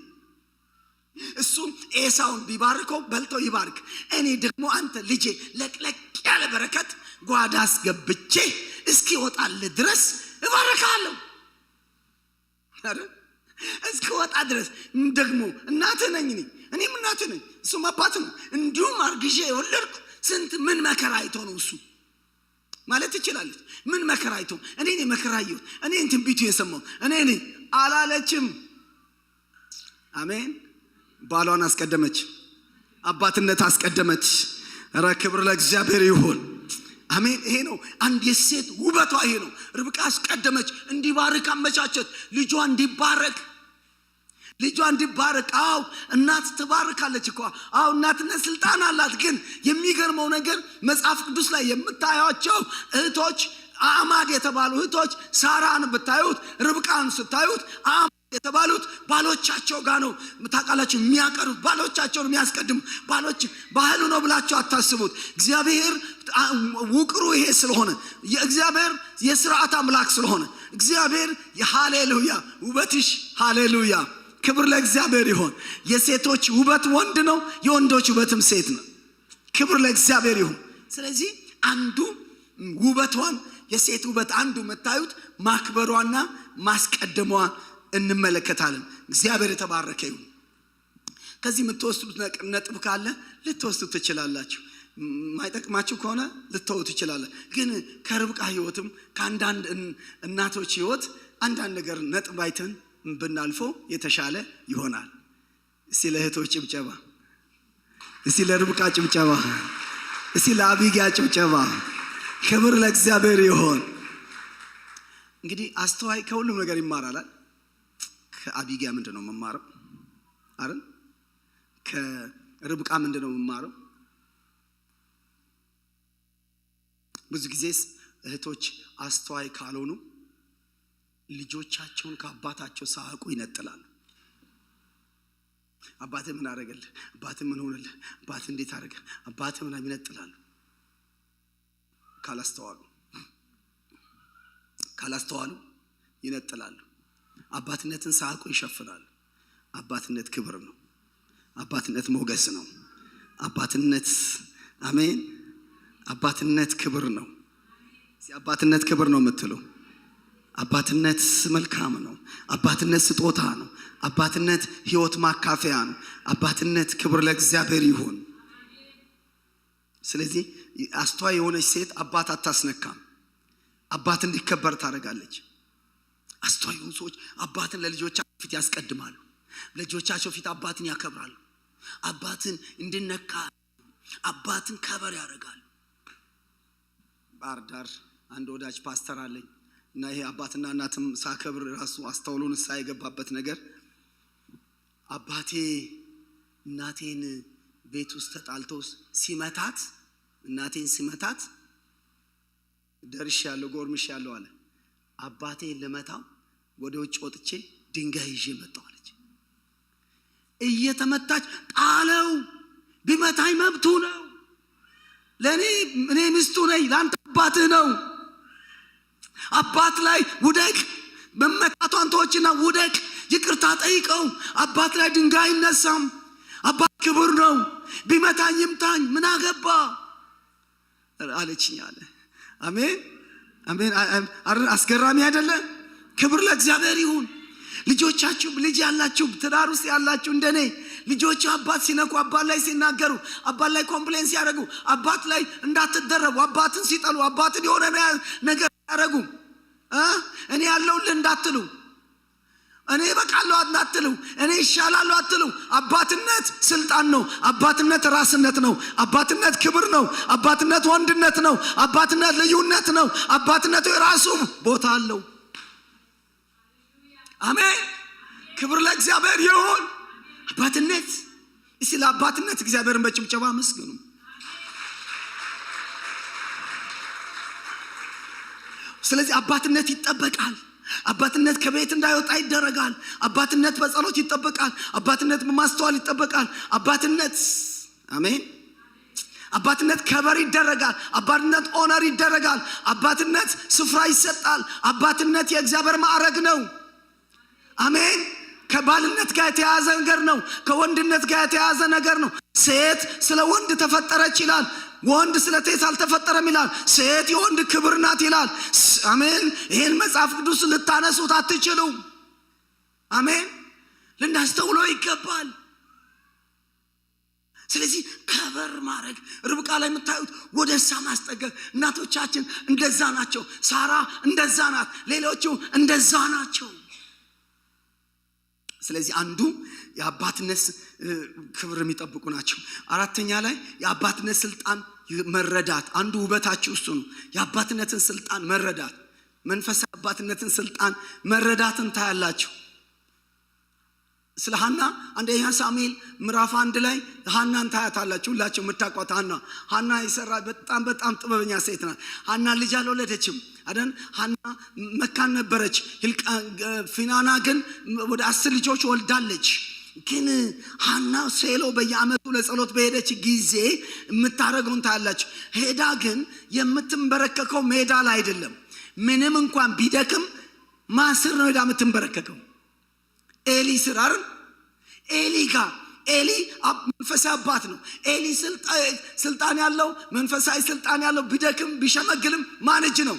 እሱ ኤሳውን ቢባርከው በልቶ ይባርክ፣ እኔ ደግሞ አንተ ልጄ ለቅለቅ ያለ በረከት ጓዳ አስገብቼ እስኪወጣልህ ድረስ እባርክሃለሁ። አይደል? እስኪወጣ ድረስ ደግሞ እናትህ ነኝ እኔ፣ እኔም እናትህ ነኝ፣ እሱም አባት ነው። እንዲሁም አርግዤ የወለድኩ ስንት ምን መከራ አይቶ ነው እሱ ማለት ትችላለች። ምን መከራ አይቶ፣ እኔ ነኝ መከራ አየሁት፣ እኔ ትንቢቱ የሰማው እኔ ነኝ አላለችም። አሜን። ባሏን አስቀደመች፣ አባትነት አስቀደመች። ኧረ ክብር ለእግዚአብሔር ይሁን። አሜን። ይሄ ነው አንድ የሴት ውበቷ፣ ይሄ ነው። ርብቃ አስቀደመች፣ እንዲባርክ አመቻቸች፣ ልጇ እንዲባረክ፣ ልጇ እንዲባረክ። አዎ እናት ትባርካለች እኮ፣ አዎ እናትነት ስልጣን አላት። ግን የሚገርመው ነገር መጽሐፍ ቅዱስ ላይ የምታዩቸው እህቶች፣ አዕማድ የተባሉ እህቶች፣ ሳራን ብታዩት፣ ርብቃን ስታዩት፣ አዕማድ የተባሉት ባሎቻቸው ጋር ነው ታውቃላችሁ የሚያቀርቡት፣ ባሎቻቸውን የሚያስቀድሙ። ባሎች ባህሉ ነው ብላችሁ አታስቡት። እግዚአብሔር ውቅሩ ይሄ ስለሆነ፣ የእግዚአብሔር የስርዓት አምላክ ስለሆነ፣ እግዚአብሔር የሃሌሉያ ውበትሽ፣ ሃሌሉያ፣ ክብር ለእግዚአብሔር ይሁን። የሴቶች ውበት ወንድ ነው፣ የወንዶች ውበትም ሴት ነው። ክብር ለእግዚአብሔር ይሁን። ስለዚህ አንዱ ውበቷን፣ የሴት ውበት አንዱ የምታዩት ማክበሯና ማስቀደሟ እንመለከታለን። እግዚአብሔር የተባረከ ይሁን። ከዚህ የምትወስዱት ነጥብ ካለ ልትወስዱ ትችላላችሁ። ማይጠቅማችሁ ከሆነ ልትተዉ ትችላላችሁ። ግን ከርብቃ ሕይወትም ከአንዳንድ እናቶች ሕይወት አንዳንድ ነገር ነጥብ አይተን ብናልፈው የተሻለ ይሆናል። እስቲ ለእህቶች ጭብጨባ፣ እስቲ ለርብቃ ጭብጨባ፣ እስቲ ለአቢጊያ ጭብጨባ። ክብር ለእግዚአብሔር ይሆን። እንግዲህ አስተዋይ ከሁሉም ነገር ይማራል። ከአቢጊያ ምንድን ነው መማረው? አይደል? ከርብቃ ምንድን ነው መማረው? ብዙ ጊዜ እህቶች አስተዋይ ካልሆኑ ልጆቻቸውን ከአባታቸው ሳያውቁ ይነጥላሉ። አባትህ ምን አደረገልህ? አባትህ ምን ሆነልህ? አባትህ እንዴት አደረገ? አባትህ ምናምን ይነጥላሉ። ካላስተዋሉ ይነጥላሉ። አባትነትን ሳያውቁ ይሸፍናሉ። አባትነት ክብር ነው። አባትነት ሞገስ ነው። አባትነት አሜን። አባትነት ክብር ነው። አባትነት ክብር ነው የምትሉ፣ አባትነት መልካም ነው። አባትነት ስጦታ ነው። አባትነት ሕይወት ማካፈያ ነው። አባትነት ክብር ለእግዚአብሔር ይሁን። ስለዚህ አስተዋይ የሆነች ሴት አባት አታስነካም። አባት እንዲከበር ታደርጋለች። አስተዋይ የሆኑ ሰዎች አባትን ለልጆቻቸው ፊት ያስቀድማሉ። ለልጆቻቸው ፊት አባትን ያከብራሉ። አባትን እንዲነካ አባትን ከበር ያደርጋሉ። ባህር ዳር አንድ ወዳጅ ፓስተር አለኝ እና ይሄ አባትና እናትም ሳከብር ራሱ አስተውሎ ንስሐ የገባበት ነገር፣ አባቴ እናቴን ቤት ውስጥ ተጣልቶ ሲመታት፣ እናቴን ሲመታት ደርሻለሁ፣ ጎርምሻለሁ አለ። አባቴ ልመታው ወደ ውጭ ወጥቼ ድንጋይ ይዤ መጣሁ አለች። እየተመታች ጣለው። ቢመታኝ መብቱ ነው። ለእኔ እኔ ሚስቱ ነኝ፣ ለአንተ አባትህ ነው። አባት ላይ ውደቅ፣ መመታቷን ተወችና ውደቅ፣ ይቅርታ ጠይቀው። አባት ላይ ድንጋይ አይነሳም። አባት ክቡር ነው። ቢመታኝ ይምታኝ፣ ምን አገባ አለችኝ አለ። አሜን አሜን። አስገራሚ አይደለ? ክብር ለእግዚአብሔር ይሁን። ልጆቻችሁ፣ ልጅ ያላችሁ፣ ትዳር ውስጥ ያላችሁ፣ እንደኔ ልጆች አባት ሲነኩ፣ አባት ላይ ሲናገሩ፣ አባት ላይ complain ሲያደርጉ፣ አባት ላይ እንዳትደረቡ፣ አባትን ሲጠሉ፣ አባትን የሆነ ነገር ያደረጉ፣ እኔ ያለሁልህ እንዳትሉ፣ እኔ እበቃለሁ እንዳትሉ፣ እኔ ይሻላለሁ አትሉ። አባትነት ስልጣን ነው። አባትነት ራስነት ነው። አባትነት ክብር ነው። አባትነት ወንድነት ነው። አባትነት ልዩነት ነው። አባትነት የራሱ ቦታ አለው። አሜን። ክብር ለእግዚአብሔር ይሁን። አባትነት፣ እስቲ ለአባትነት እግዚአብሔርን በጭብጨባ አመስግኑ። ስለዚህ አባትነት ይጠበቃል። አባትነት ከቤት እንዳይወጣ ይደረጋል። አባትነት በጸሎት ይጠበቃል። አባትነት በማስተዋል ይጠበቃል። አባትነት አሜን። አባትነት ከበር ይደረጋል። አባትነት honor ይደረጋል። አባትነት ስፍራ ይሰጣል። አባትነት የእግዚአብሔር ማዕረግ ነው። አሜን። ከባልነት ጋር የተያያዘ ነገር ነው። ከወንድነት ጋር የተያያዘ ነገር ነው። ሴት ስለ ወንድ ተፈጠረች ይላል። ወንድ ስለ ሴት አልተፈጠረም ይላል። ሴት የወንድ ክብር ናት ይላል። አሜን። ይህን መጽሐፍ ቅዱስ ልታነሱት አትችሉም። አሜን። ልናስተውለው ይገባል። ስለዚህ ከበር ማድረግ ርብቃ ላይ የምታዩት ወደ እሳ ማስጠገብ። እናቶቻችን እንደዛ ናቸው። ሳራ እንደዛ ናት። ሌሎቹ እንደዛ ናቸው። ስለዚህ አንዱ የአባትነት ክብር የሚጠብቁ ናቸው። አራተኛ ላይ የአባትነት ስልጣን መረዳት፣ አንዱ ውበታችሁ እሱ ነው። የአባትነትን ስልጣን መረዳት፣ መንፈሳዊ አባትነትን ስልጣን መረዳትን ታያላችሁ። ስለ ሀና አንደኛ ሳሙኤል ምዕራፍ 1 ላይ ሀናን ታያታላችሁ። ሁላችሁ የምታውቋት ሀና። ሀና የሰራ በጣም በጣም ጥበበኛ ሴት ናት። ሀና ልጅ አልወለደችም አይደል? ሀና መካን ነበረች። ፊናና ግን ወደ 10 ልጆች ወልዳለች። ግን ሀና ሴሎ በየዓመቱ ለጸሎት በሄደች ጊዜ የምታደርገውን ታያላችሁ። ሄዳ ግን የምትንበረከከው ሜዳ ላይ አይደለም። ምንም እንኳን ቢደክም ማስር ነው ሄዳ የምትንበረከከው፣ ኤሊ ስር አይደል? ኤሊ ጋር። ኤሊ መንፈሳዊ አባት ነው። ኤሊ ስልጣን ያለው፣ መንፈሳዊ ስልጣን ያለው፣ ቢደክም ቢሸመግልም ማን እጅ ነው?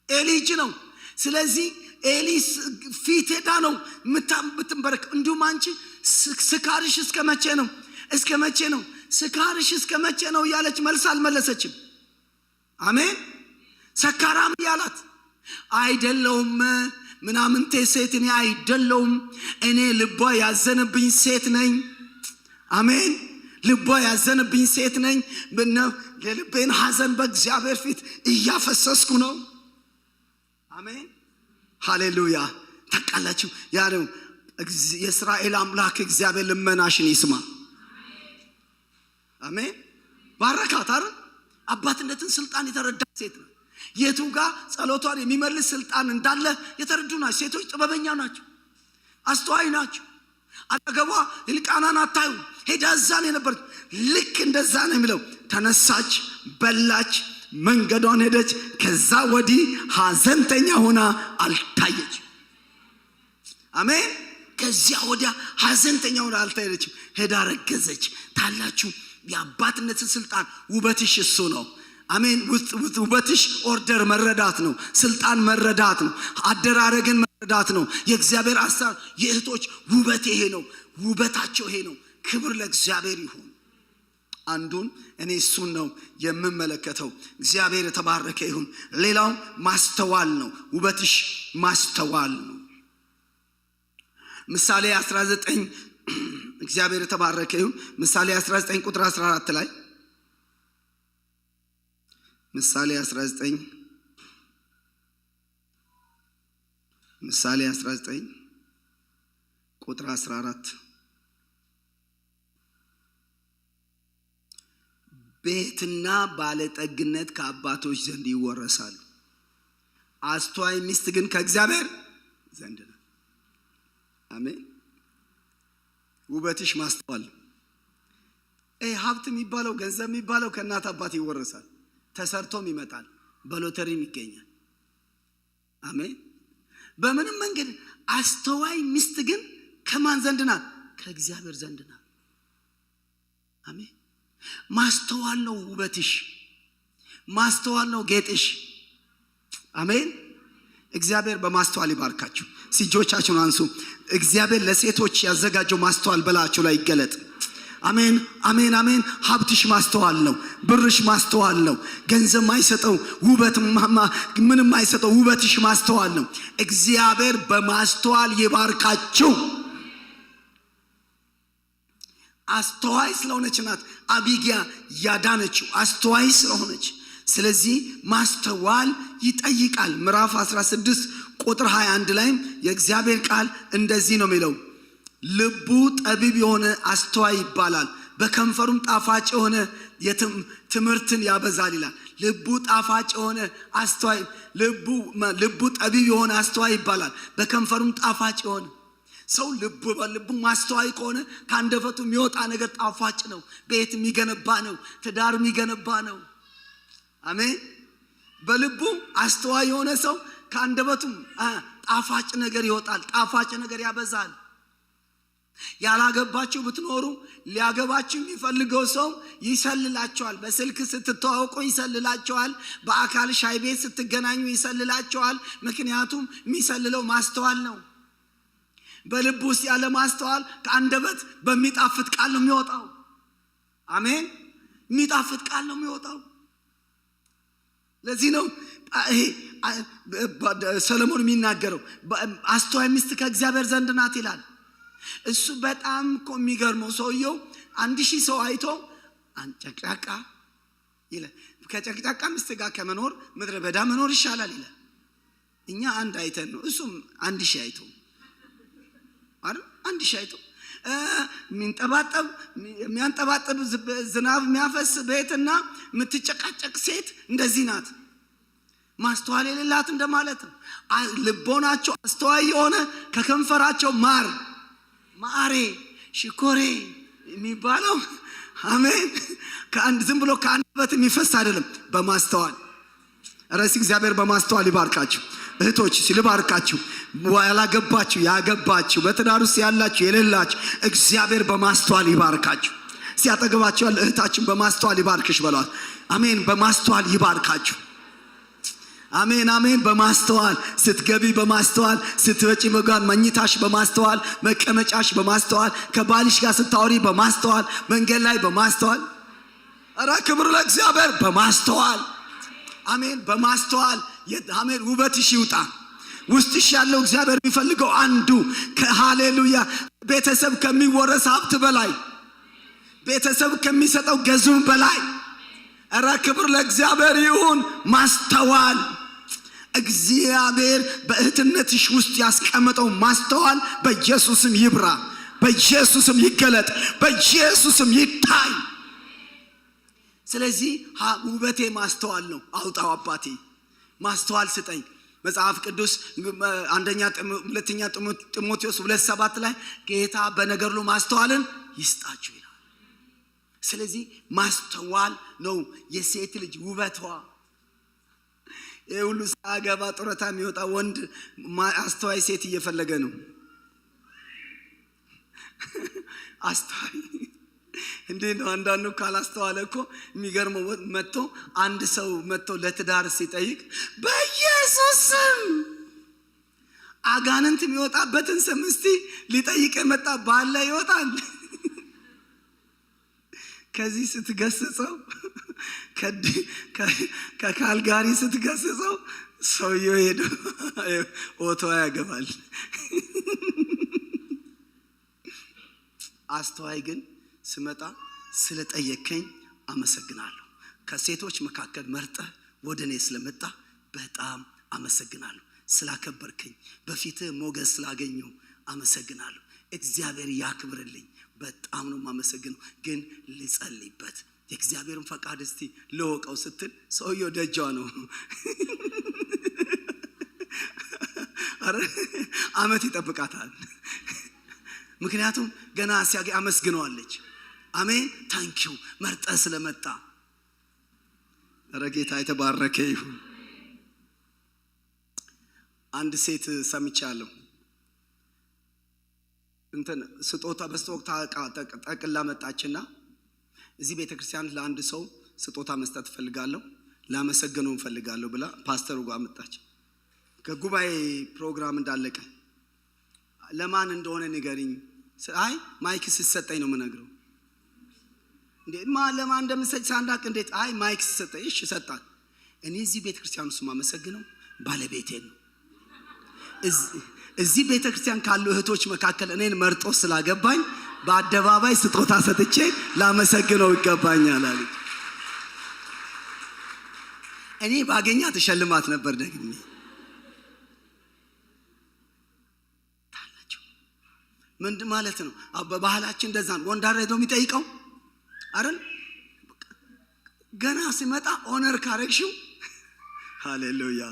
ኤሊ እጅ ነው። ስለዚህ ኤሊ ፊት ሄዳ ነው የምትንበረከክ። እንዲሁም አንቺ ስካርሽ እስከ መቼ ነው? እስከ መቼ ነው? ስካርሽ እስከ መቼ ነው እያለች መልስ አልመለሰችም። አሜን። ሰካራም እያላት አይደለውም፣ ምናምንቴ ሴት እኔ አይደለውም፣ እኔ ልቧ ያዘነብኝ ሴት ነኝ። አሜን። ልቧ ያዘነብኝ ሴት ነኝ። የልቤን ሐዘን በእግዚአብሔር ፊት እያፈሰስኩ ነው። አሜን፣ ሃሌሉያ። ታውቃላችሁ ያለው የእስራኤል አምላክ እግዚአብሔር ልመናሽን ይስማ። አሜን። ባረካት አይደል? አባትነትን ስልጣን የተረዳ ሴት ነው። የቱ ጋር ጸሎቷን የሚመልስ ስልጣን እንዳለ የተረዱ ናቸው። ሴቶች ጥበበኛ ናቸው፣ አስተዋይ ናቸው። አጠገቧ ሕልቃናን አታዩ፣ ሄዳ እዛ ነው የነበረች። ልክ እንደዛ ነው የሚለው። ተነሳች፣ በላች፣ መንገዷን ሄደች። ከዛ ወዲህ ሐዘንተኛ ሆና አልታየች። አሜን። ከዚያ ወዲያ ሐዘንተኛ ሆና አልታየችም። ሄዳ ረገዘች። ታላችሁ የአባትነትን ስልጣን ውበትሽ እሱ ነው። አሜን። ውበትሽ order መረዳት ነው። ስልጣን መረዳት ነው። አደራረግን መረዳት ነው። የእግዚአብሔር አሳር የእህቶች ውበት ይሄ ነው። ውበታቸው ይሄ ነው። ክብር ለእግዚአብሔር ይሁን። አንዱን እኔ እሱን ነው የምመለከተው። እግዚአብሔር የተባረከ ይሁን። ሌላው ማስተዋል ነው። ውበትሽ ማስተዋል ነው። ምሳሌ 19፣ እግዚአብሔር የተባረከ ይሁን። ምሳሌ 19 ቁጥር 14 ላይ፣ ምሳሌ 19፣ ምሳሌ 19 ቁጥር 14፣ ቤትና ባለጠግነት ከአባቶች ዘንድ ይወረሳሉ፣ አስተዋይ ሚስት ግን ከእግዚአብሔር ዘንድ ነው። አሜን። ውበትሽ ማስተዋል። ይህ ሀብት የሚባለው፣ ገንዘብ የሚባለው ከእናት አባት ይወረሳል፣ ተሰርቶም ይመጣል፣ በሎተሪም ይገኛል። አሜን። በምንም መንገድ አስተዋይ ሚስት ግን ከማን ዘንድ ናት? ከእግዚአብሔር ዘንድ ናት። አሜን። ማስተዋል ነው ውበትሽ፣ ማስተዋል ነው ጌጥሽ። አሜን። እግዚአብሔር በማስተዋል ይባርካችሁ። እጆቻችሁን አንሱ። እግዚአብሔር ለሴቶች ያዘጋጀው ማስተዋል በላችሁ ላይ ይገለጥ። አሜን፣ አሜን፣ አሜን። ሀብትሽ ማስተዋል ነው። ብርሽ ማስተዋል ነው። ገንዘብ ማይሰጠው፣ ውበት ምንም ማይሰጠው ውበትሽ ማስተዋል ነው። እግዚአብሔር በማስተዋል ይባርካችሁ። አስተዋይ ስለሆነች ናት አቢጊያ ያዳነችው፣ አስተዋይ ስለሆነች። ስለዚህ ማስተዋል ይጠይቃል። ምዕራፍ 16 ቁጥር 21 ላይም የእግዚአብሔር ቃል እንደዚህ ነው የሚለው፣ ልቡ ጠቢብ የሆነ አስተዋይ ይባላል፣ በከንፈሩም ጣፋጭ የሆነ ትምህርትን ያበዛል ይላል። ልቡ ጣፋጭ የሆነ አስተዋይ፣ ልቡ ጠቢብ የሆነ አስተዋይ ይባላል፣ በከንፈሩም ጣፋጭ የሆነ። ሰው ልቡ በልቡ ማስተዋይ ከሆነ ከአንደበቱ የሚወጣ ነገር ጣፋጭ ነው። ቤት የሚገነባ ነው። ትዳር የሚገነባ ነው። አሜን። በልቡ አስተዋይ የሆነ ሰው ከአንደበቱም ጣፋጭ ነገር ይወጣል። ጣፋጭ ነገር ያበዛል። ያላገባችሁ ብትኖሩ ሊያገባችሁ የሚፈልገው ሰው ይሰልላቸዋል። በስልክ ስትተዋወቁ ይሰልላቸዋል። በአካል ሻይ ቤት ስትገናኙ ይሰልላቸዋል። ምክንያቱም የሚሰልለው ማስተዋል ነው። በልብ ውስጥ ያለ ማስተዋል ከአንደበት በሚጣፍጥ ቃል ነው የሚወጣው። አሜን። የሚጣፍጥ ቃል ነው የሚወጣው። ለዚህ ነው ይሄ ሰለሞን የሚናገረው፣ አስተዋይ ሚስት ከእግዚአብሔር ዘንድ ናት ይላል። እሱ በጣም እኮ የሚገርመው ሰውየው 1000 ሰው አይቶ ጨቅጫቃ ይላል። ከጨቅጫቃ ሚስት ጋር ከመኖር ምድረ በዳ መኖር ይሻላል ይላል። እኛ አንድ አይተን ነው፣ እሱም 1000 አይቶ አይደል? 1000 አይቶ የሚንጠባጠብ፣ የሚያንጠባጥብ፣ ዝናብ የሚያፈስ ቤትና የምትጨቃጨቅ ሴት እንደዚህ ናት። ማስተዋል የሌላት እንደማለት ነው። ልቦናቸው አስተዋይ የሆነ ከከንፈራቸው ማር፣ ማሬ፣ ሽኮሬ የሚባለው፣ አሜን፣ ከአንድ ዝም ብሎ ከአንደበት የሚፈስ አይደለም፣ በማስተዋል። ረሲ እግዚአብሔር በማስተዋል ይባርካችሁ። እህቶች ሲልባርካችሁ፣ ያላገባችሁ፣ ያገባችሁ፣ በትዳር ውስጥ ያላችሁ፣ የሌላችሁ እግዚአብሔር በማስተዋል ይባርካችሁ። ሲያጠገባችሁ ያለ እህታችን በማስተዋል ይባርክሽ በሏት። አሜን። በማስተዋል ይባርካችሁ። አሜን አሜን። በማስተዋል ስትገቢ፣ በማስተዋል ስትወጪ፣ መኝታሽ በማስተዋል፣ መቀመጫሽ በማስተዋል፣ ከባልሽ ጋር ስታወሪ በማስተዋል፣ መንገድ ላይ በማስተዋል። ኧረ ክብር ለእግዚአብሔር። በማስተዋል፣ አሜን፣ በማስተዋል፣ አሜን። ውበትሽ ይውጣ። ውስጥሽ ያለው እግዚአብሔር የሚፈልገው አንዱ ከሃሌሉያ ቤተሰብ ከሚወረስ ሀብት በላይ፣ ቤተሰብ ከሚሰጠው ገዙም በላይ፣ ኧረ ክብር ለእግዚአብሔር ይሁን። ማስተዋል፣ እግዚአብሔር በእህትነትሽ ውስጥ ያስቀመጠው ማስተዋል በኢየሱስም ይብራ፣ በኢየሱስም ይገለጥ፣ በኢየሱስም ይታይ። ስለዚህ ውበቴ ማስተዋል ነው። አውጣው አባቴ፣ ማስተዋል ስጠኝ። መጽሐፍ ቅዱስ አንደኛ ሁለተኛ ጢሞቴዎስ 2:7 ላይ ጌታ በነገር ሁሉ ማስተዋልን ይስጣችሁ ይላል። ስለዚህ ማስተዋል ነው የሴት ልጅ ውበቷ። ይህ ሁሉ ሳያገባ ጡረታ የሚወጣ ወንድ አስተዋይ ሴት እየፈለገ ነው። አስተዋይ እንዴት ነው? አንዳንዱ ካላስተዋለ እኮ የሚገርመው መጥቶ አንድ ሰው መጥቶ ለትዳር ሲጠይቅ በኢየሱስ ስም አጋንንት የሚወጣበትን ስም እስቲ ሊጠይቅ የመጣ ባለ ይወጣል። ከዚህ ስትገስጸው፣ ከካልጋሪ ስትገስጸው ሰውየው ሄዶ ኦቶዋ ያገባል። አስተዋይ ግን ስመጣ ስለጠየከኝ አመሰግናለሁ። ከሴቶች መካከል መርጠህ ወደ እኔ ስለመጣ በጣም አመሰግናለሁ። ስላከበርከኝ፣ በፊትህ ሞገስ ስላገኘው አመሰግናለሁ። እግዚአብሔር ያክብርልኝ። በጣም ነው የማመሰግነው። ግን ልጸልይበት፣ የእግዚአብሔርን ፈቃድ እስቲ ልወቀው ስትል ሰውየው ደጇ ነው። አረ አመት ይጠብቃታል። ምክንያቱም ገና ሲያገኝ አመስግነዋለች። አሜን፣ thank you መርጠህ ስለመጣ። ኧረ ጌታ የተባረከ ይሁን። አንድ ሴት ሰምቻለሁ። እንትን ስጦታ በስጦታ ጠቅላ መጣችና እዚህ ቤተ ክርስቲያን ለአንድ ሰው ስጦታ መስጠት እፈልጋለሁ፣ ላመሰግነው እፈልጋለሁ ብላ ፓስተሩ ጋር መጣች። ከጉባኤ ፕሮግራም እንዳለቀ ለማን እንደሆነ ንገሪኝ። አይ mic ሲሰጠኝ ነው የምነግረው። እንዴ ለማን እንደምሰጥ ሳንዳቅ እንዴት? አይ mic ሲሰጠኝ። እሺ ሰጣት። እኔ እዚህ ቤተ ክርስቲያን ውስጥ የማመሰግነው ባለቤቴን ነው። እዚህ ቤተ ክርስቲያን ካሉ እህቶች መካከል እኔን መርጦ ስላገባኝ በአደባባይ ስጦታ ሰጥቼ ላመሰግነው ይገባኛል አለች። እኔ ባገኛት እሸልማት ነበር ደግሜ። ታላችሁ ምንድን ማለት ነው? በባህላችን እንደዛ ነው። ወንድ አይደል የሚጠይቀው አይደል? ገና ሲመጣ honor ካረግሽው፣ ሃሌሉያ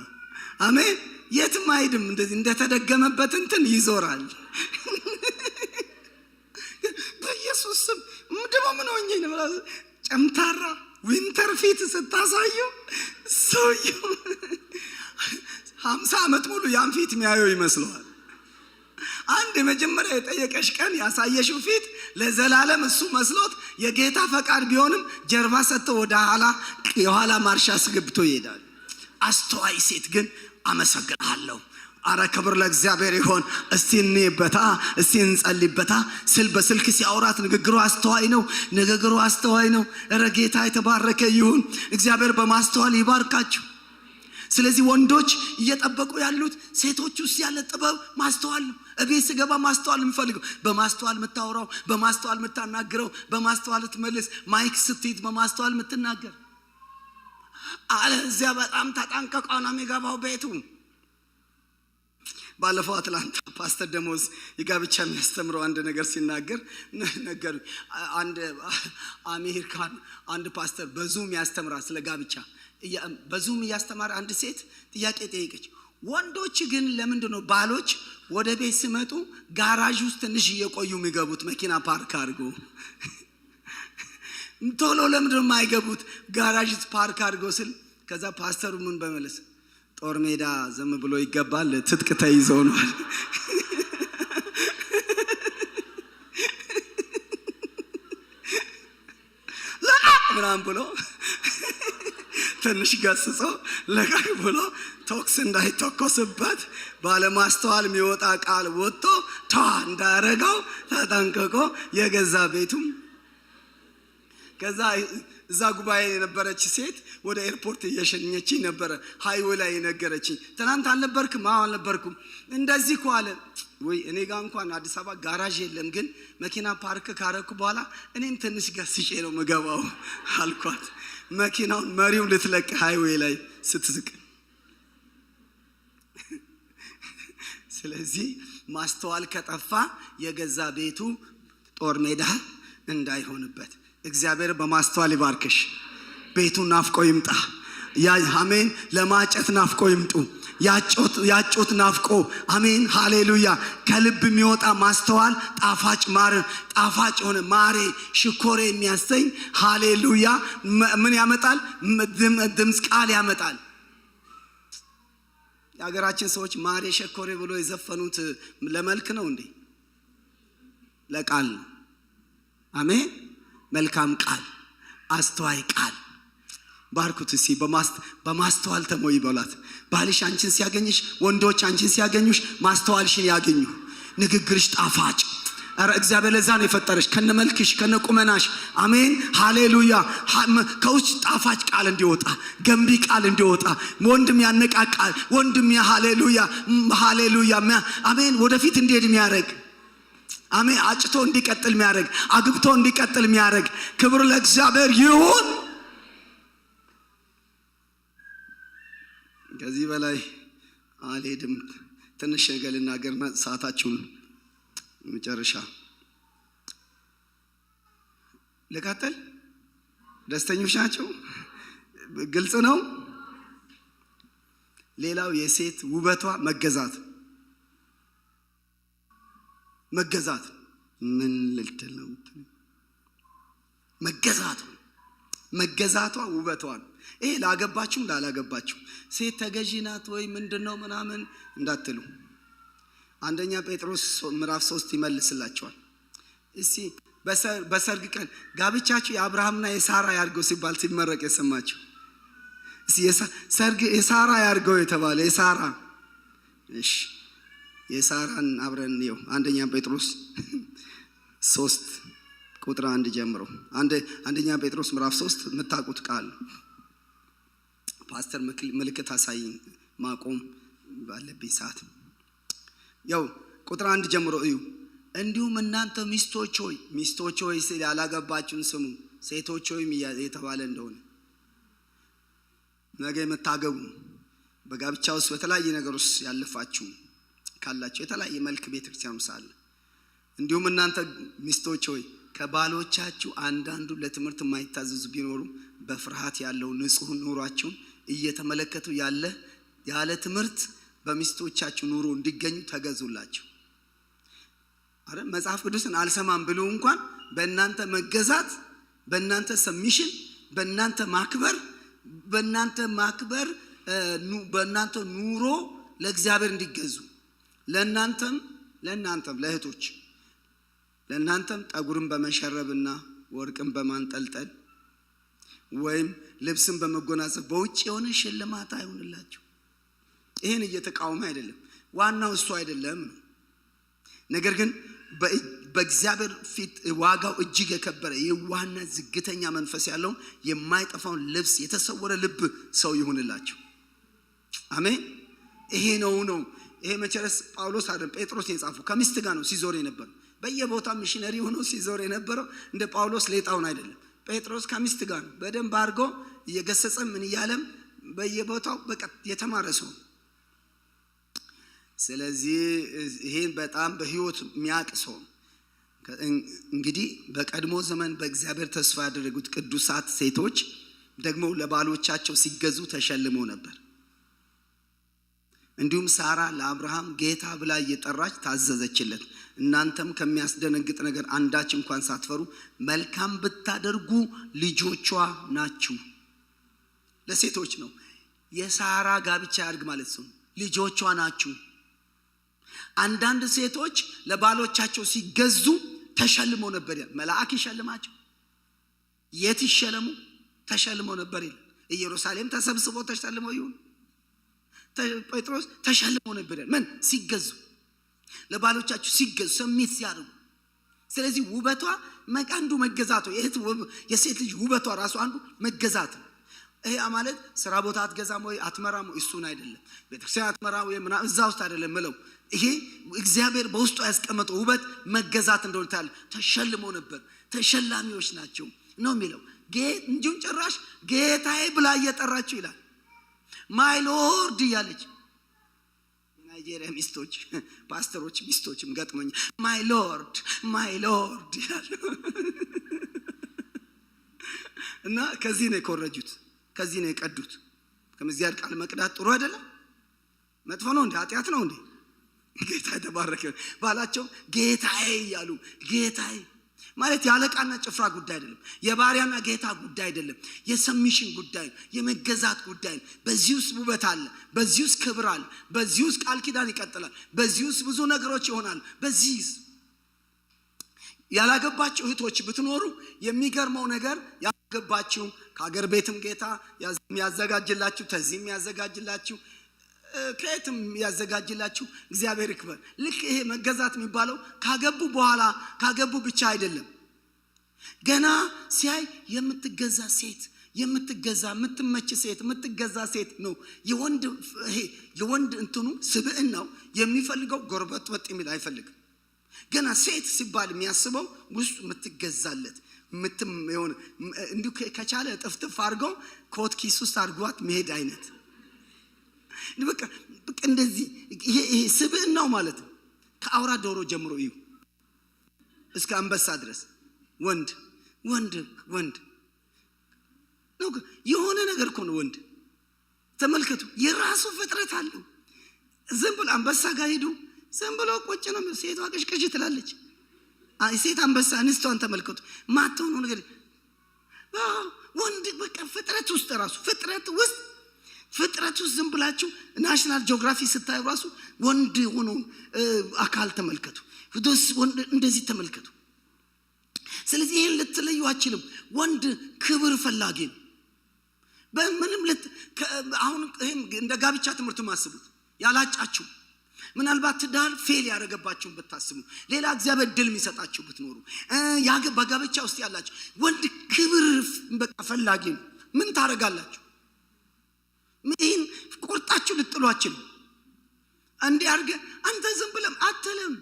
አሜን። የትም አይሄድም። እንደዚህ እንደተደገመበት እንትን ይዞራል። በኢየሱስ ስም ደግሞ ምን ሆኜ ነው? ጨምታራ winter ፊት ስታሳየው ሰውየው 50 ዓመት ሙሉ ያን ፊት የሚያየው ይመስለዋል። አንድ የመጀመሪያ የጠየቀሽ ቀን ያሳየሽው ፊት ለዘላለም እሱ መስሎት የጌታ ፈቃድ ቢሆንም ጀርባ ሰጥቶ ወደ ኋላ የኋላ ማርሻ አስገብቶ ይሄዳል። አስተዋይ ሴት ግን አመሰግናለሁ። አረ ክብር ለእግዚአብሔር ይሆን። እስቲ እንይበታ፣ እስቲ እንጸልይበታ ስል በስልክ ሲያወራት ንግግሩ አስተዋይ ነው። ንግግሩ አስተዋይ ነው። እረ ጌታ የተባረከ ይሁን። እግዚአብሔር በማስተዋል ይባርካችሁ። ስለዚህ ወንዶች እየጠበቁ ያሉት ሴቶች ውስጥ ያለ ጥበብ ማስተዋል ነው። እቤት ስገባ ማስተዋል የምፈልገው፣ በማስተዋል የምታወራው፣ በማስተዋል የምታናግረው፣ በማስተዋል ትመልስ፣ mic ስትይዝ በማስተዋል የምትናገር። አለዚያ በጣም ተጠንቅቆ ነው የሚገባው ቤቱ። ባለፈው አትላንታ ፓስተር ደሞዝ የጋብቻ የሚያስተምረው አንድ ነገር ሲናገር ነገር አንድ አሜሪካን አንድ ፓስተር በ Zoom ያስተምራል ስለ ጋብቻ። በ Zoom እያስተማረ አንድ ሴት ጥያቄ ጠየቀች። ወንዶች ግን ለምንድን ነው ባሎች ወደ ቤት ሲመጡ ጋራዥ ውስጥ ትንሽ እየቆዩ የሚገቡት? መኪና ፓርክ አድርገው ቶሎ ለምንድን ነው የማይገቡት? ጋራዥ ፓርክ አድርገው ስል ከዛ ፓስተሩ ምን በመለስ ጦር ሜዳ ዝም ብሎ ይገባል፣ ትጥቅ ተይዘው ነው። ለቃቅ ምናምን ብሎ ትንሽ ገስጾ ለቀቅ ብሎ ተኩስ እንዳይተኮስበት ባለማስተዋል የሚወጣ ቃል ወጥቶ ቷ እንዳያረገው ተጠንቅቆ የገዛ ቤቱም። ከዛ እዛ ጉባኤ የነበረች ሴት ወደ ኤርፖርት እየሸኘችኝ ነበረ። Highway ላይ የነገረችኝ፣ ትናንት አልነበርክም? አዎ አልነበርኩም። እንደዚህ እኮ አለ። ወይ እኔ ጋር እንኳን አዲስ አበባ ጋራዥ የለም፣ ግን መኪና ፓርክ ካረኩ በኋላ እኔም ትንሽ ገስጬ ነው ምገባው አልኳት። መኪናውን መሪው ልትለቅ highway ላይ ስትዝቅ። ስለዚህ ማስተዋል ከጠፋ የገዛ ቤቱ ጦር ሜዳ እንዳይሆንበት እግዚአብሔር በማስተዋል ይባርክሽ። ቤቱ ናፍቆ ይምጣ። አሜን። ለማጨት ናፍቆ ይምጡ። ያጩት ናፍቆ፣ አሜን ሃሌሉያ። ከልብ የሚወጣ ማስተዋል ጣፋጭ ማር፣ ጣፋጭ የሆነ ማሬ ሽኮሬ የሚያሰኝ፣ ሃሌሉያ። ምን ያመጣል? ድምፅ ቃል ያመጣል። የሀገራችን ሰዎች ማሬ ሸኮሬ ብሎ የዘፈኑት ለመልክ ነው እንዴ? ለቃል ነው። አሜን። መልካም ቃል፣ አስተዋይ ቃል። ባርኩት እስኪ። በማስተዋል ተሞይ በሏት። ባልሽ አንቺን ሲያገኝሽ፣ ወንዶች አንቺን ሲያገኙሽ ማስተዋልሽን ያገኙ። ንግግርሽ ጣፋጭ። ኧረ እግዚአብሔር ለዛ ነው የፈጠረሽ፣ ከነመልክሽ ከነቁመናሽ። አሜን ሃሌሉያ። ከውስጥ ጣፋጭ ቃል እንዲወጣ፣ ገንቢ ቃል እንዲወጣ፣ ወንድም ያነቃቃል፣ ወንድም ሃሌሉያ ሃሌሉያ አሜን ወደፊት እንዲሄድ የሚያደርግ፣ አሜን አጭቶ እንዲቀጥል የሚያደርግ፣ አግብቶ እንዲቀጥል የሚያደርግ። ክብር ለእግዚአብሔር ይሁን። ከዚህ በላይ አልሄድም። ትንሽ ነገር ልናገርና ሰዓታችሁን መጨረሻ ልቀጥል። ደስተኞች ናቸው? ግልጽ ነው። ሌላው የሴት ውበቷ መገዛት፣ መገዛት። ምን ልትል ነው? መገዛት፣ መገዛቷ ውበቷ ነው። ይሄ ላገባችሁም ላላገባችሁ ሴት ተገዢ ናት ወይ ምንድነው ምናምን እንዳትሉ። አንደኛ ጴጥሮስ ምዕራፍ 3 ይመልስላቸዋል። እስቲ በሰርግ ቀን ጋብቻችሁ የአብርሃምና የሳራ ያርገው ሲባል ሲመረቅ የሰማችሁ፣ እስቲ ሰርግ የሳራ ያርገው የተባለ፣ የሳራ፣ እሺ የሳራን አብረን እንየው። አንደኛ ጴጥሮስ 3 ቁጥር 1 ጀምሮ፣ አንደኛ ጴጥሮስ ምዕራፍ 3 የምታውቁት ቃል። ፓስተር ምልክት አሳይኝ ማቆም ባለብኝ ሰዓት። ያው ቁጥር 1 ጀምሮ እዩ። እንዲሁም እናንተ ሚስቶች ሆይ፣ ሚስቶች ሆይ ሲል ያላገባችሁን ስሙ፣ ሴቶች ሆይም የተባለ እንደሆነ፣ ነገ የምታገቡ፣ በጋብቻ ውስጥ በተለያየ ነገር ውስጥ ያለፋችሁ ካላችሁ፣ የተለያየ መልክ ቤተክርስቲያን ውስጥ አለ። እንዲሁም እናንተ ሚስቶች ሆይ ከባሎቻችሁ አንዳንዱ ለትምህርት የማይታዘዙ ቢኖሩ በፍርሃት ያለው ንጹሕ ኑሯችሁን እየተመለከቱ ያለ ትምህርት በሚስቶቻችሁ ኑሮ እንዲገኙ ተገዙላቸው። አረ መጽሐፍ ቅዱስን አልሰማም ብሎ እንኳን በእናንተ መገዛት፣ በእናንተ submission፣ በእናንተ ማክበር፣ በእናንተ ማክበር፣ በእናንተ ኑሮ ለእግዚአብሔር እንዲገዙ፣ ለእናንተም ለእህቶች ለእናንተም ጠጉርን በመሸረብና ወርቅን በማንጠልጠል ወይም ልብስን በመጎናጸፍ በውጭ የሆነ ሽልማት አይሁንላችሁ። ይህን እየተቃወመ አይደለም፣ ዋናው እሱ አይደለም ነው። ነገር ግን በእግዚአብሔር ፊት ዋጋው እጅግ የከበረ የዋህና ዝግተኛ መንፈስ ያለውን የማይጠፋውን ልብስ የተሰወረ ልብ ሰው ይሁንላችሁ። አሜን። ይሄ ነው ነው። ይሄ መቸረስ ጳውሎስ አይደለም ጴጥሮስ ነው የጻፈው። ከሚስት ጋር ነው ሲዞር የነበረው። በየቦታው ሚሽነሪ ሆኖ ሲዞር የነበረው እንደ ጳውሎስ ሌጣውን አይደለም። ጴጥሮስ ከሚስት ጋር ነው በደንብ አድርጎ እየገሰጸ ምን እያለም በየቦታው በቃ የተማረ ሰው። ስለዚህ ይሄን በጣም በህይወት የሚያውቅ ሰው። እንግዲህ በቀድሞ ዘመን በእግዚአብሔር ተስፋ ያደረጉት ቅዱሳት ሴቶች ደግሞ ለባሎቻቸው ሲገዙ ተሸልመው ነበር። እንዲሁም ሳራ ለአብርሃም ጌታ ብላ እየጠራች ታዘዘችለት። እናንተም ከሚያስደነግጥ ነገር አንዳች እንኳን ሳትፈሩ መልካም ብታደርጉ ልጆቿ ናችሁ። ለሴቶች ነው። የሳራ ጋብቻ ያድርግ ማለት ነው። ልጆቿ ናችሁ። አንዳንድ ሴቶች ለባሎቻቸው ሲገዙ ተሸልመው ነበር ይላል። መልአክ ይሸልማቸው፣ የት ይሸለሙ? ተሸልመው ነበር ይላል። ኢየሩሳሌም ተሰብስቦ ተሸልመው ይሁን ጴጥሮስ ተሸልሞ ነበር። ምን ሲገዙ፣ ለባሎቻችሁ ሲገዙ፣ submit ሲያደርጉ። ስለዚህ ውበቷ አንዱ መገዛቷ፣ የሴት ልጅ ውበቷ ራሱ አንዱ መገዛት ነው። ይሄ ማለት ስራ ቦታ አትገዛም ወይ አትመራም ወይ እሱን አይደለም። ቤተክርስቲያን አትመራም ወይ ምናምን እዛ ውስጥ አይደለም ምለው። ይሄ እግዚአብሔር በውስጡ ያስቀመጠው ውበት መገዛት እንደሆነ ታያለ። ተሸልሞ ነበር፣ ተሸላሚዎች ናቸው ነው የሚለው። እንዲሁም ጭራሽ ጌታዬ ብላ እየጠራችው ይላል። My Lord እያለች። የናይጄሪያ ሚስቶች፣ ፓስተሮች ሚስቶችም ገጥሞኝ "My Lord, my Lord" ይላሉ። እና ከዚህ ነው የኮረጁት፣ ከዚህ ነው የቀዱት። ከእግዚአብሔር ቃል መቅዳት ጥሩ አይደለም? መጥፎ ነው እንዴ? ኃጢአት ነው እንዴ? ጌታ የተባረከ። ባላቸው ጌታዬ እያሉ። ጌታዬ ማለት የአለቃና ጭፍራ ጉዳይ አይደለም። የባሪያና ጌታ ጉዳይ አይደለም። የ submission ጉዳይ ነው። የመገዛት ጉዳይ ነው። በዚህ ውስጥ ውበት አለ። በዚህ ውስጥ ክብር አለ። በዚህ ውስጥ ቃል ኪዳን ይቀጥላል። በዚህ ውስጥ ብዙ ነገሮች ይሆናሉ። በዚህ ያላገባችሁ እህቶች ብትኖሩ የሚገርመው ነገር ያላገባችሁ ከሀገር ቤትም ጌታ ያዘጋጅላችሁ፣ ተዚህም ያዘጋጅላችሁ፣ ከየትም ያዘጋጅላችሁ፣ እግዚአብሔር ይክበር። ልክ ይሄ መገዛት የሚባለው ካገቡ በኋላ ካገቡ ብቻ አይደለም። ገና ሲያይ የምትገዛ ሴት፣ የምትገዛ የምትመች ሴት፣ የምትገዛ ሴት ነው። የወንድ ይሄ የወንድ እንትኑ ስብዕናው የሚፈልገው ጎርበጥበጥ የሚል አይፈልግም። ገና ሴት ሲባል የሚያስበው ውስጡ የምትገዛለት ምትም የሆነ እንዲሁ ከቻለ ጥፍጥፍ አድርገው ኮት ኪስ ውስጥ አድርጓት መሄድ አይነት በቃ በቃ እንደዚህ ይሄ ስብዕናው ማለት ነው። ከአውራ ዶሮ ጀምሮ እዩ እስከ አንበሳ ድረስ ወንድ ወንድ ወንድ ነው። የሆነ ነገር እኮ ነው ወንድ። ተመልከቱ፣ የራሱ ፍጥረት አለው። ዝም ብሎ አንበሳ ጋር ሂዱ፣ ዝም ብሎ ቁጭ ነው። ሴቷ ቅሽቅሽ ትላለች። ሴት አንበሳ እንስቷን ተመልከቱ። ማትሆነው ነገር ወንድ በቃ ፍጥረት ውስጥ ራሱ ፍጥረት ውስጥ ዝም ብላችሁ National Geography ስታዩ ራሱ ወንድ የሆነውን አካል ተመልከቱ። እንደዚህ ተመልከቱ። ስለዚህ ይህን ልትለዩ አችልም። ወንድ ክብር ፈላጊ ነው። በምንም ልት አሁን ይህም እንደ ጋብቻ ትምህርት ማስቡት፣ ያላጫችሁ ምናልባት ትዳር fail ያደረገባችሁን ብታስቡ፣ ሌላ እግዚአብሔር ድል የሚሰጣችሁ ብትኖሩ፣ በጋብቻ ውስጥ ያላችሁ ወንድ ክብር በቃ ፈላጊ ነው። ምን ታደርጋላችሁ? ይህን ቆርጣችሁ ልጥሉ አችልም። እንዲህ አድርገህ አንተ ዝም ብለም አትልም።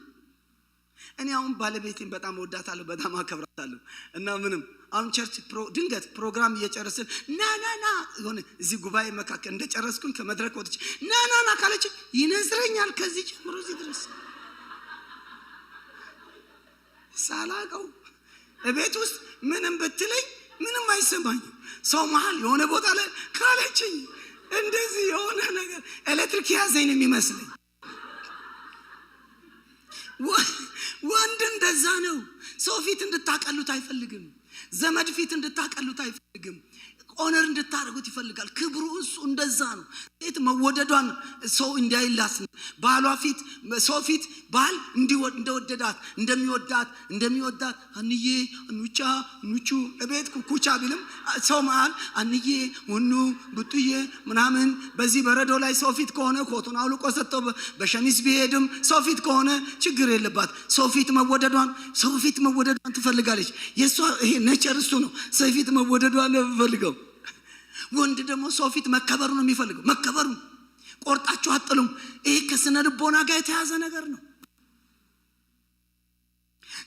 እኔ አሁን ባለቤቴን በጣም ወዳታለሁ፣ በጣም አከብራታለሁ። እና ምንም አሁን church ድንገት ፕሮግራም እየጨረስን ና ና ና የሆነ እዚህ ጉባኤ መካከል እንደጨረስኩኝ ከመድረክ ወጥቼ ና ና ና ካለች ይነዝረኛል። ከዚህ ጀምሮ እዚህ ድረስ ሳላቀው። እቤት ውስጥ ምንም ብትለኝ ምንም አይሰማኝም። ሰው መሀል የሆነ ቦታ ላይ ካለችኝ እንደዚህ የሆነ ነገር ኤሌክትሪክ ያዘኝ ነው የሚመስለኝ። ወንድ እንደዛ ነው። ሰው ፊት እንድታቀሉት አይፈልግም። ዘመድ ፊት እንድታቀሉት አይፈልግም። Honor እንድታደርጉት ይፈልጋል። ክብሩ እሱ እንደዛ ነው። ሴት መወደዷን ሰው እንዲያይላት ነው። ባሏ ፊት፣ ሰው ፊት ባል እንደወደዳት እንደሚወዳት እንደሚወዳት አንዬ ኑቻ ኑቹ እቤት ኩኩቻ ቢልም ሰው መሃል አንዬ ሁኑ ብጡዬ ምናምን በዚህ በረዶ ላይ ሰው ፊት ከሆነ ኮቱን አውልቆ ሰጥቶ በሸሚዝ ቢሄድም ሰው ፊት ከሆነ ችግር የለባት። ሰው ፊት መወደዷን ትፈልጋለች። የእሷ ይሄ nature እሱ ነው። ሰው ፊት መወደዷን ነው የምፈልገው። ወንድ ደግሞ ሰው ፊት መከበሩ ነው የሚፈልገው። መከበሩ ቆርጣችሁ አጥሉም። ይሄ ከስነ ልቦና ጋር የተያዘ ነገር ነው።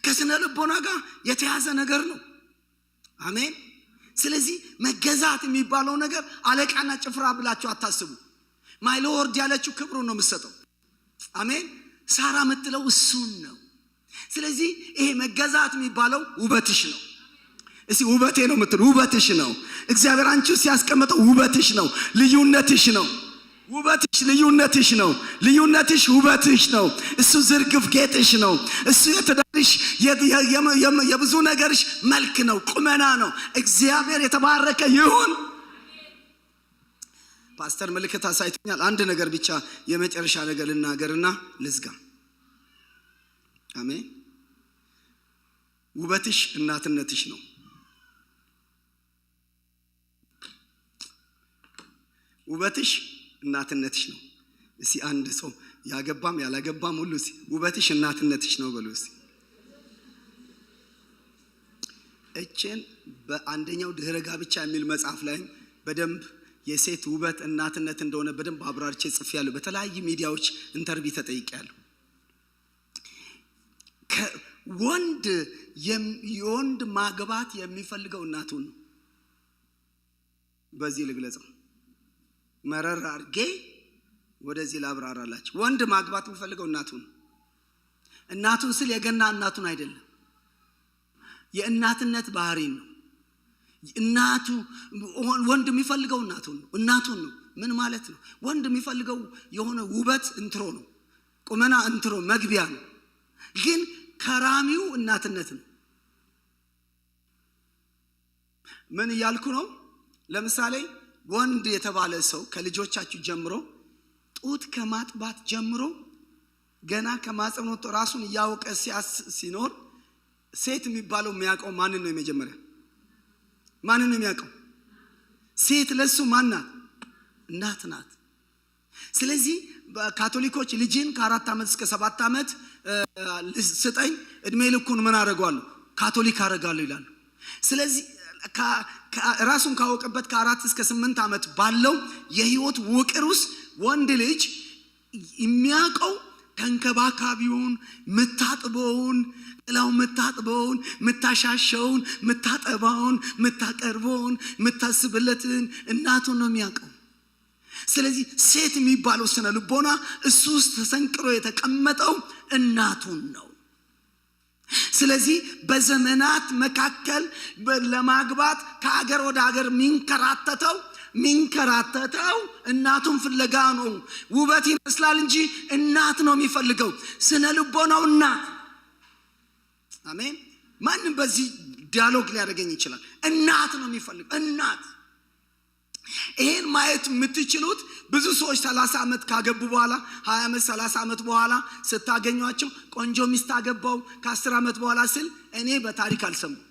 ከስነ ልቦና ጋር የተያዘ ነገር ነው። አሜን። ስለዚህ መገዛት የሚባለው ነገር አለቃና ጭፍራ ብላችሁ አታስቡ። My Lord ያለችው ክብሩን ነው የምትሰጠው። አሜን። ሳራ የምትለው እሱን ነው። ስለዚህ ይሄ መገዛት የሚባለው ውበትሽ ነው። እስቲ ውበቴ ነው የምትሉ ውበትሽ ነው። እግዚአብሔር አንቺ ውስጥ ያስቀመጠው ውበትሽ ነው፣ ልዩነትሽ ነው። ውበትሽ ልዩነትሽ ነው። ልዩነትሽ ውበትሽ ነው። እሱ ዝርግፍ ጌጥሽ ነው። እሱ የትዳርሽ የብዙ ነገርሽ መልክ ነው፣ ቁመና ነው። እግዚአብሔር የተባረከ ይሁን። ፓስተር ምልክት አሳይቶኛል። አንድ ነገር ብቻ የመጨረሻ ነገር ልናገርና ልዝጋ። አሜን። ውበትሽ እናትነትሽ ነው። ውበትሽ እናትነትሽ ነው። እስቲ አንድ ሰው ያገባም ያላገባም ሁሉ እስቲ ውበትሽ እናትነትሽ ነው በሉ እስቲ። እችን በአንደኛው ድህረ ጋብቻ የሚል መጽሐፍ ላይም በደንብ የሴት ውበት እናትነት እንደሆነ በደንብ አብራርቼ ጽፌያለሁ። በተለያዩ ሚዲያዎች interview ተጠይቄያለሁ። ወንድ የወንድ ማግባት የሚፈልገው እናቱን ነው። በዚህ ልግለጸው፣ መረር አድርጌ ወደዚህ ላብራራላችሁ። ወንድ ማግባት የሚፈልገው እናቱን ነው። እናቱን ስል የገና እናቱን አይደለም፣ የእናትነት ባህሪን ነው። እናቱ ወንድ የሚፈልገው እናቱን ነው። እናቱን ነው። ምን ማለት ነው? ወንድ የሚፈልገው የሆነ ውበት intro ነው፣ ቁመና intro መግቢያ ነው። ግን ከራሚው እናትነት ነው። ምን እያልኩ ነው? ለምሳሌ ወንድ የተባለ ሰው ከልጆቻችሁ ጀምሮ ጡት ከማጥባት ጀምሮ ገና ከማህፀን ወጥቶ ራሱን እያወቀ ሲኖር ሴት የሚባለው የሚያውቀው ማንን ነው? የመጀመሪያ ማንን ነው የሚያውቀው? ሴት ለሱ ማን ናት? እናት ናት። ስለዚህ ካቶሊኮች ልጅን ከ4 ዓመት እስከ 7 ዓመት ስጠኝ እድሜ ልኩን ምን አደርገዋለሁ? ካቶሊክ አደርጋለሁ ይላሉ። ስለዚህ ራሱን ካወቀበት ከ4 እስከ 8 ዓመት ባለው የህይወት ውቅር ውስጥ ወንድ ልጅ የሚያውቀው ተንከባካቢውን፣ ምታጥበውን፣ ጥላው ምታጥበውን፣ ምታሻሸውን፣ ምታጠባውን፣ ምታቀርበውን፣ ምታስብለትን እናቱን ነው የሚያውቀው። ስለዚህ ሴት የሚባለው ስነ ልቦና እሱ ውስጥ ተሰንቅሮ የተቀመጠው እናቱን ነው። ስለዚህ በዘመናት መካከል ለማግባት ከሀገር ወደ ሀገር ሚንከራተተው እናቱን ፍለጋ ነው። ውበት ይመስላል እንጂ እናት ነው የሚፈልገው። ስነ ልቦናው እናት። አሜን። ማንም በዚህ dialogue ሊያደርገኝ ይችላል። እናት ነው የሚፈልገው። እናት። ይሄን ማየት የምትችሉት ብዙ ሰዎች 30 ዓመት ካገቡ በኋላ 20 ዓመት 30 ዓመት በኋላ ስታገኟቸው ቆንጆ ሚስት አገባው ከ10 ዓመት በኋላ ስል እኔ በታሪክ አልሰማሁም።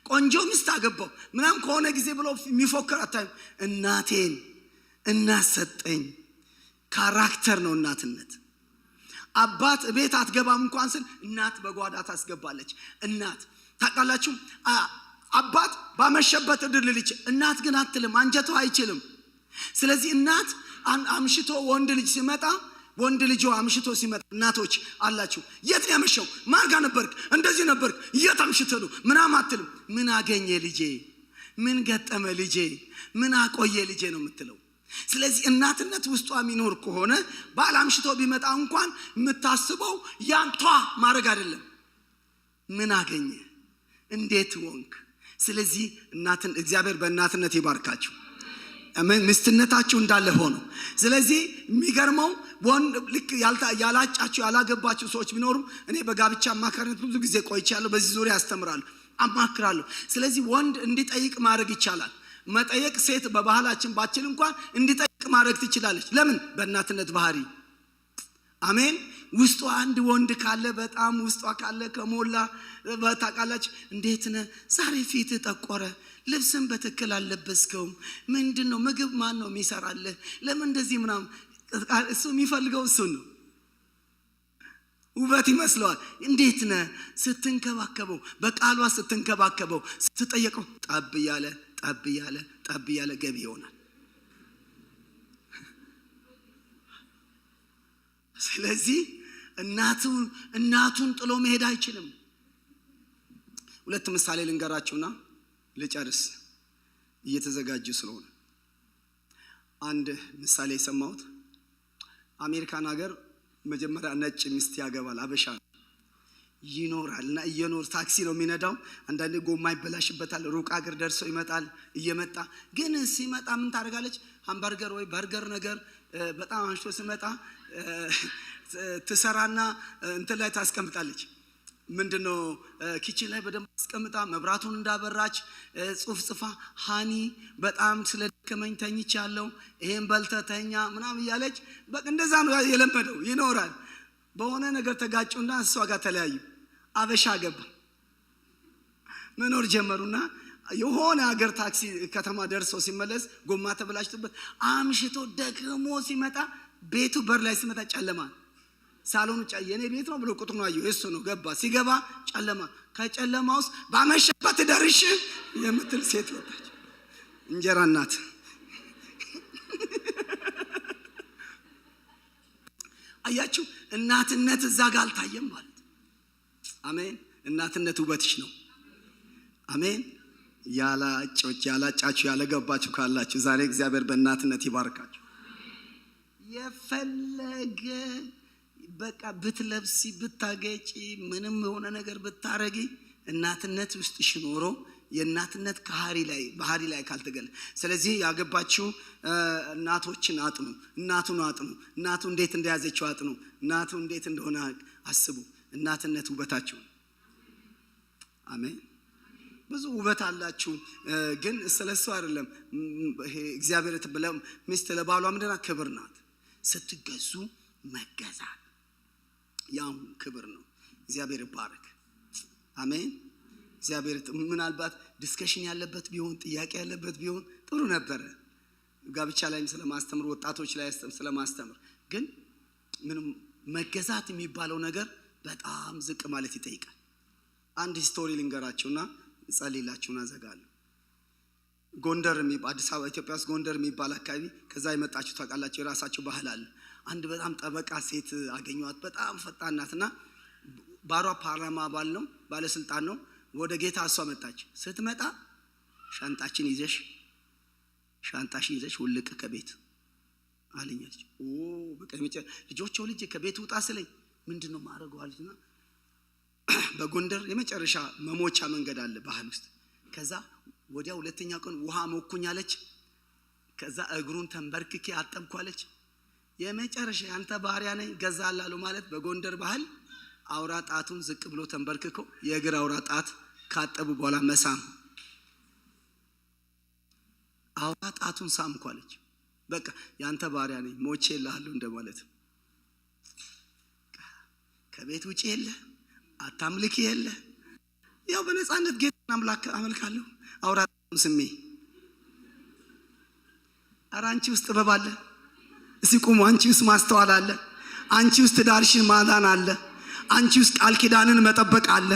ቆንጆ ሚስት አገባው ምናምን ከሆነ ጊዜ ብሎ የሚፎክር አታይም። እናቴን እናት ሰጠኝ። character ነው እናትነት። አባት ቤት አትገባም እንኳን ስል እናት በጓዳ ታስገባለች። እናት ታውቃላችሁ፣ አባት ባመሸበት እድል ልጅ እናት ግን አትልም፣ አንጀቷ አይችልም። ስለዚህ እናት አምሽቶ ወንድ ልጅ ሲመጣ ወንድ ልጅ አምሽቶ ሲመጣ እናቶች አላችሁ፣ የት ነው ያመሸው? ማን ጋር ነበርክ? እንደዚህ ነበርክ? የት አምሽተህ ነው ምናምን አትልም። ምን አገኘ ልጄ? ምን ገጠመ ልጄ? ምን አቆየ ልጄ ነው የምትለው። ስለዚህ እናትነት ውስጧ የሚኖር ከሆነ ባል አምሽቶ ቢመጣ እንኳን የምታስበው ያንቷ ማድረግ አይደለም፣ ምን አገኘ? እንዴት ወንክ? ስለዚህ እናትን እግዚአብሔር በእናትነት ይባርካችሁ። ሚስትነታችሁ እንዳለ ሆኖ። ስለዚህ የሚገርመው ወንድ ልክ ያላጫችሁ ያላገባችሁ ሰዎች ቢኖሩ እኔ በጋብቻ አማካሪነት ብዙ ጊዜ ቆይቻለሁ። በዚህ ዙሪያ አስተምራለሁ፣ አማክራለሁ። ስለዚህ ወንድ እንዲጠይቅ ማድረግ ይቻላል። መጠየቅ ሴት በባህላችን ባችል እንኳን እንዲጠይቅ ማድረግ ትችላለች። ለምን? በእናትነት ባህሪ። አሜን። ውስጧ አንድ ወንድ ካለ በጣም ውስጧ ካለ ከሞላ ታውቃላችሁ፣ እንዴት ነህ ዛሬ ፊትህ ጠቆረ፣ ልብስን በትክክል አልለበስከውም፣ ምንድነው ምግብ ማን ነው የሚሰራልህ፣ ለምን እንደዚህ ምናምን። እሱ የሚፈልገው እሱን ነው። ውበት ይመስለዋል። እንዴት ነህ ስትንከባከበው፣ በቃሏ ስትንከባከበው፣ ስትጠየቀው ጠብ እያለ ጠብ እያለ ጠብ እያለ ገቢ ይሆናል። ስለዚህ እናቱን ጥሎ መሄድ አይችልም። ሁለት ምሳሌ ልንገራችሁና ልጨርስ እየተዘጋጁ ስለሆነ። አንድ ምሳሌ የሰማሁት አሜሪካን ሀገር መጀመሪያ ነጭ ሚስት ያገባል፣ አበሻ ይኖራል እና እየኖር ታክሲ ነው የሚነዳው። አንዳንዴ ጎማ ይበላሽበታል። ሩቅ ሀገር ደርሶ ይመጣል። እየመጣ ግን ሲመጣ ምን ታደርጋለች? ሃምበርገር ወይ በርገር ነገር በጣም አንሽቶ ሲመጣ ትሰራና እንትን ላይ ታስቀምጣለች። ምንድነው kitchen ላይ በደንብ አስቀምጣ መብራቱን እንዳበራች ጽሁፍ ጽፋ honey በጣም ስለደከመኝ ተኝቻለሁ፣ ይሄን በልተህ ተኛ ምናምን እያለች በቃ እንደዛ ነው የለመደው ይኖራል። በሆነ ነገር ተጋጩና እሷ ጋር ተለያዩ። አበሻ ገባ መኖር ጀመሩና የሆነ ሀገር ታክሲ ከተማ ደርሶ ሲመለስ ጎማ ተበላሽቶበት አምሽቶ ደግሞ ሲመጣ ቤቱ በር ላይ ሲመጣ ጨለማ፣ ሳሎኑ የኔ ቤት ነው ብሎ ቁጥሩን አየሁ። የእሱ ነው። ገባ። ሲገባ ጨለማ። ከጨለማ ውስጥ ባመሸበት ደርሽ የምትል ሴት ወጣች። እንጀራ እናት። አያችሁ፣ እናትነት እዛ ጋር አልታየም ማለት። አሜን። እናትነት ውበትሽ ነው። አሜን። ያላጮች ያላጫችሁ ያለገባችሁ ካላችሁ ዛሬ እግዚአብሔር በእናትነት ይባርካችሁ። የፈለገ በቃ ብትለብሲ፣ ብታገጪ፣ ምንም የሆነ ነገር ብታረጊ እናትነት ውስጥሽ ኖሮ የእናትነት ባህሪ ላይ ባህሪ ላይ ካልተገለ፣ ስለዚህ ያገባችሁ እናቶችን አጥኑ፣ እናቱን አጥኑ፣ እናቱ እንዴት እንደያዘችው አጥኑ፣ እናቱ እንዴት እንደሆነ አስቡ። እናትነት ውበታችሁ። አሜን። ብዙ ውበት አላችሁ፣ ግን ስለሱ አይደለም። ይሄ እግዚአብሔር ሚስት ለባሏ ምንድን ናት? ክብር ናት። ስትገዙ መገዛት ያው ክብር ነው። እግዚአብሔር ይባረክ። አሜን። እግዚአብሔር ምናልባት discussion ያለበት ቢሆን፣ ጥያቄ ያለበት ቢሆን ጥሩ ነበረ። ጋብቻ ላይም ስለማስተምር፣ ወጣቶች ላይ ስለማስተምር፣ ግን ምንም መገዛት የሚባለው ነገር በጣም ዝቅ ማለት ይጠይቃል። አንድ story ልንገራችሁና ጸልይላችሁና ዘጋለሁ። ጎንደር፣ አዲስ አበባ፣ ኢትዮጵያ ውስጥ ጎንደር የሚባል አካባቢ ከዛ የመጣችሁ ታውቃላችሁ። የራሳችሁ ባህል አለ። አንድ በጣም ጠበቃ ሴት አገኘኋት። በጣም ፈጣን ናትና ባሏ ፓርላማ አባል ነው፣ ባለስልጣን ነው። ወደ ጌታ እሷ መጣች። ስትመጣ ሻንጣችን ይዘሽ ሻንጣሽን ይዘሽ ውልቅ ከቤት አለኝ አለች። ኦ በቃ ልጆች ልጅ ከቤት ውጣ ስለኝ ምንድን ነው ማድረገው አለችና በጎንደር የመጨረሻ መሞቻ መንገድ አለ ባህል ውስጥ። ከዛ ወዲያ ሁለተኛ ቀን ውሃ ሞኩኝ አለች። ከዛ እግሩን ተንበርክኬ አጠብኩ አለች። የመጨረሻ ያንተ ባሪያ ነኝ ገዛላለሁ ማለት በጎንደር ባህል አውራ ጣቱን ዝቅ ብሎ ተንበርክኮ የእግር አውራ ጣት ካጠቡ በኋላ መሳም፣ አውራ ጣቱን ሳምኩ አለች። በቃ ያንተ ባሪያ ነኝ ሞቼ እልሃለሁ እንደማለት። ከቤት ውጭ የለ፣ አታምልክ የለ፣ ያው በነፃነት ጌታን አምላክ አመልካለሁ አውራ ጣቱን ስሜ። ኧረ አንቺ ውስጥ ጥበብ አለ። እስቲ ቁሙ። አንቺ ውስጥ ማስተዋል አለ። አንቺ ውስጥ ትዳርሽን ማዳን አለ። አንቺ ውስጥ ቃል ኪዳንን መጠበቅ አለ።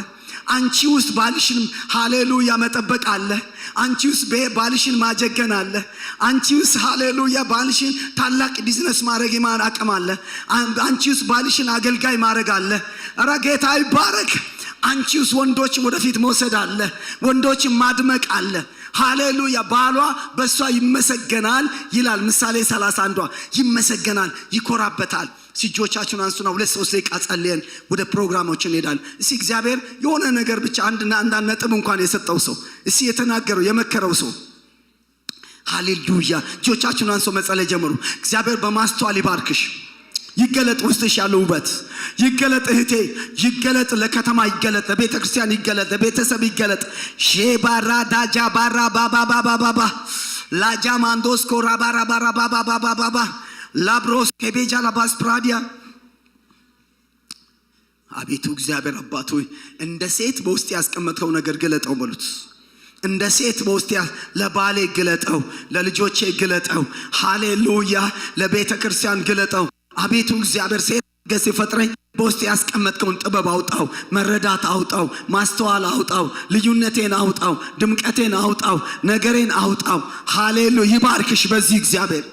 አንቺ ውስጥ ባልሽን ሃሌሉያ መጠበቅ አለ። አንቺ ውስጥ ባልሽን ማጀገን አለ። አንቺ ውስጥ ሃሌሉያ ባልሽን ታላቅ ቢዝነስ ማድረግ የማን አቅም አለ። አንቺ ውስጥ ባልሽን አገልጋይ ማድረግ አለ። ኧረ ጌታ ይባረክ። አንቺ ውስጥ ወንዶችን ወደፊት መውሰድ አለ። ወንዶችን ማድመቅ አለ። ሃሌሉያ ባሏ በእሷ ይመሰገናል ይላል ምሳሌ 31። ይመሰገናል፣ ይኮራበታል። እጆቻችሁን አንሱና 2-3 ደቂቃ ጸልየን ወደ ፕሮግራሞች እንሄዳለን። እስኪ እግዚአብሔር የሆነ ነገር ብቻ አንድና አንዳንድ ነጥብ እንኳን የሰጠው ሰው፣ እስኪ የተናገረው የመከረው ሰው፣ ሃሌሉያ፣ እጆቻችሁን አንሶ መጸለይ ጀምሩ። እግዚአብሔር በማስተዋል ይባርክሽ። ይገለጥ፣ ውስጥሽ ያለው ውበት ይገለጥ፣ እህቴ ይገለጥ፣ ለከተማ ይገለጥ፣ ለቤተ ክርስቲያን ይገለጥ፣ ለቤተሰብ ይገለጥ። ሼባራ ዳጃ ባራ ባባ ባባ ባባ ላጃ ማንዶስ ኮራ ባራ ባራ ባባ ባባ ባባ ላብሮስ ኬቤጃ ላባስ ፕራዲያ። አቤቱ እግዚአብሔር አባት ሆይ፣ እንደ ሴት በውስጥ ያስቀመጥከው ነገር ግለጠው በሉት። እንደ ሴት በውስጥ ለባሌ ግለጠው፣ ለልጆቼ ግለጠው። ሃሌሉያ፣ ለቤተ ክርስቲያን ግለጠው። አቤቱ እግዚአብሔር፣ ሴት ገስ ፈጥረኝ በውስጥ ያስቀመጥከውን ጥበብ አውጣው፣ መረዳት አውጣው፣ ማስተዋል አውጣው፣ ልዩነቴን አውጣው፣ ድምቀቴን አውጣው፣ ነገሬን አውጣው። ሃሌሉ ይባርክሽ በዚህ እግዚአብሔር።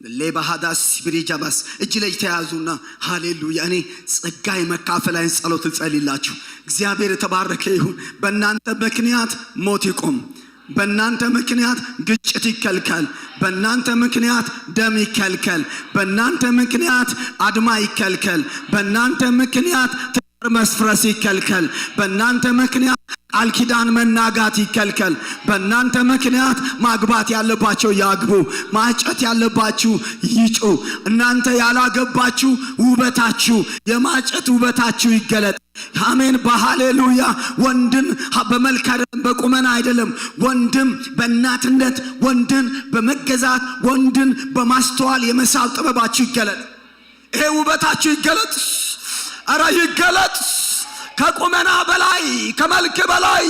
ሌባሃዳስ ብሪጃባስ። እጅ ለእጅ ተያዙና ሃሌሉያ። እኔ ጸጋ የመካፈል አይን ጸሎት እጸልይላችሁ። እግዚአብሔር የተባረከ ይሁን። በእናንተ ምክንያት ሞት ይቁም። በእናንተ ምክንያት ግጭት ይከልከል። በእናንተ ምክንያት ደም ይከልከል። በእናንተ ምክንያት አድማ ይከልከል። በእናንተ ምክንያት ትዳር መስፍረስ ይከልከል። በእናንተ ምክንያት ቃል ኪዳን መናጋት ይከልከል። በእናንተ ምክንያት ማግባት ያለባቸው ያግቡ፣ ማጨት ያለባችሁ ይጩ። እናንተ ያላገባችሁ ውበታችሁ፣ የማጨት ውበታችሁ ይገለጥ። አሜን በሃሌሉያ። ወንድን በመልክ አይደለም፣ በቁመና አይደለም። ወንድም በእናትነት፣ ወንድን በመገዛት፣ ወንድን በማስተዋል የመሳብ ጥበባችሁ ይገለጥ። ይሄ ውበታችሁ ይገለጥ። ኧረ ይገለጥ። ከቁመና በላይ፣ ከመልክ በላይ።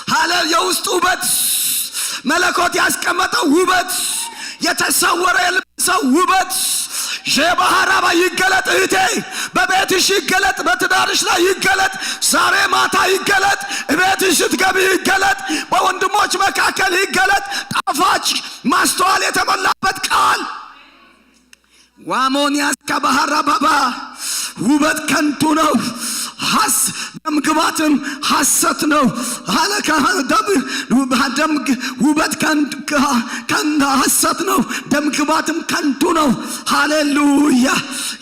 ሀለ የውስጥ ውበት፣ መለኮት ያስቀመጠው ውበት፣ የተሰወረ የልብ ሰው ውበት ዠባሃራባ ይገለጥ። እህቴ በቤትሽ ይገለጥ፣ በትዳርሽ ላይ ይገለጥ፣ ዛሬ ማታ ይገለጥ፣ ቤትሽ ስትገቢ ይገለጥ፣ በወንድሞች መካከል ይገለጥ። ጣፋጭ ማስተዋል የተሞላበት ቃል ዋሞኒያስ ከባህራ ባባ። ውበት ከንቱ ነው፣ ሐስ ደምግባትም ሐሰት ነው። አለካ ደም ውበት ሐሰት ነው፣ ደምግባትም ከንቱ ነው። ሃሌሉያ!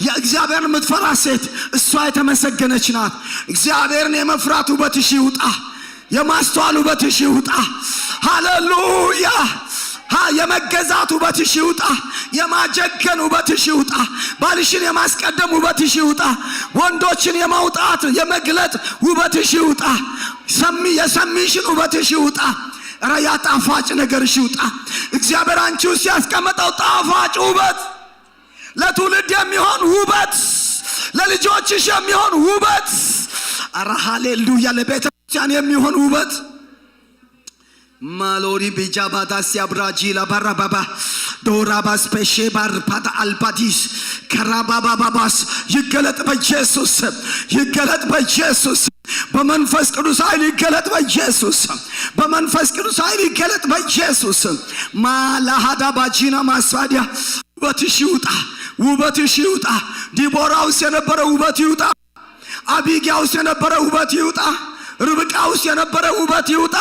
የእግዚአብሔርን የምትፈራ ሴት እሷ የተመሰገነች ናት። እግዚአብሔርን የመፍራት ውበትሽ ይውጣ፣ የማስተዋል ውበትሽ ይውጣ። ሃሌሉያ! የመገዛት ውበትሽ ይውጣ። የማጀገን ውበትሽ ይውጣ። ባልሽን የማስቀደም ውበትሽ ይውጣ። ወንዶችን የማውጣት የመግለጥ ውበትሽ ይውጣ። ሰሚ የሰሚሽን ውበትሽ ይውጣ። ኧረ ያ ጣፋጭ ነገርሽ ይውጣ። እግዚአብሔር አንቺ ውስጥ ያስቀመጠው ጣፋጭ ውበት፣ ለትውልድ የሚሆን ውበት፣ ለልጆችሽ የሚሆን ውበት፣ ኧረ ሃሌሉያ፣ ለቤተ ክርስቲያን የሚሆን ውበት። ማሎሪ ቢጃባዳስ ያብራጂላ ባራባባ ዶራባስ ፔሼ ባርፓታ አልባዲስ ከራባባባባስ። ይገለጥ በኢየሱስ ስም፣ ይገለጥ በኢየሱስ፣ በመንፈስ ቅዱስ ኃይል ይገለጥ በኢየሱስ፣ በመንፈስ ቅዱስ ኃይል ይገለጥ በኢየሱስ። ማላሃዳ ባጂና ማስፋዲያ። ውበትሽ ይውጣ፣ ውበትሽ ይውጣ። ዲቦራ ውስጥ የነበረ ውበት ይውጣ። አቢጊያ ውስጥ የነበረ ውበት ይውጣ። ርብቃ ውስጥ የነበረ ውበት ይውጣ።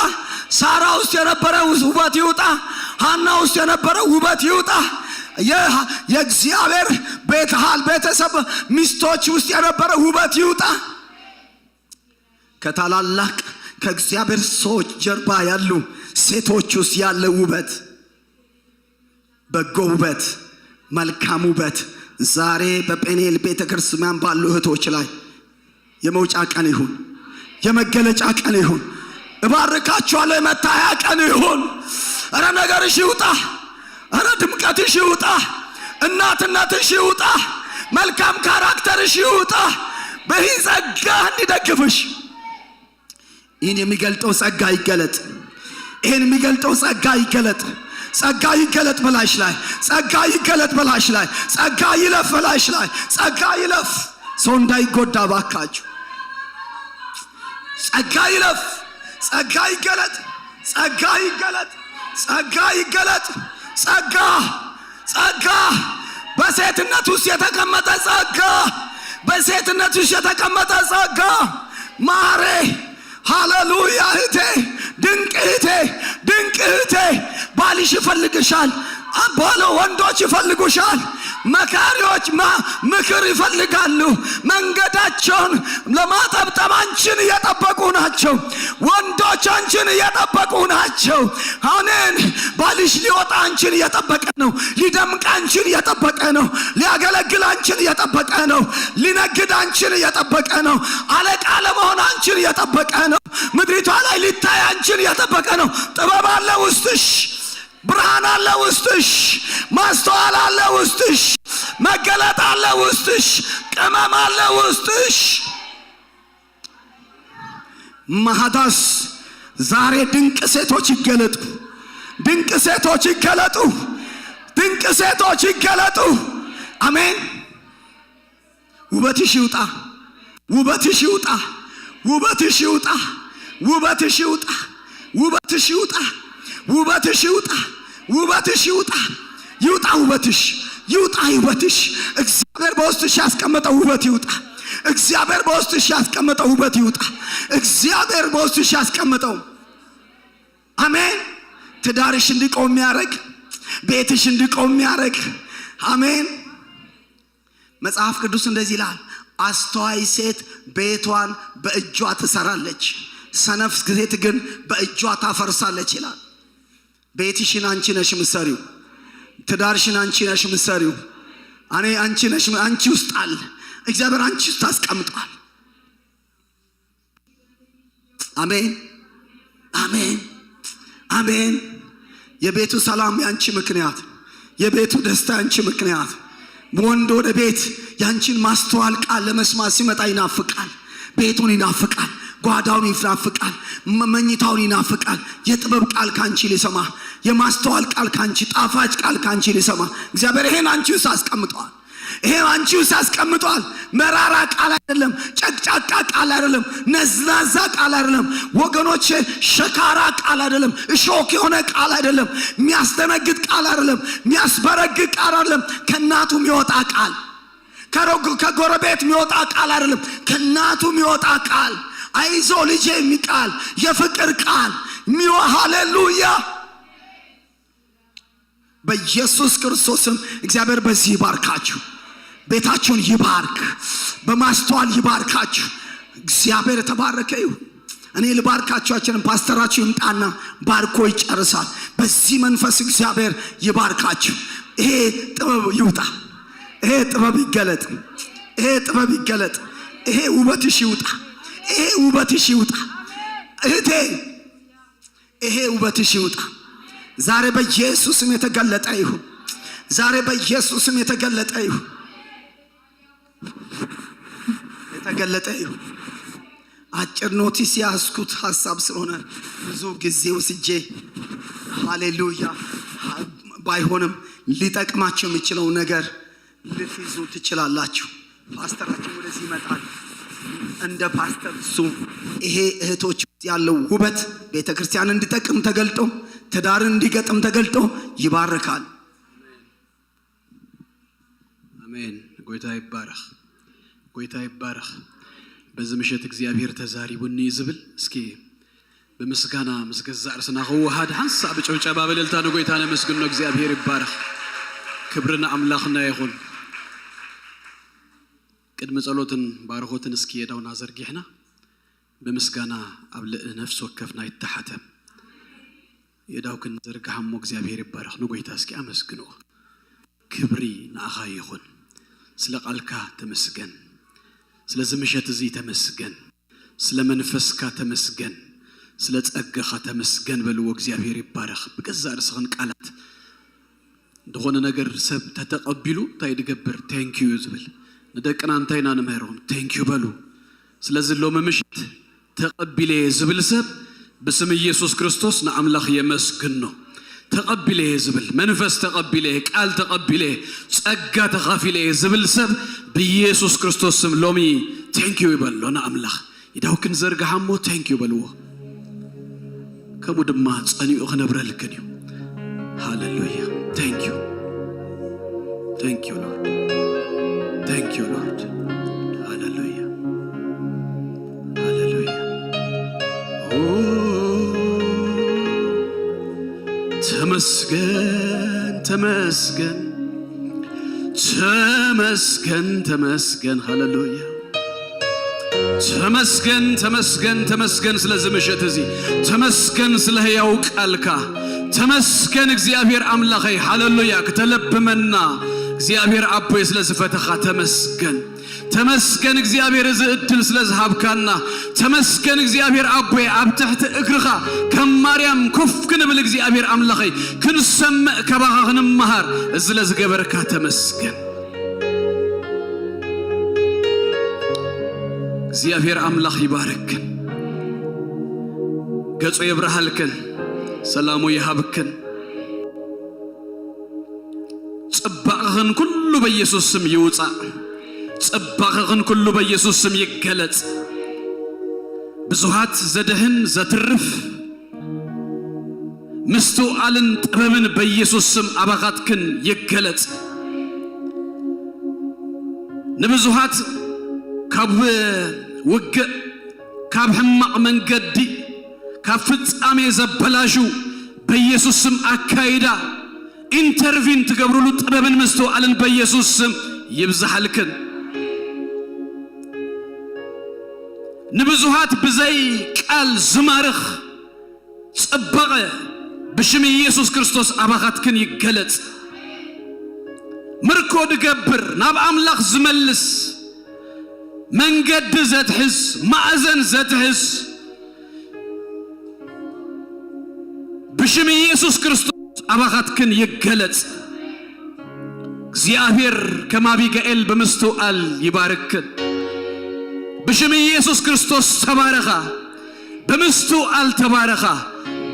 ሳራ ውስጥ የነበረ ውበት ይውጣ። ሐና ውስጥ የነበረ ውበት ይውጣ። የእግዚአብሔር ቤትሃል ቤተሰብ ሚስቶች ውስጥ የነበረ ውበት ይውጣ። ከታላላቅ ከእግዚአብሔር ሰዎች ጀርባ ያሉ ሴቶች ውስጥ ያለ ውበት፣ በጎ ውበት፣ መልካም ውበት ዛሬ በጴኔል ቤተ ክርስቲያን ባሉ እህቶች ላይ የመውጫ ቀን ይሁን፣ የመገለጫ ቀን ይሁን። እባርካችኋለሁ። የመታያ ቀን ይሁን። እረ ነገርሽ ይውጣ። እረ ድምቀትሽ ይውጣ። እናትነትሽ ይውጣ። መልካም character ሽ ይውጣ። በይህ ጸጋ እንዲደግፍሽ፣ ይህን የሚገልጠው ጸጋ ይገለጥ። ይህን የሚገልጠው ጸጋ ይገለጥ። ጸጋ ይገለጥ በላይሽ ላይ፣ ጸጋ ይገለጥ በላይሽ ላይ፣ ጸጋ ይለፍ በላይሽ ላይ፣ ጸጋ ይለፍ። ሰው እንዳይጎዳ ባካችሁ። ጸጋ ይለፍ። ጸጋ ይገለጥ። ጸጋ ይገለጥ። ጸጋ ይገለጥ። ጸጋ፣ ጸጋ፣ በሴትነት ውስጥ የተቀመጠ ጸጋ፣ በሴትነት ውስጥ የተቀመጠ ጸጋ። ማሬ ሃሌሉያ! እህቴ፣ ድንቅ እህቴ፣ ድንቅ እህቴ፣ ባልሽ ይፈልግሻል። ባለ ወንዶች ይፈልጉሻል። መካሪዎች ምክር ይፈልጋሉ። መንገዳቸውን ለማጠብጠብ አንቺን እየጠበቁ ናቸው። ወንዶች አንቺን እየጠበቁ ናቸው። አሜን። ባልሽ ሊወጣ አንቺን እየጠበቀ ነው። ሊደምቅ አንቺን እየጠበቀ ነው። ሊያገለግል አንቺን እየጠበቀ ነው። ሊነግድ አንቺን እየጠበቀ ነው። አለቃ ለመሆን አንቺን እየጠበቀ ነው። ምድሪቷ ላይ ሊታይ አንቺን እየጠበቀ ነው። ጥበብ አለ ውስጥሽ። ብርሃን አለ ውስጥሽ። ማስተዋል አለ ውስጥሽ። መገለጥ አለ ውስጥሽ። ቅመም አለ ውስጥሽ። ማሃዳስ፣ ዛሬ ድንቅ ሴቶች ይገለጡ። ድንቅ ሴቶች ይገለጡ። ድንቅ ሴቶች ይገለጡ። አሜን። ውበትሽ ይውጣ። ውበትሽ ይውጣ። ውበትሽ ይውጣ። ውበትሽ ይውጣ። ውበትሽ ይውጣ። ውበትሽ ይውጣ። ውበትሽ ይውጣ። ይውጣ ውበትሽ፣ ይውጣ ውበትሽ። እግዚአብሔር በውስጥሽ ያስቀመጠው ውበት ይውጣ። እግዚአብሔር በውስጥሽ ያስቀመጠው ውበት ይውጣ። እግዚአብሔር በውስጥሽ ያስቀመጠው፣ አሜን። ትዳርሽ እንዲቆም የሚያደርግ፣ ቤትሽ እንዲቆም የሚያደርግ፣ አሜን። መጽሐፍ ቅዱስ እንደዚህ ይላል፣ አስተዋይ ሴት ቤቷን በእጇ ትሰራለች፣ ሰነፍ ሴት ግን በእጇ ታፈርሳለች ይላል። ቤትሽን አንቺ ነሽ ምሰሪው። ትዳርሽን አንቺ ነሽ ምሰሪው። እኔ አንቺ ነሽ፣ አንቺ ውስጥ አለ። እግዚአብሔር አንቺ ውስጥ አስቀምጧል። አሜን፣ አሜን፣ አሜን። የቤቱ ሰላም ያንቺ ምክንያት፣ የቤቱ ደስታ ያንቺ ምክንያት። ወንድ ወደ ቤት ያንቺን ማስተዋል ቃል ለመስማት ሲመጣ ይናፍቃል። ቤቱን ይናፍቃል። ጓዳውን ይናፍቃል፣ መኝታውን ይናፍቃል። የጥበብ ቃል ካንቺ ሊሰማ፣ የማስተዋል ቃል ካንቺ፣ ጣፋጭ ቃል ካንቺ ሊሰማ እግዚአብሔር ይሄን አንቺ ውስጥ አስቀምጧል። ይሄ አንቺ ውስጥ አስቀምጧል። መራራ ቃል አይደለም፣ ጨቅጫቃ ቃል አይደለም፣ ነዝናዛ ቃል አይደለም ወገኖቼ፣ ሸካራ ቃል አይደለም፣ እሾክ የሆነ ቃል አይደለም፣ የሚያስደነግጥ ቃል አይደለም፣ የሚያስበረግግ ቃል አይደለም። ከእናቱ የሚወጣ ቃል፣ ከጎረቤት የሚወጣ ቃል አይደለም፣ ከእናቱ የሚወጣ ቃል፣ አይዞ ልጄ የሚቃል የፍቅር ቃል ሃሌሉያ። በኢየሱስ ክርስቶስም እግዚአብሔር በዚህ ይባርካችሁ። ቤታችሁን ይባርክ፣ በማስተዋል ይባርካችሁ። እግዚአብሔር የተባረከ ይሁን። እኔ ልባርካችሁ አችንም ፓስተራችሁ ይምጣና ባርኮ ይጨርሳል። በዚህ መንፈስ እግዚአብሔር ይባርካችሁ። ይሄ ጥበብ ይውጣ፣ ይሄ ጥበብ ይገለጥ፣ ይሄ ጥበብ ይገለጥ፣ ይሄ ውበትሽ ይውጣ፣ ይሄ ውበትሽ ይውጣ እህቴ፣ ይሄ ውበትሽ ይውጣ። ዛሬ በኢየሱስም የተገለጠ ይሁን። ዛሬ በኢየሱስም የተገለጠ ይሁን፣ የተገለጠ ይሁን። አጭር notice ያዝኩት ሐሳብ ስለሆነ ብዙ ጊዜ ወስጄ ሃሌሉያ ባይሆንም ሊጠቅማችሁ የሚችለው ነገር ልትይዙ ትችላላችሁ። ፓስተራችን ወደዚህ ይመጣል። እንደ ፓስተር እሱ ይሄ እህቶች ያለው ውበት ቤተክርስቲያን እንዲጠቅም ተገልጦ፣ ትዳርን እንዲገጥም ተገልጦ ይባርካል። አሜን። ጎይታ ይባረኽ፣ ጎይታ ይባረኽ። በዚ ምሸት እግዚአብሔር ተዛሪቡኒ ዝብል እስኪ ብምስጋና ምስ ገዛእ ርእስና ክወሃድ ሓንሳእ ብጭብጨባ በልልታ ንጎይታ ነመስግኖ። እግዚአብሔር ይባረኽ። ክብርና ኣምላኽና ይኹን። ቅድሚ ጸሎትን ባርኾትን እስኪ የዳውና ዘርጊሕና ብምስጋና ኣብ ልዕሊ ነፍሲ ወከፍና ይተሓተም። የዳውክን ዘርግሓ እሞ እግዚአብሔር ይባረኽ። ንጎይታ እስኪ ኣመስግንዎ። ክብሪ ንኣኻ ይኹን። ስለ ቃልካ ተመስገን። ስለዚ ምሸት እዚ ተመስገን። ስለ መንፈስካ ተመስገን። ስለ ጸጋኻ ተመስገን በልዎ። እግዚአብሔር ይባረኽ። ብገዛእ ርእስኽን ቃላት ዝኾነ ነገር ሰብ ተተቐቢሉ እንታይ ድገብር? Thank you ዝብል። ንደቅና እንታይ ኢና ንምህሮም? Thank you በሉ። ስለዚ ሎሚ ምሽት ተቐቢለ ዝብል ሰብ ብስም ኢየሱስ ክርስቶስ ንኣምላኽ የመስግኖ። ተቐቢለ ዝብል፣ መንፈስ ተቐቢለ፣ ቃል ተቐቢለ፣ ጸጋ ተኻፊለ ዝብል ሰብ ብኢየሱስ ክርስቶስ ስም ሎሚ thank you ይበሎ ንኣምላኽ። ኢዳውክን ዘርግሓ እሞ thank you በልዎ። ከምኡ ድማ ጸኒኡ ክነብረልክን እዩ። ሃሌሉያ። Thank you, thank you Lord, thank you Lord። ሃሌሉያ፣ ሃሌሉያ። ኦ ተመስገን፣ ተመስገን፣ ተመስገን፣ ተመስገን። ሃሌሉያ። ተመስገን፣ ተመስገን፣ ተመስገን። ስለዚ ምሸት እዚ ተመስገን። ስለ ህያው ቃልካ ተመስገን እግዚአብሔር ኣምላኸይ። ሃሌሉያ። ክተለብመና እግዚአብሔር ኣቦይ ስለ ዝፈተኻ ተመስገን። ተመስገን እግዚአብሔር፣ እዚ እድል ስለ ዝሃብካና ተመስገን። እግዚአብሔር ኣቦይ፣ ኣብ ትሕቲ እግርኻ ከም ማርያም ኮፍ ክንብል፣ እግዚአብሔር ኣምላኸይ፣ ክንሰምዕ፣ ከባኻ ክንመሃር እዚ ስለ ዝገበርካ ተመስገን። እግዚአብሔር ኣምላኽ ይባርክን፣ ገጹ የብርሃልክን፣ ሰላሙ ይሃብክን። ጽባቕኽን ኩሉ በኢየሱስ ስም ይውፃእ። ጽባቕኽን ኩሉ በኢየሱስ ስም ይገለጽ። ብዙሃት ዘድህን ዘትርፍ ምስትውዓልን ጥበብን በኢየሱስ ስም ኣባኻትክን ይገለጽ። ንብዙሃት ካብ ውግእ፣ ካብ ሕማቕ መንገዲ፣ ካብ ፍጻሜ ዘበላሹ በኢየሱስ ስም ኣካይዳ intervene ትገብርሉ ጥበብን ምስትውዓልን በኢየሱስ ስም ይብዛሓልክን። ንብዙሃት ብዘይ ቃል ዝማርኽ ጽባቐ ብሽም ኢየሱስ ክርስቶስ ኣባኻትክን ይገለጽ። ምርኮ ድገብር፣ ናብ ኣምላኽ ዝመልስ፣ መንገዲ ዘትሕዝ፣ ማእዘን ዘትሕዝ ብሽም ኢየሱስ ክርስቶስ ኣባኻትክን ይገለጽ። እግዚአብሔር ከም አቢጋኤል ብምስትውዓል ይባርክን። ብሽም ኢየሱስ ክርስቶስ ተባረኻ። ብምስትውዓል ተባረኻ፣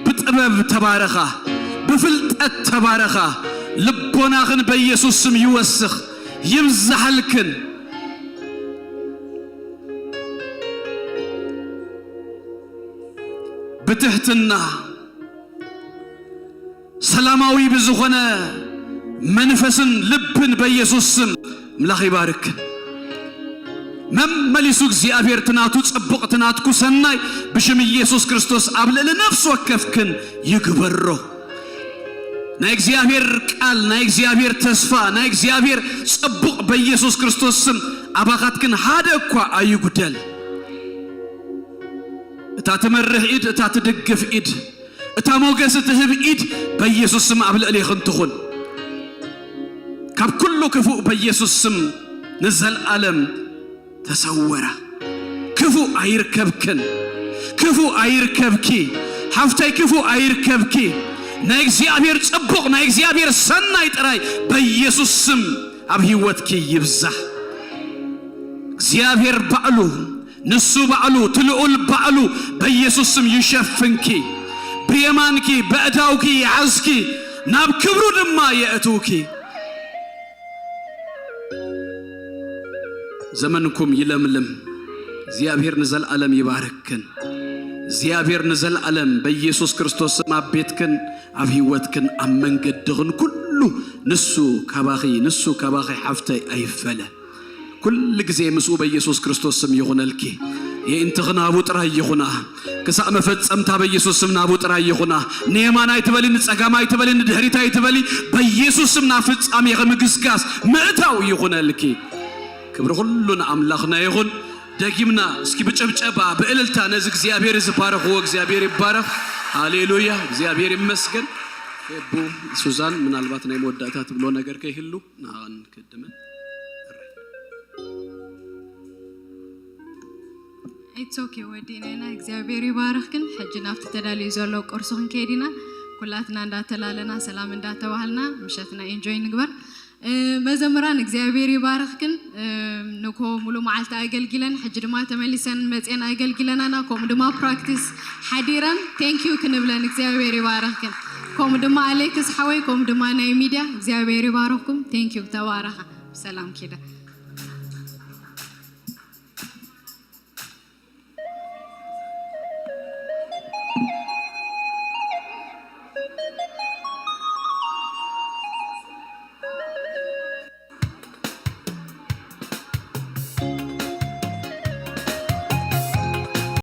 ብጥበብ ተባረኻ፣ ብፍልጠት ተባረኻ። ልቦናኽን በኢየሱስ ስም ይወስኽ ይብዛሕልክን። ብትሕትና ሰላማዊ ብዝኾነ መንፈስን ልብን በኢየሱስ ስም ኣምላኽ ይባርክን። መመሊሱ እግዚኣብሔር ትናቱ ጽቡቕ ትናትኩ ሰናይ ብሽም ኢየሱስ ክርስቶስ ኣብ ልዕሊ ነፍሲ ወከፍክን ይግበሮ። ናይ እግዚኣብሔር ቃል፣ ናይ እግዚኣብሔር ተስፋ፣ ናይ እግዚኣብሔር ጽቡቕ በኢየሱስ ክርስቶስ ስም ኣባኻትክን ሓደ እኳ ኣይጉደል። እታ ትመርሕ ኢድ፣ እታ ትድግፍ ኢድ፣ እታ ሞገስ እትህብ ኢድ በኢየሱስ ስም ኣብ ልዕሌኽን ትኹን። ካብ ኩሉ ክፉእ በኢየሱስ ስም ንዘለዓለም ተሰወራ። ክፉእ ኣይርከብክን፣ ክፉእ ኣይርከብኪ ሓፍተይ፣ ክፉእ ኣይርከብኪ። ናይ እግዚኣብሔር ጽቡቕ፣ ናይ እግዚኣብሔር ሰናይ ጥራይ በኢየሱስ ስም ኣብ ህይወትኪ ይብዛሕ። እግዚኣብሔር ባዕሉ፣ ንሱ ባዕሉ ትልዑል ባዕሉ በኢየሱስ ስም ይሸፍንኪ፣ ብየማንኪ በእዳውኪ ይዓዝኪ፣ ናብ ክብሩ ድማ የእትውኪ። ዘመንኩም ይለምልም። እግዚአብሔር ንዘለዓለም ይባርክን። እግዚአብሔር ንዘለዓለም በኢየሱስ ክርስቶስ ስም ኣብ ቤትክን ኣብ ህይወትክን ኣብ መንገድኽን ኩሉ ንሱ ካባኺ፣ ንሱ ካባኺ ሓፍተይ ኣይፈለ። ኩሉ ግዜ ምስኡ በኢየሱስ ክርስቶስ ስም ይኹነልኪ። የእንትኽ ናቡ ጥራይ ይኹና፣ ክሳብ መፈጸምታ በኢየሱስ ስም ናቡ ጥራይ ይኹና። ንየማን ኣይትበሊ፣ ንጸጋም ኣይትበሊ፣ ንድሕሪት ኣይትበሊ። በኢየሱስ ስም ናብ ፍጻሜ ምግስጋስ ምእታው ይኹነልኪ። ክብሪ ኩሉ ንኣምላኽና ይኹን። ደጊምና እስኪ ብጭብጨባ ብእልልታ ነዚ እግዚኣብሔር ዝባረኽዎ። እግዚኣብሔር ይባረኽ። ሃሌሉያ፣ እግዚኣብሔር ይመስገን። ፌቡ ሱዛን፣ ምናልባት ናይ መወዳእታ ትብሎ ነገር ከይህሉ ንኣን ክድመን። It's okay፣ ወዲእና ኢና። እግዚኣብሔር ይባርኽክን። ሕጂ ናብቲ ተዳልዩ ዘሎ ቁርሲ ክንከይድ ኢና። ኩላትና እንዳተላለና ሰላም እንዳተባሃልና ምሸትና enjoy ንግበር። መዘምራን እግዚኣብሔር ይባርኽክን። ንኮ ሙሉእ መዓልቲ ኣገልጊለን፣ ሕጂ ድማ ተመሊሰን መፅአን ኣገልጊለናና፣ ከምኡ ድማ practice ሓዲረን። Thank you ክንብለን። እግዚኣብሔር ይባርኽክን። ከምኡ ድማ ኣሌክስ ሓወይ፣ ከምኡ ድማ ናይ ሚድያ፣ እግዚኣብሔር ይባርኽኩም። Thank you። ተባረኻ፣ ብሰላም ኪዳ።